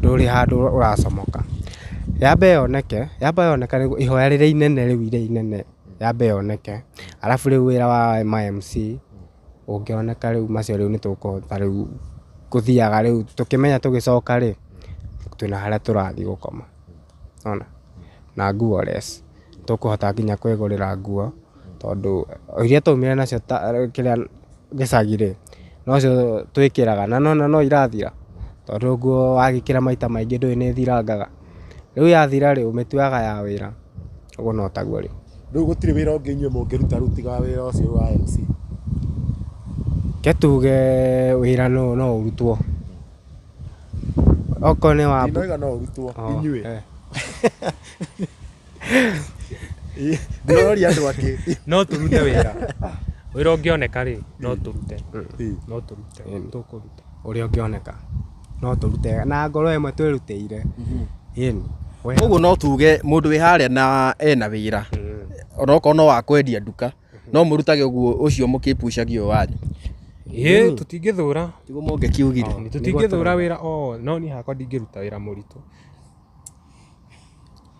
ndũrĩ handũ ũracomoka. Yambe yoneke, yamba yoneka nĩguo ihoya rĩrĩa inene rĩu rĩrĩa inene yambe yoneke, arabu rĩu wĩra wa ma MC ũngĩoneka rĩu macio rĩu nĩtũkũhota rĩu gũthiaga rĩu tũkĩmenya tũgĩcoka rĩ, twĩna harĩa tũrathiĩ gũkoma. Nĩwona? Na nguo less. Tũkũhota nginya kwĩgũrĩra nguo tondũ iria twaumire nacio kĩrĩa gĩcagi rĩ, nocio twĩkĩraga na nĩwona no irathira, tondũ nguo wagĩkĩra maita maingĩ ndũĩ nĩ ĩthirangaga. Rĩu yathira rĩ, ũmĩtuaga ya wĩra, ũguo no taguo rĩu. Rĩu gũtirĩ wĩra ũngĩ inyuĩ mũngĩruta rĩu tiga wĩra ũcio wa MC? Reke tuge wĩra no ũrutwo. Okorwo nĩ wa Ndinoiga no ũrutwo Oh, inyuĩ. eh. Ndĩroria andũ angĩ. No tũrute wĩra. Wĩra ũngĩoneka rĩ, no tũrute. No tũrute. Tũkũruta. Ũrĩa ũngĩoneka no tũrute na ngoro ĩmwe twĩrutĩire. Ĩni. Ũguo no tuge mũndũ wĩ harĩa na ena wĩra onokorwo no wa kwendia nduka no mũrutage ũguo ũcio mũkĩpucagia ũyũ wanyu. Ĩĩ tũtingĩthũra. Tiguo mũngĩkiugire. Tũtingĩthũra wĩra o wothe, no niĩ hakwa ndingĩruta wĩra mũritũ.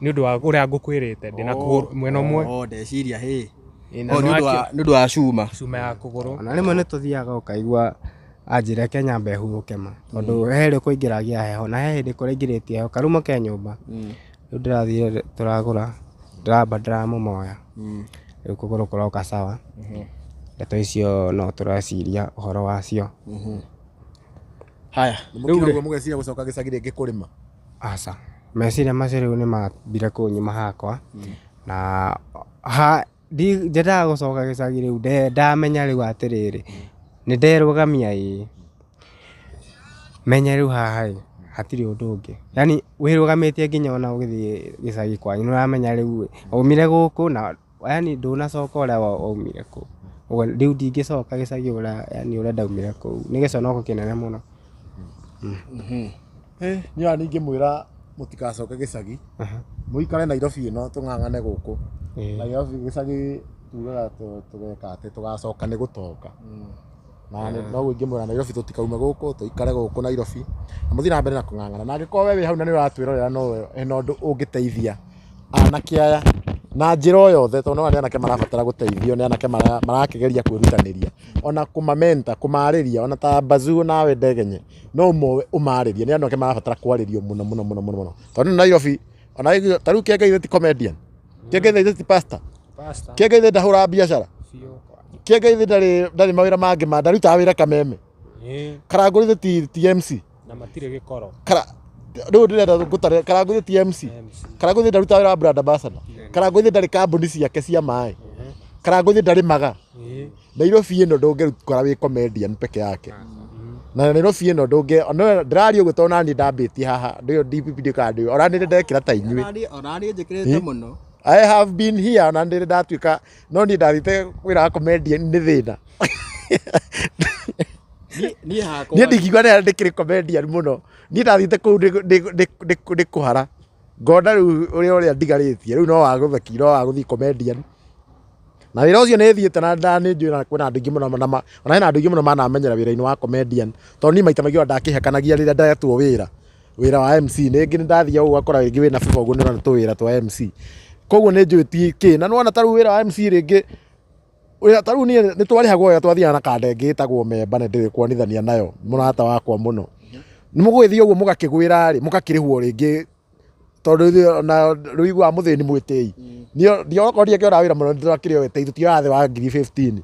Nĩ ũndũ wa ũrĩa ngũkwĩrĩte ndĩna kũgũrũ mwena ũmwe. Oh, ndeciria hĩ. Ĩ, na Oh, nĩ ũndũ wa nĩ ũndũ wa cuma. cuma ya kũgũrũ. Ona rĩmwe nĩ tũthiaga ũkaigua anjĩra reke nyambe hurũke ma tondũ he rĩ kũingĩragia heho na he hĩndĩ kũraingĩrĩtie heho karumo ke nyũmba. Rĩu ndĩrathire tũragũra ndĩramba ndĩramũmoya rĩu kũgũrũ kũroka sawa. Ndeto icio no tũreciria ũhoro wacio. Haya. Rĩu rĩ mũgeciria gũcoka gĩcagi rĩngĩ kũrĩma? Aca, meciria macio rĩu nĩ mambire kũnyuma hakwa na ha nyendaga gũcoka gĩcagi rĩu ndamenya rĩu atĩrĩrĩ, nĩ nderũgamia ĩĩ, menye rĩu haha ĩ, hatirĩ ũndũ ũngĩ. Yaani wĩrũgamĩtie nginya ona ũgĩthiĩ gĩcagi kwanyu nĩ ũramenya rĩu ĩ, waumire gũkũ na yaani ndũnacoka ũrĩa waumire kũu. Ũguo rĩu ndingĩcoka gĩcagi ũrĩa yaani ũrĩa ndaumire kũu, nĩ gĩconoko kĩnene mũno. Niĩ ona ningĩmwĩra mũtigacoke gĩcagi, mũikare Nairobi ĩno tũng'ang'ane gũkũ. Nairobi gĩcagi tugaga tũgeka atĩ tũgacoka nĩ gũtonga. Na noguo ingĩmwĩra Nairobi tũtikaume gũkũ, tũikare gũkũ Nairobi, na mũthiĩ na mbere na kũng'ang'ana. Na angĩkorwo we wĩ hau na nĩ ũratwĩrorera no hena ũndũ ũngĩteithia anake aya na njĩra o yothe, tondũ nĩwona nĩ anake marabatara gũteithio, nĩ anake marakĩgeria kwĩrutanĩria, ona kũmamenta, kũmarĩria, ona ta Bazuu nawe Ndegenye, no ũmoe ũmarĩrie, nĩ anake marabatara kwarĩrio mũno mũno mũno mũno mũno. Tondũ Nairobi, ona ta rĩu Kĩengei ti comedian, Kĩengei ti pastor, Kĩengei ndahũraga biacara, Kĩengei ndarĩ ndarĩ mawĩra mangĩ ma ndarutaga wĩra Kameme, Karangũ ti MC. Na matirĩ gĩkoro. Kara rĩu ndĩrenda ngũtare Karangũ ti MC. Karangũ ndarutaga wĩra wa brand ambassador. Karangũ ndarĩ kambuni ciake cia maĩ. Karangũ ndarĩmaga. Nairobi ĩno ndũngĩkora wĩ comedian peke yake. Na Nairobi ĩno ndũngĩ ona ndĩraria ũguo tondũ naniĩ ndambĩtie haha ndĩyo DPP ndĩkaga ndĩyo ona nĩ ndekĩra ta inyuĩ. Ona niĩ njĩkĩrĩte mũno. I have been here ona ndĩrĩ ndatuĩka no niĩ ndathiĩte wĩra wa comedian nĩ thĩna. Niĩ hakwa Niĩ ndingiuga nĩ ndĩkĩrĩ comedian mũno. Niĩ ndathiĩte kũu nĩ kũhara. Ngona rĩu ũrĩa ũrĩa ndigarĩtie rĩu no wa gũtheki no wa gũthiĩ comedian. Na wĩra ũcio nĩ thiĩte na nĩ njũĩ na kwĩna andũ aingĩ mũno ona hena andũ aingĩ mũno manamenyera wĩra-inĩ wa comedian. Tondũ niĩ maita maingĩ ona ndakĩhekanagia rĩrĩa ndetwo wĩra. Wĩra wa MC. Rĩngĩ nĩ ndathiaga ũguo ũgakora rĩngĩ wĩna baba ũguo nĩ ũrona tũwĩra twa MC. Koguo nĩ njũĩ ti kĩ. Na nĩ wona ta rĩu wĩra wa MC rĩngĩ wĩra ta rĩu niĩ nĩ twarĩhagwo wega twathiaga na kanda ĩngĩ ĩtagwo memba na ndĩrĩ kuonithania nayo mũrata wakwa mũno. Nĩ mũgũgĩthiĩ ũguo mũgakĩgwĩra rĩ, mũgakĩrĩhwo rĩngĩ tondũ ithuĩ ona rũiguaga mũthĩni mwĩtĩi. Niĩ okorwo ndiakĩona wĩra mũno nĩ twakĩrĩ o tũtioyaga thĩ wa ngiri 15.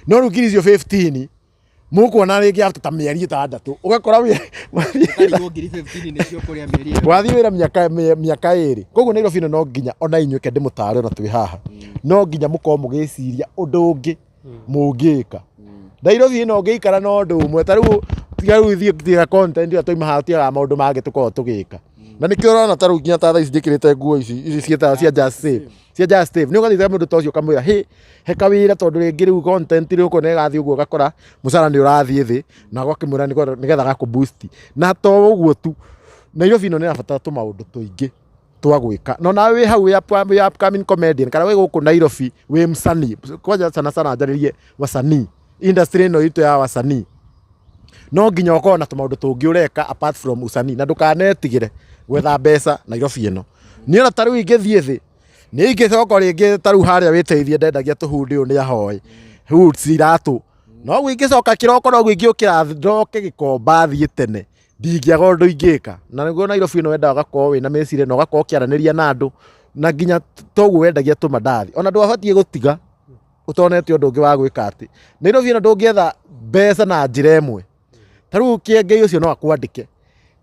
No rĩu ngiri icio 15 mũkuona rĩngĩ after ta mĩeri ĩtandatũ ũgakora Ũkarigwo ngiri 15 nĩcio kũrĩa mĩeri ĩyo. Wathiĩ wĩra mĩaka ĩrĩ. Koguo Nairobi ĩno no nginya ona inyuĩ ke ndĩmũtare ona twĩ haha. No nginya mũkorwo mũgĩciria ũndũ ũngĩ mũngĩka. Nairobi ĩno ũngĩikara na ũndũ ũmwe ta rĩu tiga rĩu ithuĩ tiga content ĩyo twauma haha tũtiagaga maũndũ mangĩ tũkoragwo tũgĩka. Na nĩkĩo ũrona ta rĩu nginya ta thaa ici njĩkĩrĩte nguo ici ici ciĩtagwo cia Just Save. Cia Just Save. Nĩ ũgathiĩ mũndũ ta ũcio ũkamwĩra hĩ he kawĩra tondũ rĩngĩ rĩu content rĩu ũkona ĩgathiĩ ũguo ũgakora mũcara nĩ ũrathiĩ thĩ na ũgakĩmwĩra nĩgetha gakũ boost. Na to ũguo tu, Nairobi ĩno nĩ ĩrabatara tũmaũndũ tũingĩ twa gwĩka. No nawe wĩ hau wĩ upcoming comedian kana wĩ gũkũ Nairobi wĩ msanii, kwanja sana sana njarĩrie wasanii, industry ĩno itũ ya wasanii. No nginya ũkorwo na tũmaũndũ tũngĩ ũreka apart from usanii, na ndũkanetigĩre gwetha mbeca Nairobi ĩno. Niĩ ona ta rĩu ingĩthiĩ thĩ, nĩ ingĩcoka rĩngĩ ta rĩu harĩa wĩteithie ndendagia tũhundi ũyũ nĩ ahoe hoods iratũ, no guo ingĩcoka kĩroko, no guo ingĩũkĩra ndoke Gĩkomba thiĩ tene, ndingĩaga ũndũ ingĩka. Na nĩguo Nairobi ĩno wendaga ũgakorwo wĩna meciria na ũgakorwo ũkĩaranĩria na andũ, na nginya toguo wendagia tũmandathi, ona ndwabatiĩ gũtiga ũtonete ũndũ ũngĩ wa gwĩka. Atĩ Nairobi ĩno ndũngĩetha mbeca na njĩra ĩmwe. Ta rĩu Kĩengei ũcio no akwandĩke,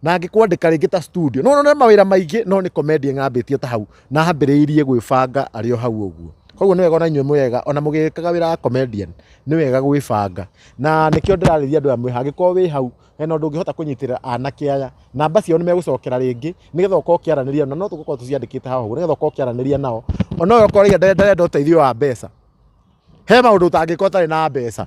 na angĩkwandĩka rĩngĩ ta studio, no none mawĩra maingĩ, no nĩ comedian ng'ambĩtie ta hau na ambĩrĩirie gwĩbanga arĩ o hau ũguo. Koguo nĩ wega ona inyuĩ mwega, ona mũgĩkaga wĩra wa comedian, nĩ wega gwĩbanga. Na nĩkĩo ndĩrarĩria andũ aya mwĩ angĩkorwo wĩ hau hena ũndũ ũngĩhota kũnyitĩrĩra anake aya, namba ciao nĩ megũcokera rĩngĩ nĩgetha ũkorwo ũkĩaranĩria, na no tũgũkorwo tũciandĩkĩte haha ũguo nĩgetha ũkorwo ũkĩaranĩria nao. Ona ũyũ okorwo ndarenda ũteithio wa mbeca, he maũndũ ũtangĩka ũtarĩ na mbeca.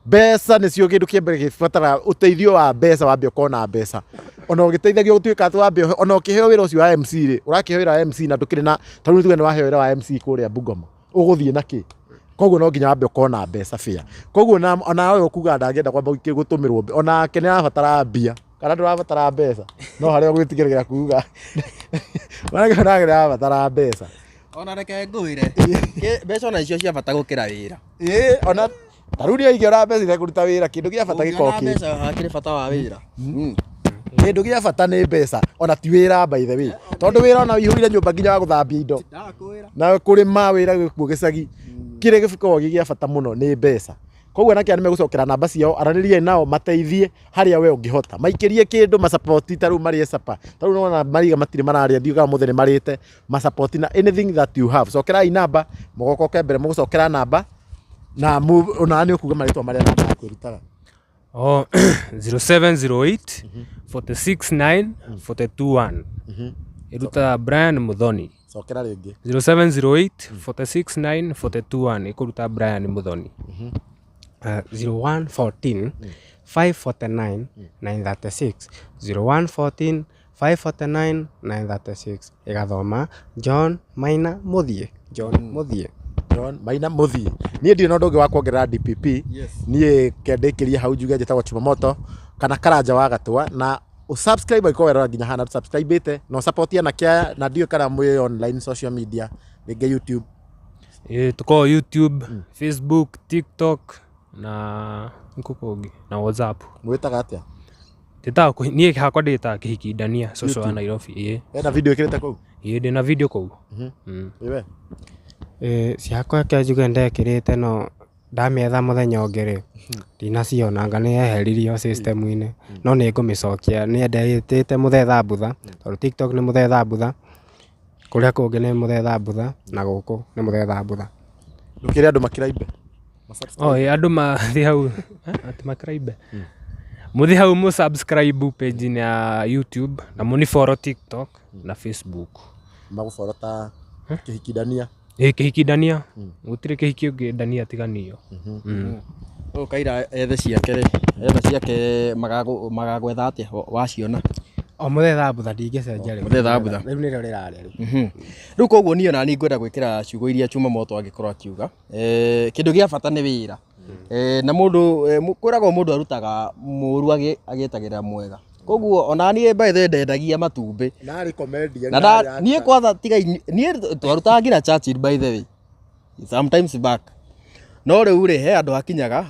Mbeca nĩcio kĩndũ kĩa mbere gĩbataraga ũteithio wa mbeca, wambe ũkorwo na mbeca. Ona ũgĩteithagio gũtuĩka atĩ wambe, ona ũkĩheo wĩra ũcio wa MC rĩ, ũrakĩheo wĩra wa MC na ndũkĩrĩ na, ta rĩu tuge nĩ waheo wĩra wa MC kũrĩa Bungoma, ũgũthiĩ na kĩ? Koguo no nginya wambe ũkorwo na mbeca bĩa. Koguo ona ũyũ ũkuga ndangĩenda kwamba gũtũmĩrwo, onake nĩ arabatara mbia, kana ndũrabatara mbeca? No harĩa ũgwĩtigĩrĩra kuga onake nĩ arabatara mbeca. Ona reke ngwĩre, mbeca ona icio cia bata gũkĩra wĩra. Ĩĩ, ona ta rĩu niĩ ingĩona mbeca itekũruta wĩra, kĩndũ gĩa bata gĩkoragwo Ũngĩona kĩ mbeca hakĩrĩ bata wa wĩra. Kĩndũ gĩa bata nĩ mbeca, ona ti wĩra, by the way, tondũ wĩra ona ũihũire nyũmba nginya wa gũthambia indo Ndakwĩra. Na kũrĩma wĩra gĩkuo gĩcagi, kĩrĩa gĩkoragwo gĩ gĩa bata mũno nĩ mbeca. Koguo anake aya nĩ megũcokera namba ciao, aranĩriai nao, mateithie harĩa we ũngĩhota, maikĩrie kĩndũ, macapoti. Ta rĩu marĩe sapa, ta rĩu nĩwona mariga matirĩ mararĩa, ndiũĩ kana mũthĩ nĩ marĩte. Macapoti na anything that you have. Cokerai namba, mũgoka mbere mũgũcokera namba na ona nĩ ũkuga marĩtwa marĩa namba yaku ĩrutaga. Oh, 0708 469 421, ĩrutaga Brian Muthoni. Cokera rĩngĩ. 0708 469 421, ĩkũruta Brian Muthoni. 0114 549 936, 0114 549 936, ĩgathoma John Maina Mũthiĩ, John Mũthiĩ. John Maina Mũthiĩ. Niĩ ndirĩ na ũndũ ũngĩ wa kuongerera, DPP. Niĩ kendĩkĩrie hau njuge njĩtagwo Chumamoto kana Karanja wa Gatwa, na ũsubscribe angĩkorwo werora nginya hana subscribe na ũsupport anake aya. Na ndiũĩ kana mwĩ online social media rĩngĩ, YouTube? Ĩĩ, tũkoragwo YouTube, Facebook, TikTok na nĩkũ kũngĩ, na WhatsApp. Mwĩtaga atĩa? Ndĩtaga niĩ hakwa ndĩtaga Kĩhiki Ndania cũcũ wa Nairobi, ĩĩ. Hena video ĩkĩrĩte kũu? Ĩĩ, ndĩna video kũu. Ĩwe? Ĩĩ, ciakwa reke njuge ndekĩrĩte, no ndamĩetha mũthenya ũngĩ rĩ, ndinaciona, anga nĩ yeheririo system-inĩ, no nĩ ngũmĩcokia. Niĩ ndĩtĩte Mũthee Thambutha, tondũ TikTok nĩ Mũthee Thambutha, kũrĩa kũngĩ nĩ Mũthee Thambutha, na gũkũ nĩ Mũthee Thambutha. Ndũkĩre andũ makĩraimbe. Oh, ĩĩ, andũ mathiĩ hau, atĩ makĩraimbe, mũthiĩ hau mũ subscribe page-inĩ ya YouTube na mũni follow TikTok na Facebook. Magũboro ta Kĩhiki Ndania. Ĩĩ, Kĩhiki Ndania, gũtirĩ kĩhiki ũngĩ Ndania tiganio. Ũyũ Kaira ethe ciake rĩ, etha ciake magagwetha atĩa waciona? O Mũthee Thambutha, ndingĩcenjia rĩu. Mũthee Thambutha. Rĩu nĩrĩo rĩrarĩa rĩu. Rĩu koguo niĩ ona niĩ ngwenda gwĩkĩra ciugo iria Chuma Moto angĩkorwo akiuga. Kĩndũ gĩa bata nĩ wĩra. Na mũndũ kwĩragwo mũndũ arutaga mũru agĩetagĩrĩra mwega. Koguo ona niĩ, by the way, ndendagia matumbĩ. Narĩ comedian. Na niĩ kwanza tiga niĩ twarutaga nginya Churchill, by the way, sometimes back. No rĩu rĩ, he andũ hakinyaga,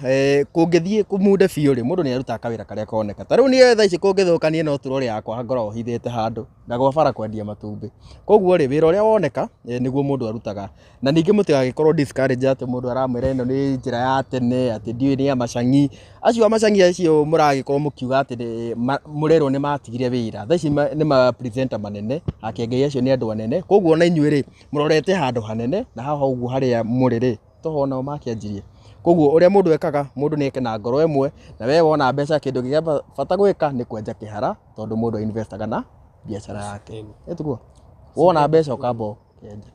kũngĩthiĩ kũmunde biũ rĩ, mũndũ nĩ arutaga kawĩra karĩa koneka. Ta rĩu niĩ thaa ici kũngĩthũka, niĩ no turore yakwa ngoragwo hithĩte handũ ngagwa bara kwendia matumbĩ. Koguo rĩ, wĩra ũrĩa woneka, nĩguo mũndũ arutaga. Na ningĩ mũtigagĩkorwo discourage atĩ mũndũ aramwĩra ĩno nĩ njĩra ya tene, atĩ ndiũĩ nĩ ya macang'i. Acio a macang'i acio mũragĩkorwo mũkiuga atĩ mũrerwo nĩ matigire wĩra, thaa ici nĩ ma presenter manene, akengei acio nĩ andũ anene. Koguo ona inyuĩ rĩ, mũrorete handũ hanene na haha ũguo harĩa mũrĩ rĩ, toho onao makĩanjirie. Koguo ũrĩa mũndũ ekaga, mũndũ nĩ eke na ngoro ĩmwe, na we wona mbeca, kĩndũ gĩa bata gwĩka nĩ kwenja kĩhara, tondũ mũndũ investaga na biacara yake. Ĩtiguo wona mbeca ũkamba.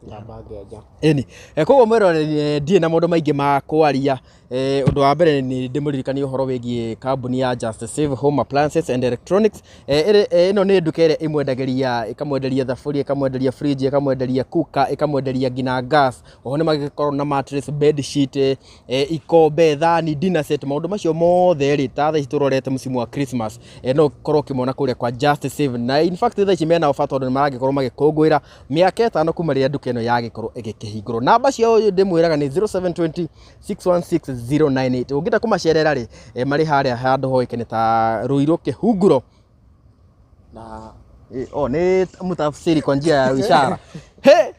Ngamba ngenja. Ĩni, koguo mwĩroreri, ndirĩ na maũndũ maingĩ ma kwaria. Ũndũ wa mbere nĩ ndĩmũririkanie ũhoro wĩgiĩ kambuni ya Just Save Home Appliances and Electronics. Ĩno nĩ nduka ĩrĩa ĩmwendagĩria, ĩkamwenderia thaburia, ĩkamwenderia fridge, ĩkamwenderia cooker, ĩkamwenderia nginya gas. Oho nĩ magĩkoragwo na mattress, bed sheet, ikombe, thani, dinner set, maũndũ macio mothe rĩ, ta thaa ici tũrorete msimu wa Christmas, no ũkorwo ũkĩmona kũrĩa kwa Just Save. Na in fact thaa ici mena offer tondũ nĩ maragĩkorwo magĩkũngũĩra mĩaka 5 kuma rĩrĩa nduka ĩno yagĩkorwo ĩgĩkĩhingũrwo. Namba ciao ndĩmwĩraga nĩ 0720 616 098. Ũngĩenda kũmacerera rĩ, marĩ harĩa handũ hoĩkaine ta Ruiru Kĩhunguro. Na Oh, nĩ mũtafsiri kwa njia ya ishara. He!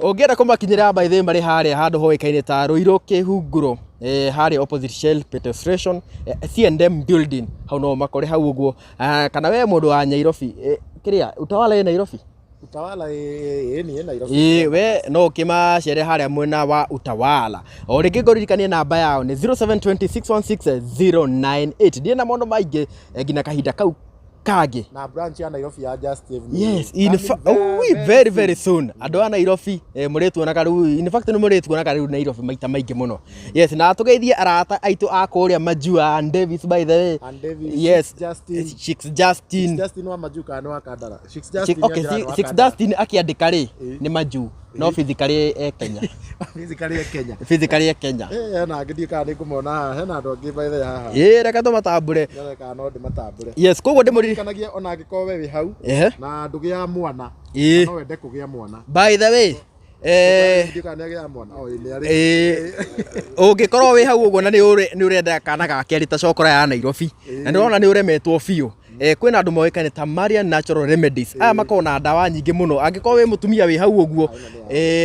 Ũngĩenda kũmakinyĩra by the way marĩ harĩa handũ hoĩkaine ta Ruiru Kĩhunguro, harĩa opposite Shell petrol station, C&M building, hau no makore hau ũguo. Kana we mũndũ wa Nairobi, kĩrĩa Utawala ĩ Nairobi? Utawala ĩ nĩ Nairobi. Ĩĩ, we no ũkĩmacere harĩa mwena wa Utawala. O rĩngĩ ngũririkanie namba yao nĩ 0720 616 098. Ndirĩ na maũndũ maingĩ, nginya kahinda kau kangĩ. Na branch ya Nairobi ya Just Save nĩ Yes, in coming oh, we very very soon. Andũ a Nairobi, mũrĩtuonaga rĩu, in fact nĩ mũrĩtuonaga rĩu Nairobi maita maingĩ mũno. Yes, na tũgeithie arata aitũ a kũrĩa Majua, Ann Davis by the way. Ann Davis, Yes. Six Justin. Six Justin. Six Justin wa Majuu kana nĩ wa Kandara? Six Six, Justin okay, nĩ anjĩra nĩ wa Six Kandara. Justin akĩandĩka rĩ, nĩ Majuu, no physically e Kenya. Physically e Kenya. Physically e Kenya. Hena angĩ ndiũĩ kana nĩ ngũmona haha, hena andũ angĩ by the way haha. Ĩĩ, reke tũmatambũre. Nyone kana no ndĩmatambũre. Yes, koguo ndĩmũririkanie. Ririkanagia ona angĩkorwo we wĩ hau na ndũgĩaga mwana, na no wende kũgĩa mwana. By the way, Ndiũĩ kana nĩagĩaga mwana. Oh, ĩĩ, nĩarĩ. Ũngĩkorwo wĩ hau ũguo na nĩ ũrenda kana ga kerĩ ta cokora ya Nairobi, na nĩ ũrona nĩ ũremetwo biũ, kwĩna andũ moĩkaine ta Marian Natural Remedies. Aya makoragwo na ndawa nyingĩ mũno. Angĩkorwo wĩ mũtumia wĩ hau ũguo,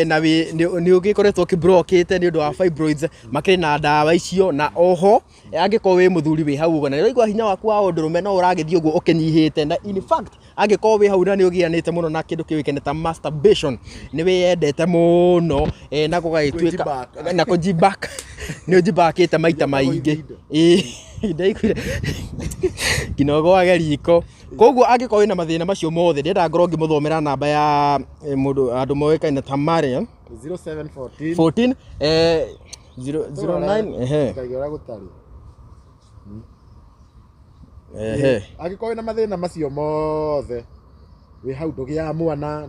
na nĩ ũgĩkoretwo ũkĩbrokĩte nĩ ũndũ wa fibroids, makĩrĩ na ndawa icio. Na oho, angĩkorwo wĩ mũthuri wĩ hau ũguo na nĩ ũraigua hinya waku wa ũndũrũme no ũragĩthiĩ ũguo ũkĩnyihĩte, na in fact angĩkorwo wĩ hau na nĩ ũgianĩte mũno na kĩndũ kĩũĩkaine ta masturbation, nĩ wĩyendete mũno, na gũgagĩtuĩka Kwĩjibaka. na kũjibaka, nĩ ũjibakĩte maita maingĩ. Ĩĩ, ndaiguire nginya ũgwage riko. Koguo angĩkorwo wĩna mathĩna macio mothe, ndĩrenda ngorwo ngĩmũthomera namba ya mũndũ andũ moĩkaine ta Marian 0714 14, 0, 09, ehe. Ngai ũrĩa gũtarĩ. Ehe. Angĩkorwo wĩna mathĩna macio mothe, wĩ hau ndũgĩaga mwana,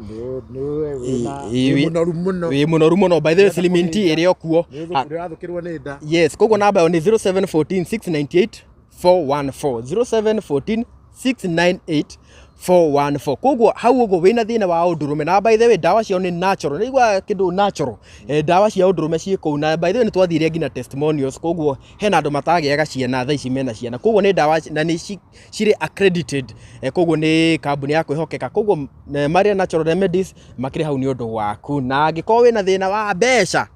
wĩ mũnoru mũno. Wĩ mũnoru mũno. By the way, Slimin Tea ĩrĩ o kuo. Nĩ ũrathũkĩrwo nĩ nda. Yes, koguo namba ĩyo nĩ 0714 698 414. 0714 698 414. Koguo hau ũguo wĩna thĩna wa ũndũrũme, na by the way ndawa ciao nĩ natural. Nĩ igua kĩndũ natural. Ndawa cia ũndũrũme ciĩ kũu, na by the way nĩ twathire nginya testimonials, koguo hena andũ matagĩaga ciana thaa ici mena ciana. Koguo nĩ ndawa na nĩ cirĩ accredited. Koguo nĩ kambuni ya kwĩhokeka. Koguo Maria Natural Remedies makĩrĩ hau nĩ ũndũ waku. Na angĩkorwo wĩna thĩna wa mbeca,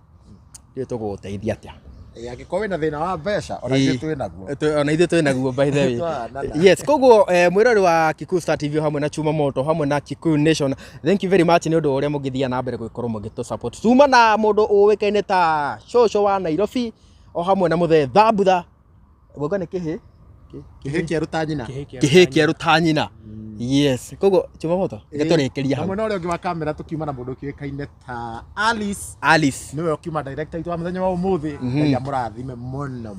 ndiũĩ tũgũgũteithia atĩa. Angĩkorwo wĩna thĩna wa mbeca, ona ithuĩ twĩ naguo. Ona ithuĩ twĩ naguo by the way. Twahanana. Yes, koguo mwĩrori wa Kikuyu Star TV hamwe na Chuma Moto hamwe na Kikuyu Nation, thank you very much nĩ ũndũ wa ũrĩa mũngĩthiĩ na mbere gũgĩkorwo mũgĩtũ support. Tuma na mũndũ ũĩkaine ta Shosho wa Nairobi o hamwe na Mũthee Thambutha. Gwakwa nĩ kĩhĩ? Kĩhĩ kĩerũ ta nyina. Kĩhĩ kĩerũ ta nyina. Yes, koguo Chuma Moto, reke tũrĩkĩrie hau. Na mwena ũrĩa ũngĩ wa kamera tũkiuma na mũndũ ũkĩũĩkaine ta Alice. Alice. Nĩwe ũkiuma director witũ wa mũthenya wa ũmũthĩ. Ngai amũrathime mũno.